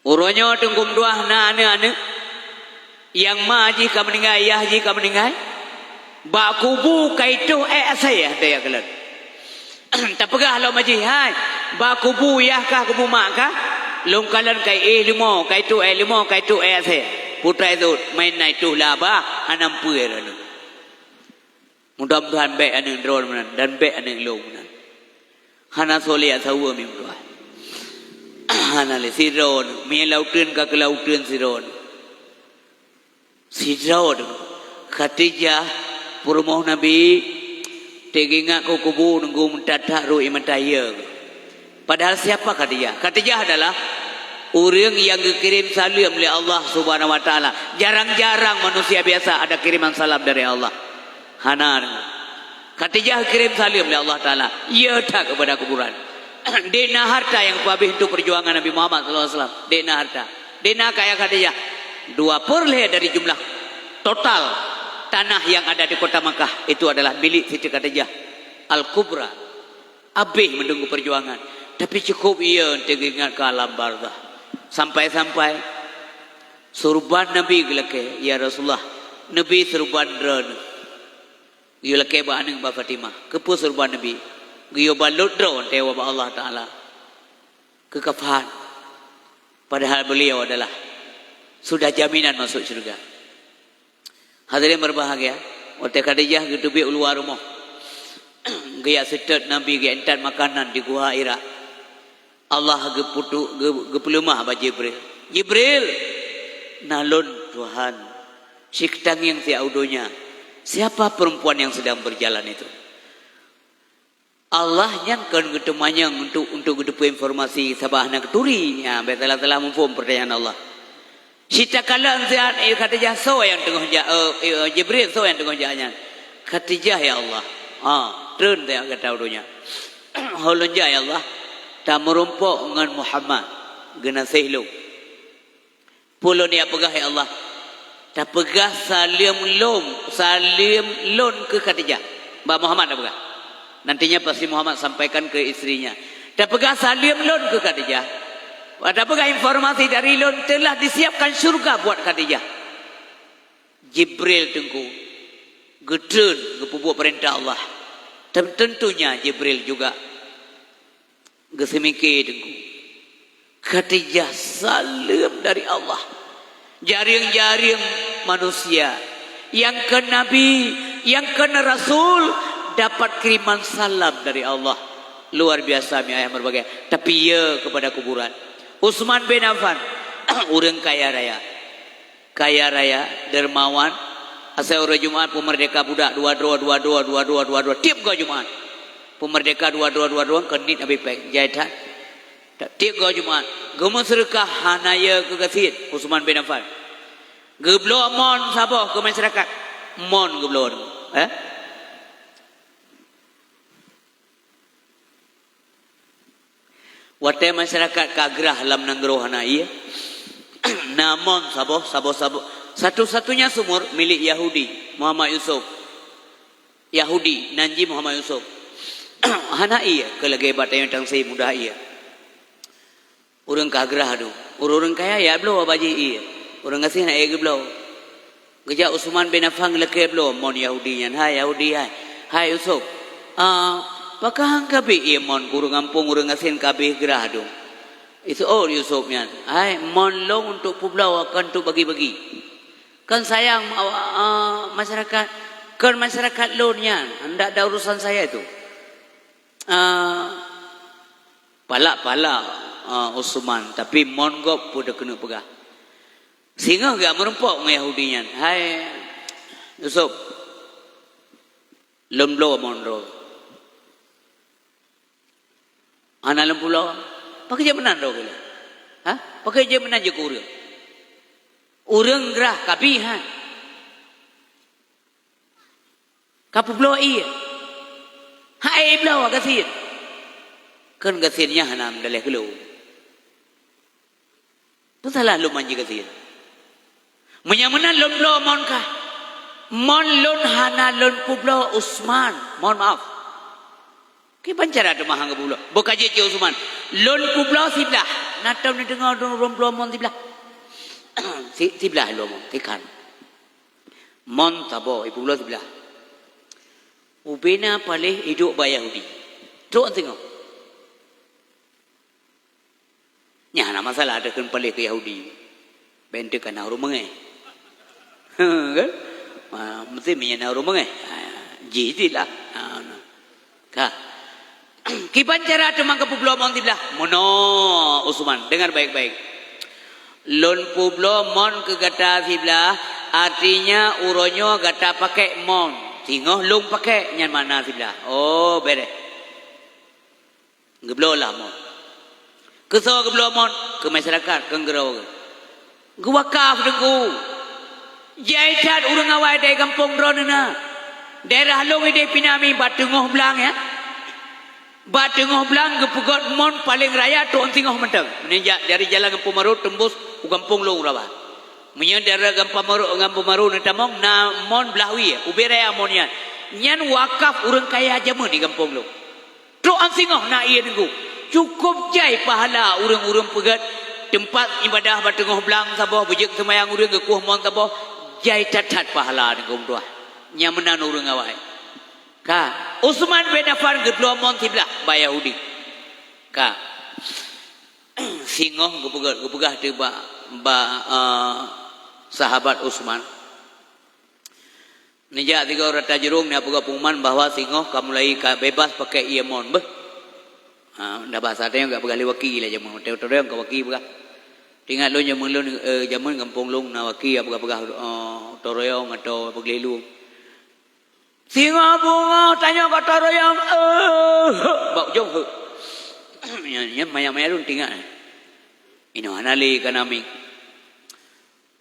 Uroe nyoe Teungku meutuah na aneuk-aneuk, nyang ma jih ka meuninggai, yah jih ka meuninggai, bak kubu ka itoh ék asèe, teuka kalon. Tapeugah lom ma jih, "Hai, bak kubu yah kah, kubu mak kah, lôn kalon ka iéh leumo, ka itoh ék leumo, ka itoh ék asèe." Putra sot, main na itoh laba, hana meupeue lom. Mudah-mudahan bèk aneuk droe meunan dan bèk aneuk lôn meunan. Hana soe lé saweue meutuah. Hana lé sidroe, mie lauteuen ka keu lauteuen sidroe. Sidroe. Khadijah, peurumoh Nabi, teuingat keu kubu nunggu meutat-that ruek ié mata ie. Padahal siapa Khadijah? Khadijah adalah ureueng nyang geukirém saleuem lé Allah Subhanahu wa Taala. Jarang-jarang manusia biasa ada kiriman salam dari Allah. Hana. Khadijah geukirém saleuem lé Allah Taala. Yö that keupada kuburan. Dek na harta nyang peuhabéh untuk perjuangan Nabi Muhammad sallallahu alaihi wasallam. Dek na harta. Dek na kaya Khadijah. Dua per lhèe dari jumlah total tanah yang ada di kota Makkah itu adalah milik Siti Khadijah Al-Kubra. Abéh meudong keu peujuangan, tapi cukôp ie teuingat keu alam barzakh. Sampai-sampai surban Nabi geulakèe, "Ya Rasulullah, neubi surban droeneuh." Geuyue lakèe bak aneuk bak Fatimah. Keupeue surban Nabi? Geuyue balot droe teuh bak Allah Taala keu kafan. Padahal beliau adalah sudah jaminan masuk syurga. Hadirin berbahagia, watèe Khadijah geuteubiet u luwa rumoh, geujak seutôt Nabi, geuintat makanan di Guha Hira. Allah geuputu-, geu-, geupeuleumah bak Jibril. "Jibril, na lôn, Tuhan, si tangieng siat u donya. Siapa perempuan yang sedang berjalan itu?" Allah nyan kon geuteumanyong untuk, untuk geuteupeue informasi, sabab hana geuturi. Nyan, bèk salah-salah muphom peurtanyaan Allah. Sita kalon siat, eh, Khadijah, soe nyang teungoh jak, eh, eh, Jibril, soe nyang teungoh jak nyan? Khadijah, ya Allah. Ha, treun siat gata u donya. Ho lôn jak, ya Allah, tameurumpok ngon Muhammad, geunaséh lôn. Peue lôn jak peugah, ya Allah? Tapeugah saleuem lôn, saleuem lôn keu Khadijah. Bak Muhammad tapeugah. Nantinya pasti Muhammad sampaikan ke istrinya. Tapeugah saleuem lôn keu Khadijah. Tapeugah informasi dari lôn, telah disiapkan syurga buat Khadijah. Jibril teungku geutreun geupeubuet peurintah Allah. Tentunya Jibril juga geuseumike teungku. Khadijah saleuem dari Allah. Jareueng-jareueng manusia, nyang kon nabi, nyang kon rasul, dapat kiriman salam dari Allah. Luar biasa, mi ayah meureubagai. Tapi ya kepada kuburan. Utsman bin Affan, ureuëng kaya raya. Kaya raya, dermawan, asai uroe Jumat peumeurdeka budak dua droe, dua droe, dua droe, dua droe. Tieb goe Jumat. Peumeurdeka dua droe, dua droe, keu niet Abi Peng. Jai that. Tieb goe Jumat. Geumeuseudeukah hana ye keu gasien, Utsman bin Affan. Geubloe mon saboh keu masyarakat. Mon geubloe. Eh? Watée masyarakat ka grah lam nanggroe hana ié, na mon saboh, saboh-saboh. Satu-satunya sumur milik Yahudi, Muhammad Yusuf. Yahudi, nan jih Muhammad Yusuf. Hana ié, keu lagée bak tanyoe tangsi mudah ié. Ureuëng ka grah tu. Ureuëng-ureuëng kaya ya bloe bak jih ié. Ureuëng gasien hana ié geubloe. Geujak Utsman bin Affan geulakée bloe mon Yahudi nyan, "Hai Yahudi, hai, hai Yusuf, ah, pakon han kabri ié mon keu ureuëng gampông, ureuëng gasien ka abéh grah dum?" Iseuôt Yusuf nyan, "Hai, mon lôn untuk peubloe, kon untuk bagi-bagi. Kon sayang, ah, masyarakat, kon masyarakat lôn nyan, handak ada urusan saya itu." Ah, palak-palak, ah, Utsman, tapi mon gob peue keuneuk peugah. Singoh geujak meurumpok ngon Yahudi nyan, "Hai Yusuf, lôn bloe mon droe." "Hana lôn peubloe." "Pakon jeuet meunan droe keu lôn? Ha? Pakon jeuet meunan jeuet keu ureuëng? Ureuëng grah kabri han. Ka peubloe ié. Hai bloe gasien. Kon gasien nyan hana meudaléh keu lôn. Peue salah lôn manjih gasien? Meunyoe meunan lôn bloe mon kah. Mon lôn hana lôn peubloe Utsman. Mohon maaf." "Kiban cara teuma han geupeubloe?" "Boh ka jeuet cit Utsman. Lôn peubloe siblaih. Na tom neudeungoe lôn bloe mon siblaih?" Si-, siblaih bloe mon, sikhan. Mon saboh, ipeubloe siblaih. Ubena paléh iduek bak Yahudi. Trok singoh. Nyan hana masalah, ada kheun paléh keu Yahudi. Bèk enteuk kana ureueng meungéh. Kan? Ha, meusti meunyan na ureueng meungéh. Ha, jih cit lah. Ha, nah. Ka. Kiban cara teuma kapeubloe mon siblaih? Meunoe, Utsman, dengar baik-baik. Lôn peubloe mon keu gata siblaih, artinya uroe nyoe gata pakék mon. Singoh lôn pakék, nyan makna siblaih. Oh, beureh. Geubloe lah mon. Keu soe geubloe mon? Keu masyarakat, keu nanggroe. Geuwakaf, Teungku. Jai that ureueng awai dari gampông droeneuh na. Daerah lôn idéh Pinami bak teungoh blang, ya. Bak teungoh blang geupeugöt mon paleng raya trok singoh mantong. Meunyoe jak dari jalan Gampông Maru teumbus u gampông lôn raba. Meunyoe daerah Gampông Maru, Gampông Maru neutamong na mon blah wie, ubé raya mon nyan. Nyan wakaf ureueng kaya jameun di gampông lôn. Trok 'an singoh na ie Teungku. Cukôp jai pahala ureueng-ureueng peugöt teumpat ibadah bak teungoh blang saboh, beujeuet seumayang ureueng geukueh mon saboh, jai that-that pahala Teungku meutuah. Nyan meunan ureueng awai. Ka, Utsman bin Affan geubloe mon siblaih bak Yahudi. Ka. Singoh geupeugah, geupeugah teuh bak, bak, eh, sahabat Utsman. Neujak sigoe rata jurông, neupeugah pengumuman bahwa singoh ka mulai ka bebas pakai ie mon beuh. Ha, dah bahasa teuh ka peugah lé waki lé jameun. Teuh-teuh ka waki peugah. Teuingat lôn jameun lôn, eh, jameun gampông lôn na waki ka peugah-peugah, eh, toroyong atau peugleh lueng. Singoh beungoh tanyoe ka toroyong, eh, bak ujong heuek. Nyan, nyan maya-maya lôn teuingat. Inoe hana lé ka na mieng.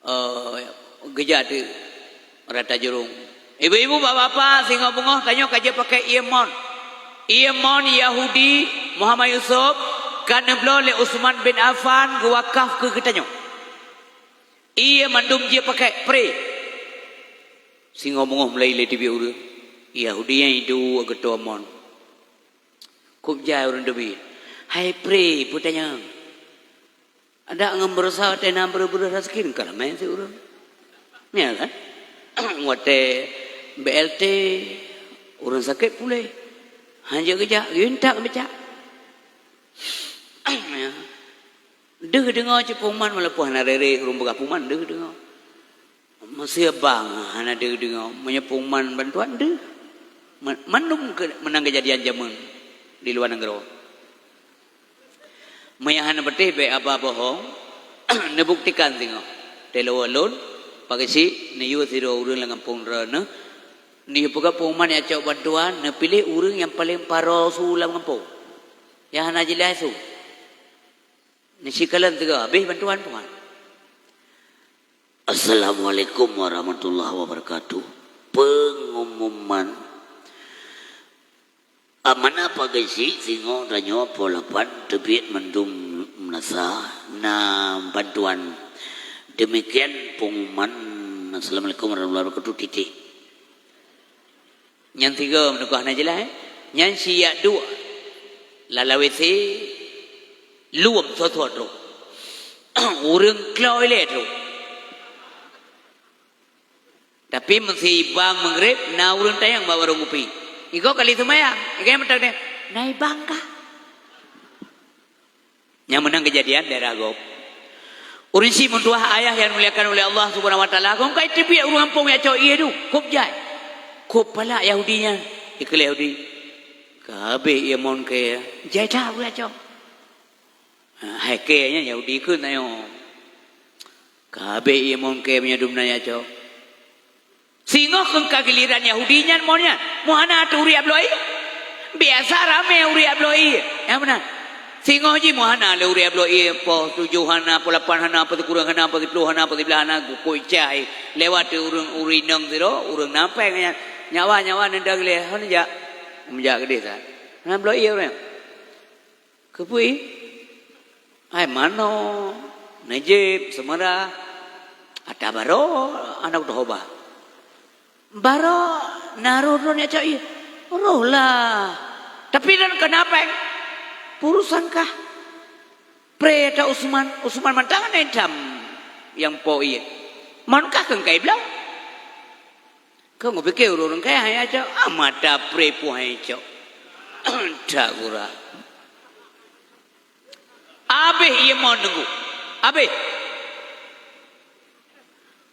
Eh, geujak teuh rata jurông. Ibu-ibu, bapak-bapak, singoh beungoh tanyoe ka jeuet pakai ie mon. Ie mon Yahudi Muhammad Yusuf ka neubloe lé Utsman bin Affan geuwakaf keu geutanyoe. Ie mandum jeuet pakai pre. Singoh beungoh mulai lé teubiet ureueng. Yahudi nyan iduek geutoe mon. Kôb jai ureueng teubiet. Hai pre, peue tanyong? Adak ngon beurosa watèe na breueh-breueh raseuki ka ramè sit ureueng. Nyo kan? Watèe B L T ureueng sakét puléh. Hanjeuet geujak, geuyue intat ngon becak. Deuh deungoe cit pengumuman, walaupun hana rere ureueng peugah pengumuman, deuh deungoe. Meuseu bang hana deuh deungoe, meunyoe pengumuman bantuan deuh. Ma-, mandum ke-, meunan keujadian jameun di luwa nanggroe. Meunyoe hana beuteh bék haba bohong, neubuktikan singoh. Teuleuwoe lôn, pagesik, neuyue sidroe ureuëng lam gampông droeneuh, neuyue peugah pengumuman nyang cok bantuan, neupiléh ureuëng nyang paleng paro su lam gampông. Nyang hana jeulaih su. Neusikalon sigoe, habéh bantuan peuhan. Assalamualaikum warahmatullahi wabarakatuh. Pengumuman. Amanah pagesik singoh tanyoe po lapan teubiet mandum meunasah na bantuan. Demikian pengumuman. Assalamualaikum warahmatullahi wabarakatuh. Titik. Nyang tiga meuneukoh hana jeulaih, eh? Nyang siyak duek. Lalawét se luem sot-sot troh. Ureuëng klo ilée troh. Tapi meusibang Maghrib na ureuëng tanyong bak warong kupi. Iko kali seumayang, iko nyang meuteuk deh, "Na ibang kah?" Nyang meunan keujadian daerah gob. Ureuëng si meutuah ayah yang dimuliakan oleh Allah Subhanahu wa Taala, kong kai teubiet ureuëng gampông jak cok ié tu, kop jai. Kop palak Yahudi nyan, dikeue Yahudi. Ka habéh ié mon kée, jai that ureuëng jak cok. Ha, hai kée nyan Yahudi kheun tanyoe. Ka habéh ié mon kée meunyoe dum na jak cok. Singoh kheun ka giliran Yahudi nyan mon nyan, meuhana teuh ureuëng jak bloe ié. Biasa ramé ureuëng jak bloe ié. Nyang meunan. Singoh jih meuhana lé ureuëng jak bloe ié, poh tujoh hana, poh lapan hana, poh sikureueng hana, poh siploh hana, poh siblaih hana, gukôi cai. Lewat teuh ureuëng, ureuëng inong sidroe, ureuëng na péng nyan. Nyawa, nyawa neudong lé, hana jak. Meujak keudeh that. Hana bloe ié ureuëng. Keupeue? Hai manoe, neujép, seumeurah, ata baroe aneuk teuhoba. Baroe na roh droeneuh jak cok ié. Roh lah. Tapi droeneuh keuneuk péng? Urusan kah? Pré ata Usman, Usman mantong hana itam nyang po ié. Man kah keuh kai bloe? Keu geupiké ureuëng kaya hana cok, ah, mata pré pun hana cok. Tak gura. Abéh ié mon teungku. Abéh.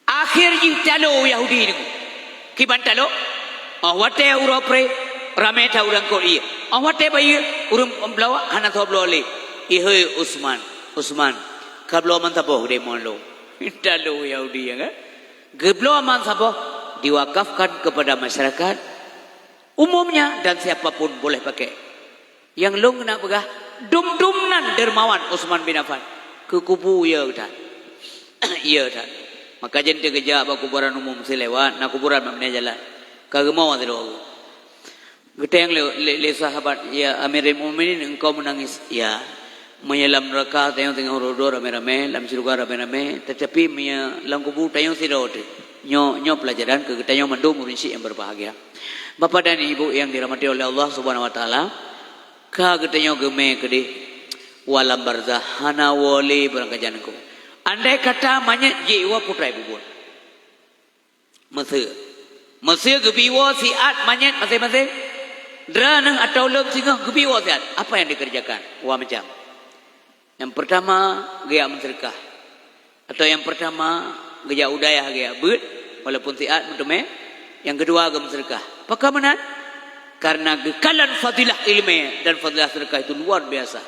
Akhé jih talo Yahudi teungku. Kiban talo? Oh watée uroe pré, ramé that ureuëng kot ié. Oh watée bayeue, ureuëng bloe hana soe bloe lé. Ihôi Usman, Usman, ka bloe man saboh deh mon lôn. Talo Yahudi nyan kan? Geubloe man saboh diwakafkan kepada masyarakat umumnya dan siapa pun boleh pakai. Nyang lôn keuneuk peugah, dum-dum nan dermawan Utsman bin Affan. Keu kubu, ya that. Ya that. Maka jeuet teugeujak bak kuburan umum silewat, na kuburan bak binéh jalan. Ka geumoe sidroe. Geutanyong lé, lé, lé sahabat, "Ya Amirul Mukminin, engkau menangis?" "Ya." "Meunyoe lam neuraka tanyoe teungoh rhodoh ramé-ramé, lam syeuruga ramé-ramé, tetapi meunyoe lam kubu tanyoe sidroe teuh." Nyoe, nyoe peulajaran keu geutanyoe mandum ureuëng syiek nyang berbahagia. Bapak dan Ibu yang dirahmati oleh Allah Subhanahu wa Taala, ka geutanyoe geumé keudeh u alam barzakh, hana woe lé beurangkajan keu. Andai kata manyét jiwoe putra ibu buet. Meuseu. Meuseu geubi woe siat manyét maséng-maséng. Droeneuh atau lôn singoh geubi woe siat. Apa yang dikerjakan? Dua macam. Yang pertama, geujak meuseudeukah. Atau yang pertama, geujak u dayah geujak beuet, walaupun siat meuteumé. Yang kedua, geumeuseudeukah. Pakon meunan? Karena geukalon fadilah ileumé dan fadilah seudeukah itu luar biasa.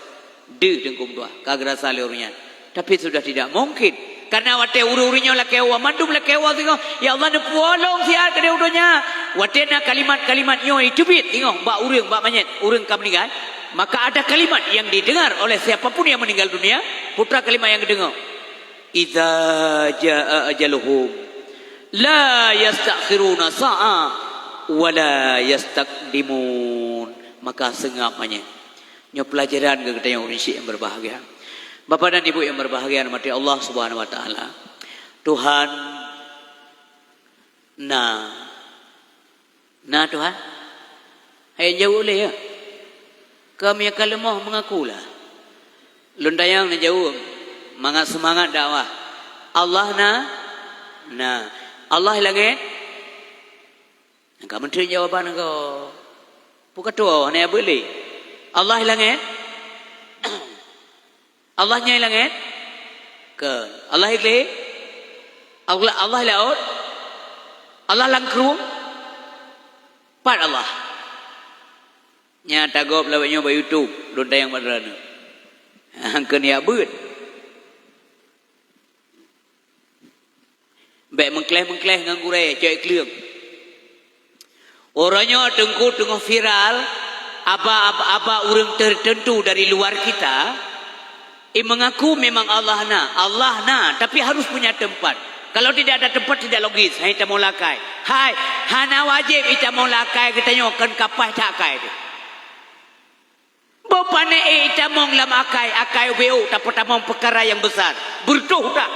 Deuh teungku meutuah, ka geurasa lé ureuëng nyan. Tapi sudah tidak mungkin. Karena watée ureuëng-ureuëng nyoe lakée woe, mandum lakée woe singoh, "Ya Allah, neupuwoe lôn siat keudeh u donya." Watée na kalimat-kalimat nyoe jiteubiet singoh bak ureuëng, bak manyét, ureuëng ka meuninggai, maka ada kalimat yang didengar oleh siapa pun yang meninggal dunia, putra kalimat yang geudeungoe, "Idza jaa ajaluhum, la yastakhiruna sa'ah, wa la yastaqdimun." Maka seungab manyét. Nyoe peulajaran keu geutanyoe ureuëng syiek nyang berbahagia. Bapak dan Ibu yang berbahagia, rahmati Allah Subhanahu wa Taala. Tuhan na. Na Tuhan. Hai jaweueb lé, ya. Kami ka leumoh meungaku lah. Lôn tanyong neujaweueb mangat seumangat dakwah. Allah na? Na. Allah i langét? Ka meuteun jawaban ko. Peue ka tuwoe hana beuet lé. Allah i langét? Allah nyan i langét? Kon. Allah i glé? Allah, Allah i laôt? Allah lam krueng? Pat Allah? Nyan tagob lawét nyoe bak YouTube, lôn tayang bak droeneuh. Keu neujak beuet. Bék meukleh-meukleh ngon gurée, cok ikleueng. Uroe nyoe Teungku teungoh viral, aba, aba, aba ureuëng tertentu dari luar kita, i mengaku memang Allah na, Allah na, tapi harus punya tempat. Kalau tidak ada tempat, tidak logis, hanya tamong lakai. Hai, hana wajéb itamong lakai geutanyoe kon kapaih that akai teuh. Boh pané ék itamong lam akai, akai ubé ôk tapeutamong peukara nyang besar, beureutoh that.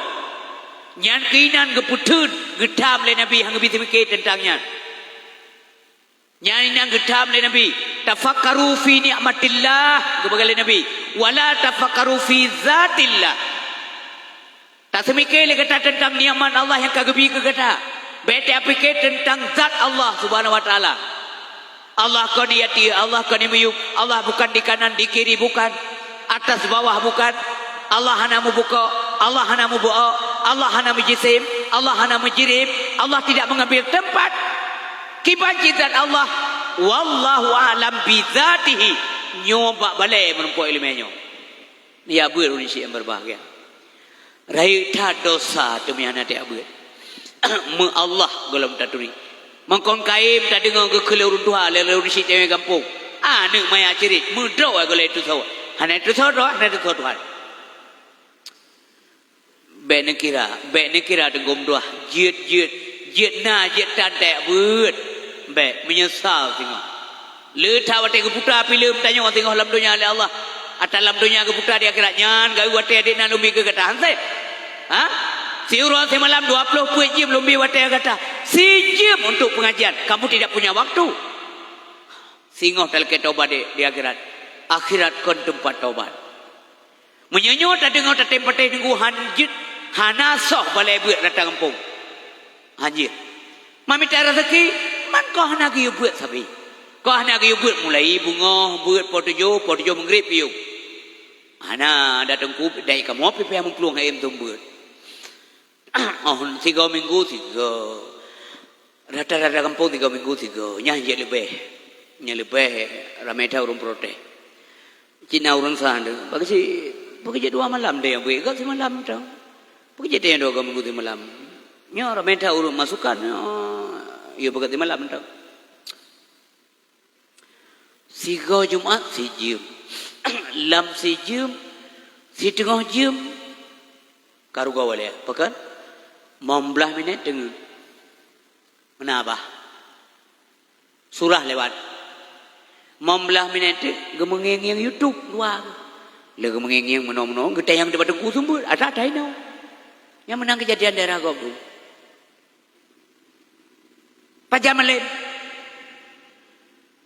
Nyan keuinan geupeutheun, geutham lé Nabi hana geubri teumike teuntang nyan. Nyan inan geutham lé Nabi, "Tafakkaru fi ni'matillah," geupeugah lé Nabi, "wala tafakkaru fi zatillah." Taseumike lé gata teuntang nikmat Allah nyang ka geubri keu gata. Bék tapike teuntang zat Allah Subhanahu wa Taala. Allah kon di ateueh, Allah kon di miyueb, Allah bukan di kanan, di kiri bukan, atas bawah bukan. Allah hana meubukok, Allah hana meubeuok, Allah hana meujisim, Allah hana meujirém, Allah tidak mengambil tempat. Kiban cit zat Allah, wallahu a'lam bizatihi. Nyoe bak balée meurumpok iéleumé nyoe. Ya beuet ureuëng syiek nyang berbahagia. Rayeuk that dosa teuma hana tajak beuet. Meu Allah gohlom taturi. Mangkon kayém tadeungoe geukheun lé ureuëng tuha lé ureuëng syiek teuh gampông. Aneuëk manyak cirit, meudroe gohlom tusoe. Hana tusoe droe, hana tusoe Tuhan. Bék neukira, bék neukira teunggom droe, jeuet, jeuet, jeuet na, jeuet tan tajak beuet. Bék, meunyeusal singoh. Le that watée geuputa filem tanyoe singoh lam donya lé Allah, ata lam donya geuputa di akhirat nyan, gawée watée adek na lôn bi keu gata, han sép? Ha? Siuroe simalam dua ploh peuet jeuem lôn bi watée gata. Sijeuem untuk pengajian, kamu tidak punya waktu. Singoh talakée tobat di, di akhirat. Akhirat kon teumpat tobat. Meunyoe nyoe tadeungoe tatem patéh teungku han jeuet, hana soh balée beuet rata gampông. Han jeuet. Mamita raseuki, man kah hana geuyue beuet sabe. Kah hana geuyue beuet mulai beungoh, beuet poh tujoh, poh tujoh meugréb piôh. Hana, ada teungku, dai kamoe pih payah meuplueng hai em teumbeuet. Oh, sigoe minggu sigoe. Rata-rata gampông tiga minggu sigoe, nyan jeuet leubeh. Nyan leubeh ramé that ureuëng protes. Cit na ureuëng sa deuh, pakri jeuet dua malam deh nyang bri, gak simalam tau. Pakri jeuet deh nyang dua minggu simalam. Nyoe ramé that ureuëng masukan, nyoe, ya, bak simalam tau. Sigoe Jumat sijeuem. Lam sijeuem, siteungoh jeuem, ka rugoe waléh. Pakon? Limong blaih minét teungeut. Meunan bah. Surah lewat. Limong blaih minét teuk geumeungieng-ngieng YouTube dua. Lé geumeungieng-ngieng meunoe-meunoe, geutanyong bak teungku seumeubeuet, ata-ata inoe. Nyang meunan keujadian daerah gob dum. Pajan malem.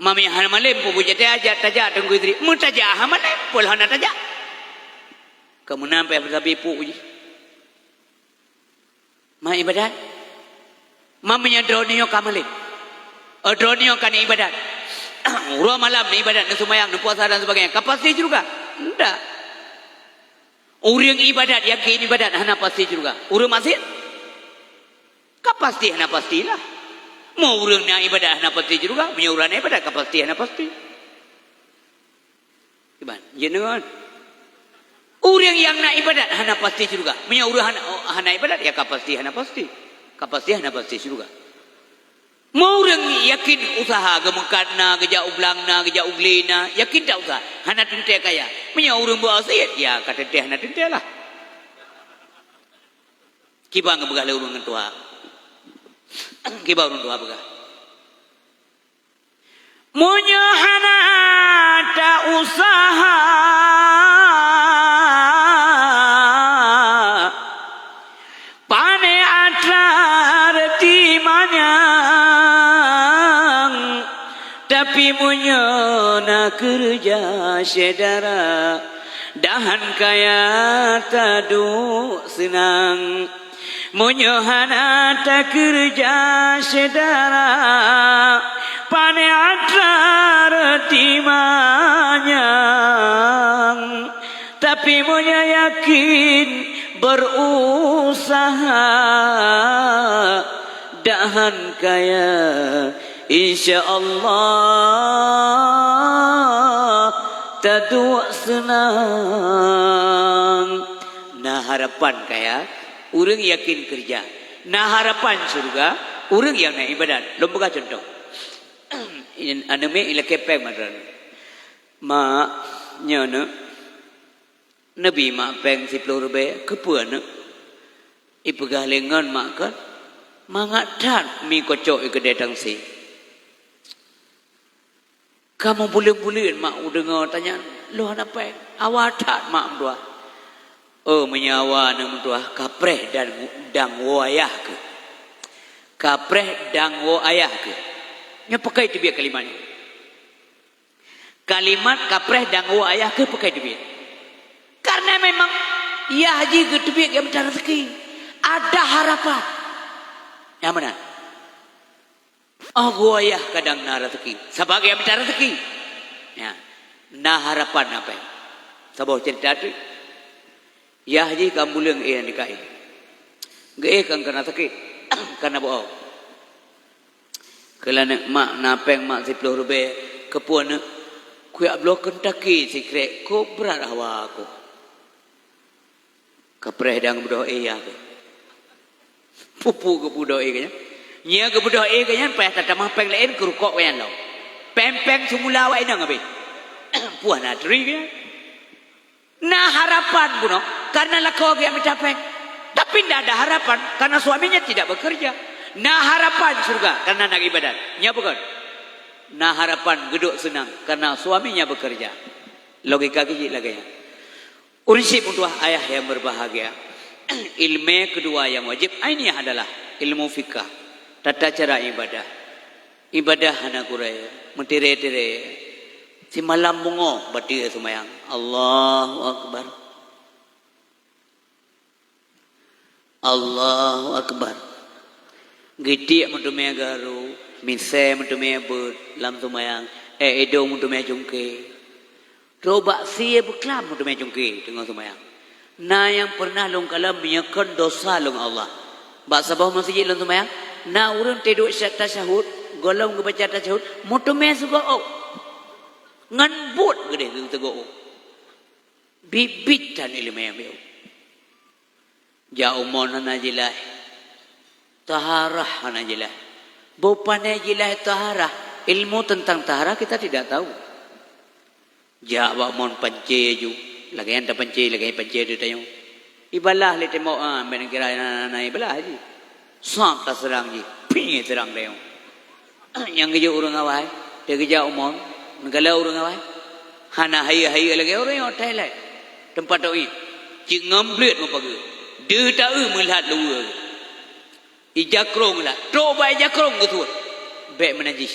Mami hana malem, peue jeuet tajak, tajak Teungku Idris. Meutajak hana malem, peue hana tajak. Keu meunan payah meusabe puk jih. Ma ibadat. Ma meunyoe droeneuh nyoe ka malem. Eh, droeneuh nyoe ka neuibadat. Uroe malam neuibadat, neuseumayang, neupuasa dan sebagainya. Ka pasti syeuruga? Ndak. Ureuëng ibadat, yakin ibadat hana pasti syeuruga. Ureuëng maksiet? Ka pasti hana pastilah. Meu ureuëng na ibadat hana pasti syeuruga, meunyoe ureuëng na ibadat ka pasti hana pasti. Iban, jeuet deungon. Ureuëng nyang na ibadat hana pasti syeuruga. Meunyoe ureuëng hana, hana ibadat, ya ka pasti hana pasti. Ka pasti hana pasti syeuruga. Meu ureuëng yakin usaha, geumeukat na, geujak u blang na, geujak u glé na, yakin that usaha, hana teuntée kaya. Meunyoe ureuëng beuasiet, ya ka teuntée hana teuntée lah. Kiban geupeugah lé ureuëng tuha. Kiban ureuëng tuha peugah. Meunyoe hana ta-usaha, pane atra reuti manyang. Tapi meunyoe na keureuja syedara, dahan kaya taduek seunang. Meunyoe hana takeureuja syedara, pane atra reuti manyang. Tapi meunyoe yakin berusaha, Mudah-mudahan kaya, insya Allah taduek seunang. Na harapan kaya, ureuëng yakin keureuja. Na harapan syeuruga, ureuëng nyang na iébadat. Lôn peugah cuntoh. Aneuk miet ilakée péng mantong. "Mak, nyoe neuk, neubi mak péng siploh ribée, keupeue neuk?" Ipeugah lé ngon mak keuh, "Mangat that mi kocok i keudée tangsi." Ka meubuleuen-buleuen mak u deungoe tanyan, "Lôn hana péng." Awa that mak meutuah. "Oh, meunyoe awa neuk meutuah, kapreh dan, dan woe ayah keuh. Kapreh dan woe ayah keuh." Nyoe pakai teubiet kalimat nyoe. Kalimat kapreh dan woe ayah keuh pakai teubiet. Karena memang yah jih geuteubiet nyang mita rezeki. Ada harapan. Nyang meunan. Oh, woe ayah kadang na rezeki. Sabab nyang mita rezeki. Ya. Na harapan apa? Saboh cerita tu. Yah jih ka meubuleuen éh nyan dikaén. Geuéh kan kana sakét, kana beuo. Kheun lé aneuk, "Mak, na péng mak siploh ribée, keupeue neuk?" "Kujak bloe Kentucky Secret, kok brat hawa kok." Kapreh dan geubeudôh éh yah keuh. Peue-peue geubeudôh éh keuh nyan. Nyan geubeudôh éh keuh nyan payah tatamah péng laén keu rukok keuh nyan lom. Péng-péng seumula awak inong habéh. Peue hana turi keuh nyan. Na harapan bunoe karena lakoe geuh mita péng. Tapi ndak ada harapan karena suaminya tidak bekerja. Na harapan syeuruga karena na iébadat. Nyan peue kon? Na harapan geuduek seunang karena suaminya bekerja. Logika keuh jih lagée nyan. Ureuëng syiek meutuah ayah nyang berbahagia. Ileumé keudua nyang wajéb ainiah adalah ilmu fikah, tata cara iébadah. Iébadah hana gurée, meutirée-tirée. Simalam beungoh batée seumayang. Allahu Akbar. Allahu Akbar. Geutiek meuteumé garu, misée meuteumé beuet lam seumayang, ék idong meuteumé cungké. Trok bak sie beuklam meuteumé cungké teungoh seumayang. Na nyang peureunah lôn kalon meunyoe kon dosa lôn Allah. Bak saboh meuseujid lôn seumayang, na ureuëng teuduek sya-, tasyahud, gohlom geubaca tasyahud, meuteumé sigoe ôk. Ngon buet geudeh geuteugok ôk. Biet-biet tan ileumé nyan. Jak u mon hana jeulaih, taharah hana jeulaih. Boh pané jeulaih taharah, ilmu tentang taharah kita tidak tahu. Jak bak mon pancé ju, lagée nyan tapancé, lagée pancé di tanyoe. Ibalah lé tembok, ah, ben kira na, na, na ibalah jih. Sab taseurang jih, pih seurang tanyoe. Nyang geujok ureuëng awai, teugeujak u mon, neukalon ureuëng awai. Hana hayeue-hayeue lagée ureuëng nyang Thailand. Teumpat tok nyan, cit ngon bleuet meupageue. Deuh ta-eu meulat luweue. Ija krong lah. Trok bak ija krong geusuet. Bék meunajis.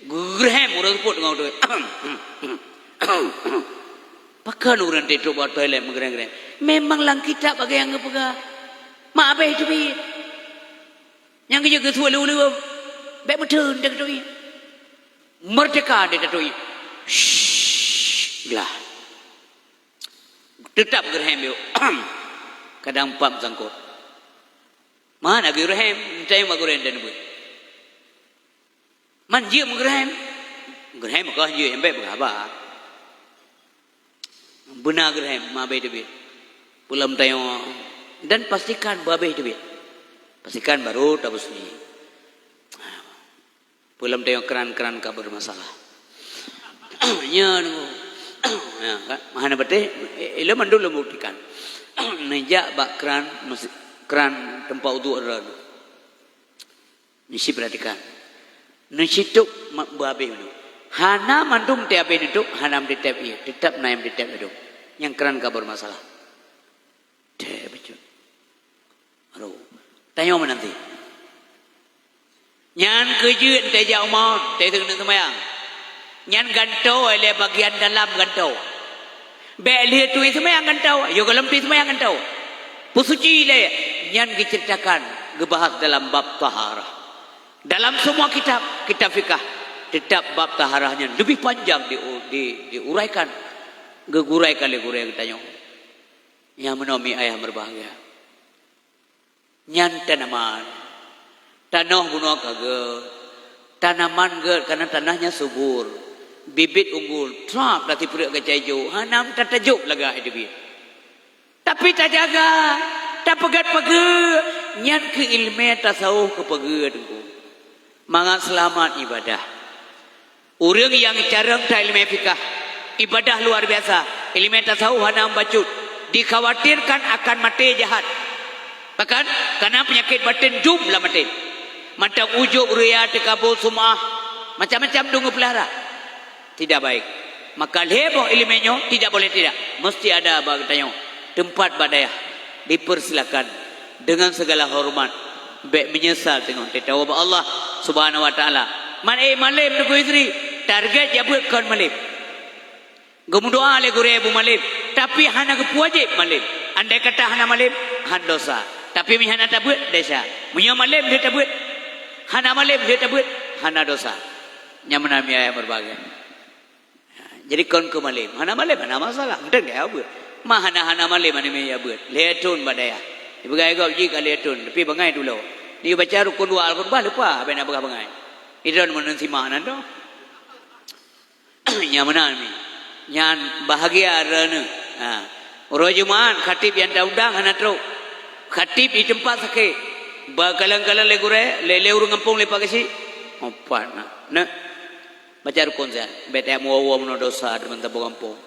Geureuhem ureuëng seupôt deungon ureuëng. Pakon ureuëng teutrok bak toilet meugeureng-gereng? Memang lam kitab lagée nyang geupeugah. Mak abéh teubiet. Nyang geujak geusuet lé ulée, bék meuteun teuh geutuih. Meurdeka teuh geutuih. Shh, glah. Teutap geureuhem yuk. Kadang pap sangkot. Mana geureuhem, entah yang mak geureuhem dan buet. Man jeuet meugeureuhem. Geureuhem kah jeuet, nyang bék beuhaba. Beuna geureuhem, ma abéh teubiet. Peulom tanyoe dan pastikan beu abéh teubiet. Pastikan baru tabeuseuci. Peulom tanyoe kran-kran ka bermasalah. Nyan, ya, kan? Hana beuteh, ilom mandum lôn buktikan. Neujak bak kran, meusi-, kran teumpat uduk droe. Neuci peuratikan. Neuci tôp ma-, beuabéh meunoe. Hana mandum teuabéh neutôp, hana meuteutab ié. Teutap na nyang meuteutab ladôm. Nyang kran ka bermasalah. Teuh bacut. Aduh. Tanyoe meunan ti. Nyan keu jeuet teuh jak u mon, teuh keuneuk seumayang. Nyan gantoe lé bagian dalam gantoe. Bék lheueh tueng seumayang gantoe, yoh gohlom tueng seumayang gantoe. Peusuci lé, nyan geuceuritakan, geubahas dalam bab taharah. Dalam semua kitab, kitab fikah, teutap bab taharah nyan leubeh panjang di, di, diuraikan, geuguraikan lé gurée geutanyoe. Nyang meunoe mi ayah meubahgia. Nyan tanaman. Tanoh bunoe ka gèt, tanaman gèt, karena tanahnya subur, bibit unggul, trap tasipreuk keu cai jôk, hana tatajôb lagak hai teubiet. Tapi tajaga, tapeugèt-peugèt, nyan keuh ileumèe tasawuf keuh peugèt, Teungku. Mangat seulamat ibadah. Ureueng nyang carông that ileumèe fikah, ibadah luar biasa, ileumèe tasawuf hana meubacut, dikhawatirkan akan maté jahat. Bahkan, kana peunyakét batén dum lam atén. Mantong ujub, riya, teukabur, sum'ah, macam-macam dum geupeulara. Tidak baik. Maka lhèe boh ileumèe nyoe tidak boleh tidak. Mesti ada bak geutanyoe teumpat bak dayah. Dipersilakan dengan segala hormat. Bèk meunyeusal teungoh teutoba bak Allah Subhanahu wa Taala. Man, eh, malém Teungku Yusri, target jabeuet kon malém. Geumeudoa lé gurèe beumalém, tapi hana geupeuwajéb malém. Andai kata hana malém, han dosa. Tapi meunyo hana tabeuet, desya. Meunyo malém lheueh tabeuet, hana malém lheueh tabeuet, hana dosa. Nyan meunan mi ayah meubahagia. Jadi kon keu malém. Hana malém, hana masalah. Meuteun keu beuet. Ma hana-hana malém aneuk miet beuet. Lhèe thôn bak dayah. Dipeugah gob jih ka lhèe thôn, tapi bangai tulo. Di baca rukun dua Al-Qurban lupa, habéh na peugah bangai. Idon meunan simak nan tu. Nyan meunan mi. Nyan bahagia droeneuh. Ha. Uroe Jumat, khatib nyang taundang hana trok. Khatib di teumpat sakét. Beukalon-kalon lé gurèe, lé, lé ureueng gampông lé Pak Geuchik. Opat na. Neu. Baca rukun siat. Bèk tajak meuwoe-woe meunoe dosa deungon saboh gampông.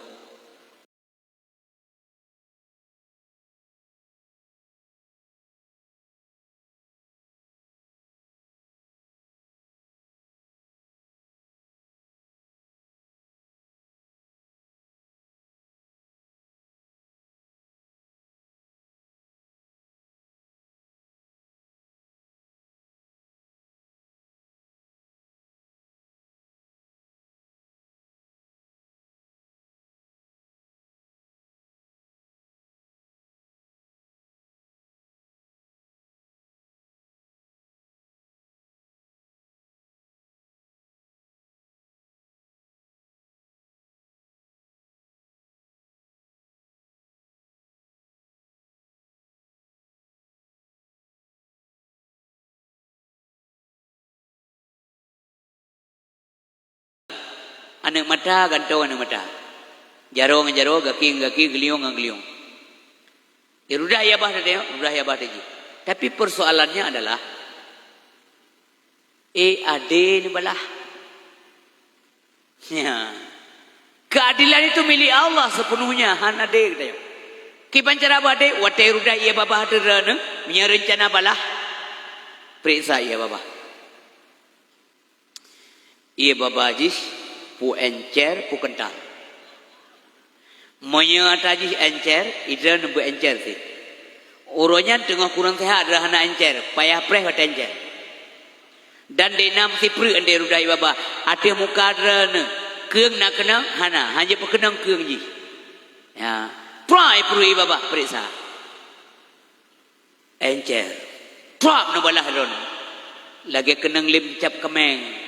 Aneuk mata gantoe aneuk mata. Jaroe ngon jaroe, gaki ngon gaki, geuliong ngon geuliong. Di rudah ie babah tadi, rudah ie babah tadi. Tapi persoalannya adalah, eh, adé neubalah. Ya. Keadilan itu milik Allah sepenuhnya, han adé geutanyoe. Kiban cara beuadé, watèe rudah ie babah teureuna, meunyo reuncana balah, periksa ie babah. Ie babah jih peu encer, peu kental. Meunyoe ata jih encer, ideh neubeu encer sit. Uroe nyan teungoh kureueng seuhat, droe hana encer, payah preh watèe encer. Dan di nam sipreuk di rudah ie babah, ateueh muka droeneuh, keueng na keunong? Hana, hana jipeukeunong keueng jih. Ya, prai pruet ie babah, peuriksa. Encer. Trap neubalah droeneuh. Lagèe keunong lém cap keuméng.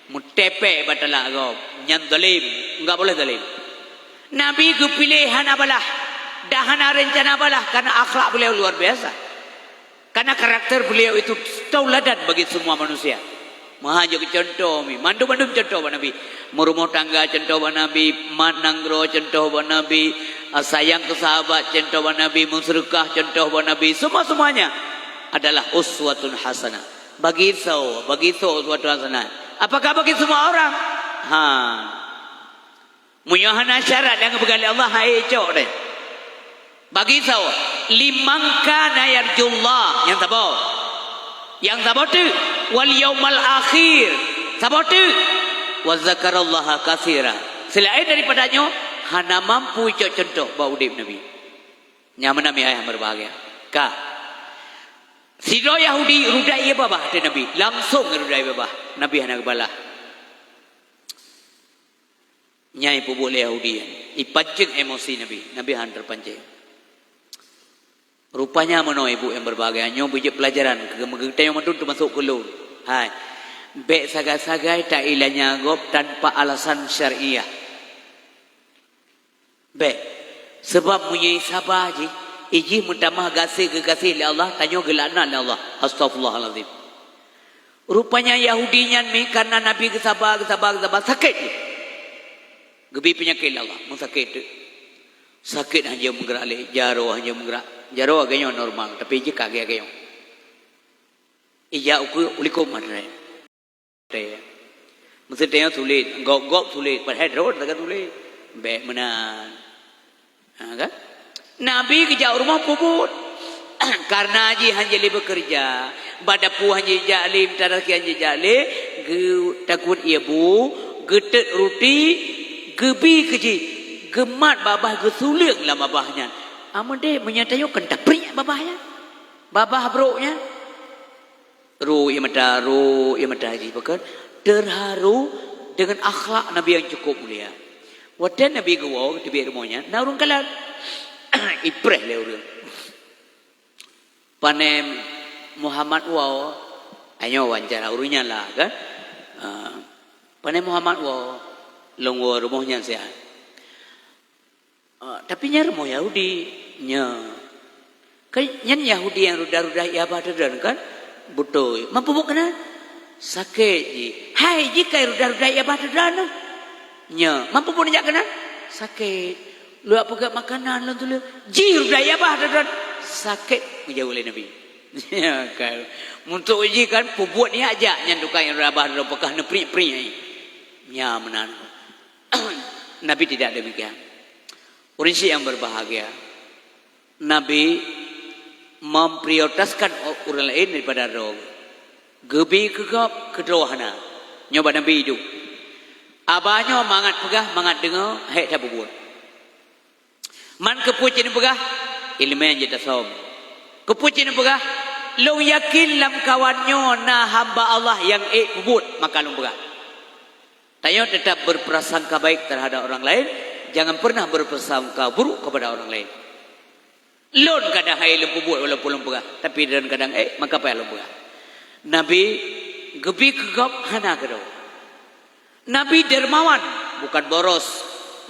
Meutepek bak talak gob. Nyan zalim. Enggak boleh zalim. Nabi geupiléh hana balah. Dan hana reuncana balah karena akhlak beliau luar biasa. Karena karakter beliau itu tauladan bagi semua manusia. Meuhajat keu cuntoh mi, mandum-mandum cuntoh bak Nabi. Meurumoh tangga cuntoh bak Nabi, mat nanggroe cuntoh bak Nabi, ah, sayang keu sahabat cuntoh bak Nabi, meuseudeukah cuntoh bak Nabi. Semua-semuanya adalah uswatun hasanah. Bagi soe, bagi soe uswatun hasanah. Apakah bagi semua orang? Ha. Meunyoe hana syarat nyang geupeugah lé Allah, hai cok deh. Bagi saboh, liman kana yarjullah, nyang saboh. Nyang saboh teuk, wal yaumal akhir. Saboh teuk, wa zakarallaha katsira. Selain daripada nyoe, hana mampu icok cuntoh bak udeb Nabi. Nyang meunan mi ayah meureubahagia. Ka. Sidroe Yahudi rudah ie babah ateueh Nabi, langsong rudah ie babah. Nabi hana geubalah. Nyan ipeubuet lé Yahudi nyan. Ipancéng emosi Nabi. Nabi han teupancéng. Rupanya meunoe ibu nyang meureubahagia, nyoe beujeuet peulajaran keu geutanyoe mandum teumasok keu lôn. Hai. Bèk sagai-sagai tailanya gob tanpa alasan syariah. Bèk. Sabab meunyoe saba jih, ijih meutamah gaséh geugaséh lé Allah, tanyoe geulaknat lé Allah. Astaghfirullahalazim. Rupanya Yahudi nyan mi karena Nabi geusaba, geusaba, geusaba, sakét jih. Geubi peunyakét lé Allah, meusakét teuk. Sakét hanjeuet meugeurak lé, jaroe hanjeuet meugeurak. Jaroe lagèe nyoe normal, tapi jih ka lagèe nyoe. Ija ukeue u likot maté. Meuseuti nyoe sulet, gob-gob sulet, padahai droe teuka sulet. Bèk meunan. Ha, kan? Nabi geujak u rumoh peubuet. Karena jih hanjeuet lé beukeureuja, bak dapu hanjeuet jak lé, meutaraki hanjeuet jak lé, geutakot ie bu, geutot ruti, geubi keu jih, geumat babah, geusuleueng lam babah nyan. Ameudeh meunyoe tanyoe kan tapriek babah nyan. Babah brok nyan. Ru ie mata, ru ie mata jih, pakon? Terharu dengan akhlak Nabi yang cukup mulia. Watèe Nabi geuwoe teubiet rumoh nyan, na ureueng kalon. Ipreh lé ureueng. Pane Muhammad woe, nyoe wawancara ureueng nyan lah, kan? Ah, pane Muhammad woe, lôn woe rumoh nyan siat. Ah, tapi nyan rumoh Yahudi. Nyo. Kan nyan Yahudi nyang rudah-rudah ie babah teudroe kan? Beutôi. Man peubuet keunan? Sakét jih. Hai jih ka rudah-rudah ie babah teudroe. Nyo. Man peubuet jak keunan? Sakét. Luwat peugöt makanan lom tuleueng. Jih rudah ie babah teudroe. Sakét, geujaweueb lé Nabi. Nyo kan. Meuntok jih kan peubuet nyan jak nyan tukang ie babah teudroe peugah neupriek-priek. Nyan meunan. Nabi tidak demikian. Ureueng syiek nyang berbahagia, Nabi memprioritaskan ureueng laén daripada droe. Geubi keu gob, keu droe hana. Nyoe bak Nabi idup. Aba nyoe mangat peugah, mangat deungoe, hék tapeubuet. Man keupeue cit neupeugah? Ileumèe jeuet tasöm. Keupeue cit neupeugah? Lôn yakin lam kawan nyoe na hamba Allah nyang ék peubuet, maka lôn peugah. Tanyoe tetap berprasangka baik terhadap orang lain, jangan pernah berprasangka buruk kepada orang lain. Lôn kadang hai lôn peubuet walaupun lôn peugah, tapi lôn kadang ék, maka payah lôn peugah. Nabi geubi keu gob hana keudroe. Nabi dermawan, bukan boros.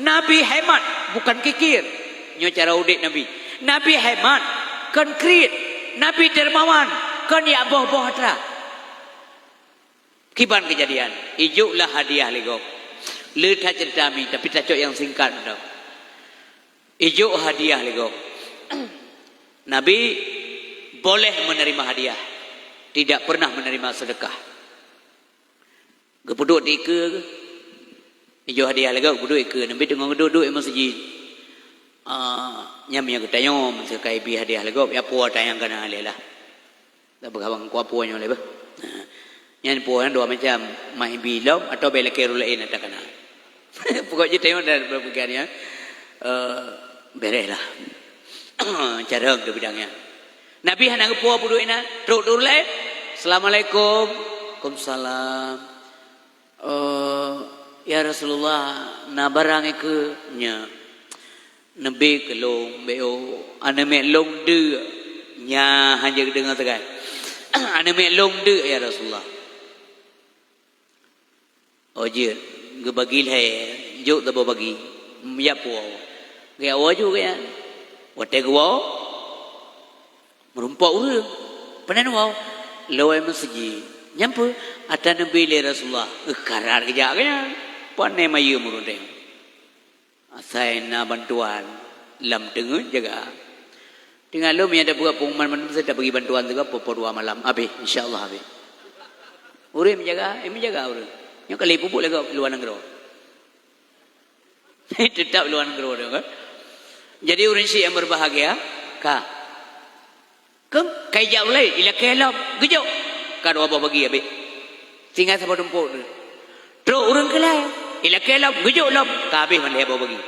Nabi hemat, bukan kikir. Nyoe cara udép Nabi. Nabi hemat, kon kriet. Nabi dermawan, kon jak boh-boh atra. Kiban keujadian, ijok lah hadiah lé gob. Le that ceurita mi, tapi tacok nyang singkat mantong. Ijok hadiah lé gob. Nabi boleh menerima hadiah, tidak pernah menerima sedekah. Geupeuduek di ikeue, ijok hadiah lé gob, geupeuduek ikeue, Nabi teungoh geuduek-duek i meuseujid. Ah, nyan meunyoe geutanyoe, meuseukai bi hadiah lé gob, ya po tanyang kana lé lah. Dak peugah bang kuapo nyoe lé beuh. Nah, nyan po nyan dua macam, mak ibi lom atau bèk lakèe ureueng laén ata kana. Pokok jih tengok dan berpegang ya. Eh, bereh lah. Cara ke bidang nyan. Nabi hana geupo peuduek inan, trok ureueng laén. Assalamualaikum. Waalaikumsalam. "Oh, ya Rasulullah, na barang ikeue?" "Nyo." "Neubi keu lôn, bèk oh, aneuk miet lôn deuk." Nyan hana geudeungoe sagai. "Aneuk miet lôn deuk, ya Rasulullah." Oh, jeuet, geubagi lhèe, jok saboh bagi. Jak puwoe. Geujak woe ju geuh nyan. Watèe geuwoe, meurumpok ureueng. "Pane neuwoe?" "Lôn woe meuseujid." "Nyan peue?" "Ata neubi lé Rasulullah." Eh, karat geujak geuh nyan. Pane mayeuem ureueng teuh. Asai na bantuan lam teungeut jaga. Tinggai lôn meunyo tapeugah pengumuman mandum, saya tabagi bantuan juga poh-poh dua malam. Habéh, insya Allah habéh. Ureueng meujaga, eh, meujaga ureueng. Nyoe kali pupuk lagèe luwa nanggroe. Teutap luwa nanggroe tu kan. Jadi ureueng syiek nyang berbahagia, ka. Keu kai jak ulèe, ilakèe lom, geujok. Ka dua boh bagi habéh. Tinggai saboh tumpôk tu. Trok ureueng keulai, ilakèe lom, geujok lom, ka habéh mandum boh bagi.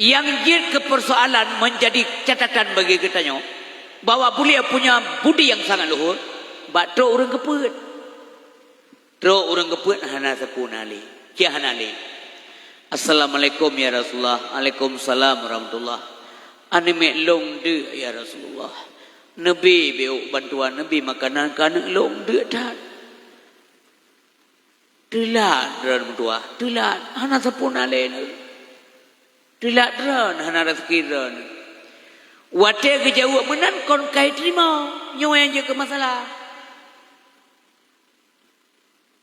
Nyang jeuet keu persoalan menjadi catatan bagi geutanyoe, bahwa beliau punya budi yang sangat luhur, bak trok ureueng keupeuet. Trok ureueng keupeuet hana sapeue na lé. Cit hana lé. "Assalamualaikum ya Rasulullah." "Waalaikumsalam warahmatullah." "Aneuk miet lôn deuk ya Rasulullah. Neubi bèk bantuan, neubi makanan keu aneuk lôn deuk that." Teulat droe meutuah, teulat. Hana sapeue na lé nyoe. Teulat droe, hana raseuki droe. Watèe geujaweueb meunan kon kai teurimong, nyoe nyang jeuet keu masalah.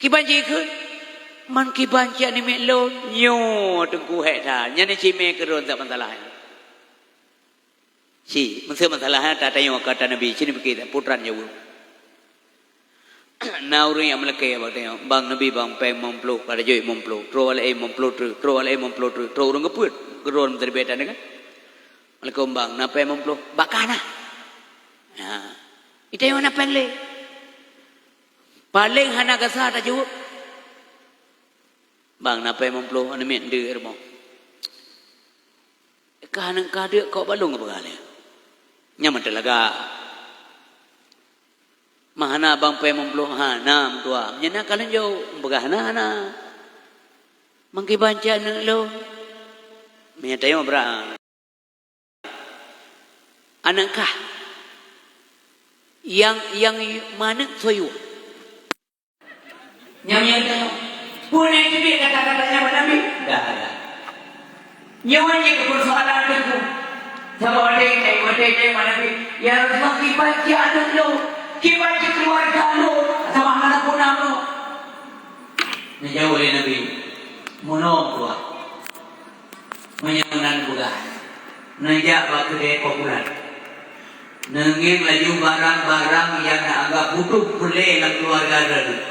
Kiban jih kheun, "Man kiban cit aneuk miet lôn?" "Nyoe Teungku, hék that. Nyan cit mé keudroe that masalah nyan." Ci, meuseu masalah nyan tatanyong keu ata Nabi, ci Nabi kheun, "Putran jaweueb." Na ureuëng nyang meulakée bak tanyoe, "Bang Nabi, bang, péng limong ploh, ka jeuet limong ploh, troh laén limong ploh treuk, troh laén limong ploh treuk, troh ureuëng geupeuet, keudroe meuteubit tanyoe kan." "Assalamualaikum bang, na péng limong ploh?" "Baka na." "Ha. Itanyong na péng lé." Paleng hana gasa tajaweueb. "Bang, na péng limong ploh, aneuk miet ndeuk rumoh." Ka aneuk ka deuk kok balong geupeugah lé. Nyan mantong lagak. "Ma hana bang péng limong ploh?" "Hana, meutuah." "Nyan na ka lôn jaweueb, peugah hana, hana. Man kiban cit aneuk lôn?" Meunyoe tanyoe brat. Aneuk kah? Nyang, nyang maneuk soe yue? Nyang, nyang tanyong. Peue na teubiet kata-kata nyan bak Nabi? Dah, dah. Nyoe jeuet keu peusoalan Teungku. Saboh watée, watée, watée bak Nabi, "Ya Rasulullah, kiban cit aneuk lôn, kiban cit keuluwarga lôn, sama hana peue na lôn." Neujaweueb lé Nabi, "Meunoe, Tuan." Meunyoe na neupeugah, neujak bak keudè poh bulan. Neungieng laju barang-barang nyang neuanggap butuh peureulée lam keuluwarga droeneuh.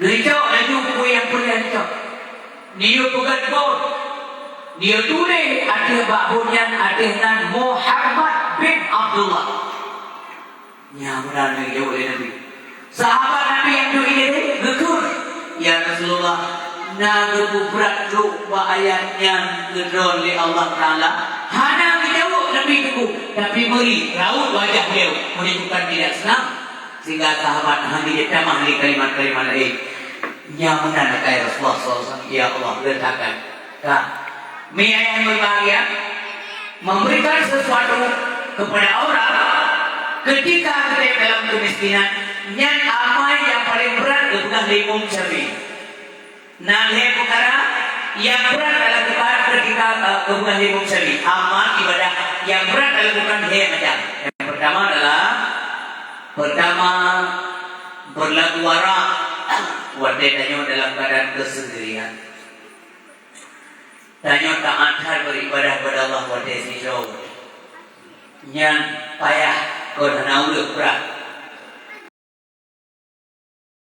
Neucok laju peue nyang peureulée neucok. Neuyue peugét bot. Neuyue tuléh ateueh bak bot nyan ateueh nan Muhammad bin Abdullah. Nyan meunan nyang geujaweueb lé Nabi. Sahabat Nabi nyang duek ilée geukheun, "Ya Rasulullah, na geupeu brat trok bak ayat nyan keudroe lé Allah Taala?" Hana geujaweueb Nabi Teungku, tapi meuri raut wajah beliau menunjukkan tidak senang, sehingga sahabat hana jeuet tamah lé kalimat-kalimat laén. Nyan meunan kheun Rasulullah sallallahu alaihi wasallam, "Ya Allah, letakkan." Ka. Mi ayah yang berbahagia, memberikan sesuatu kepada orang ketika kita dalam kemiskinan, nyan amal yang paling berat geupeugah lé Imam Syafi'i. Na lhée peukara nyang brat dilakukan ketika, eh, geupeugah lé Imam Syafi'i. Amal ibadah nyang brat dilakukan lhée macam. Yang pertama adalah, pertama, berlagu warak watée tanyoe dalam keadaan kesendirian. Tanyoe taát that beribadah kepada Allah watée sidroe. Nyan payah kon hana ureuëng brat.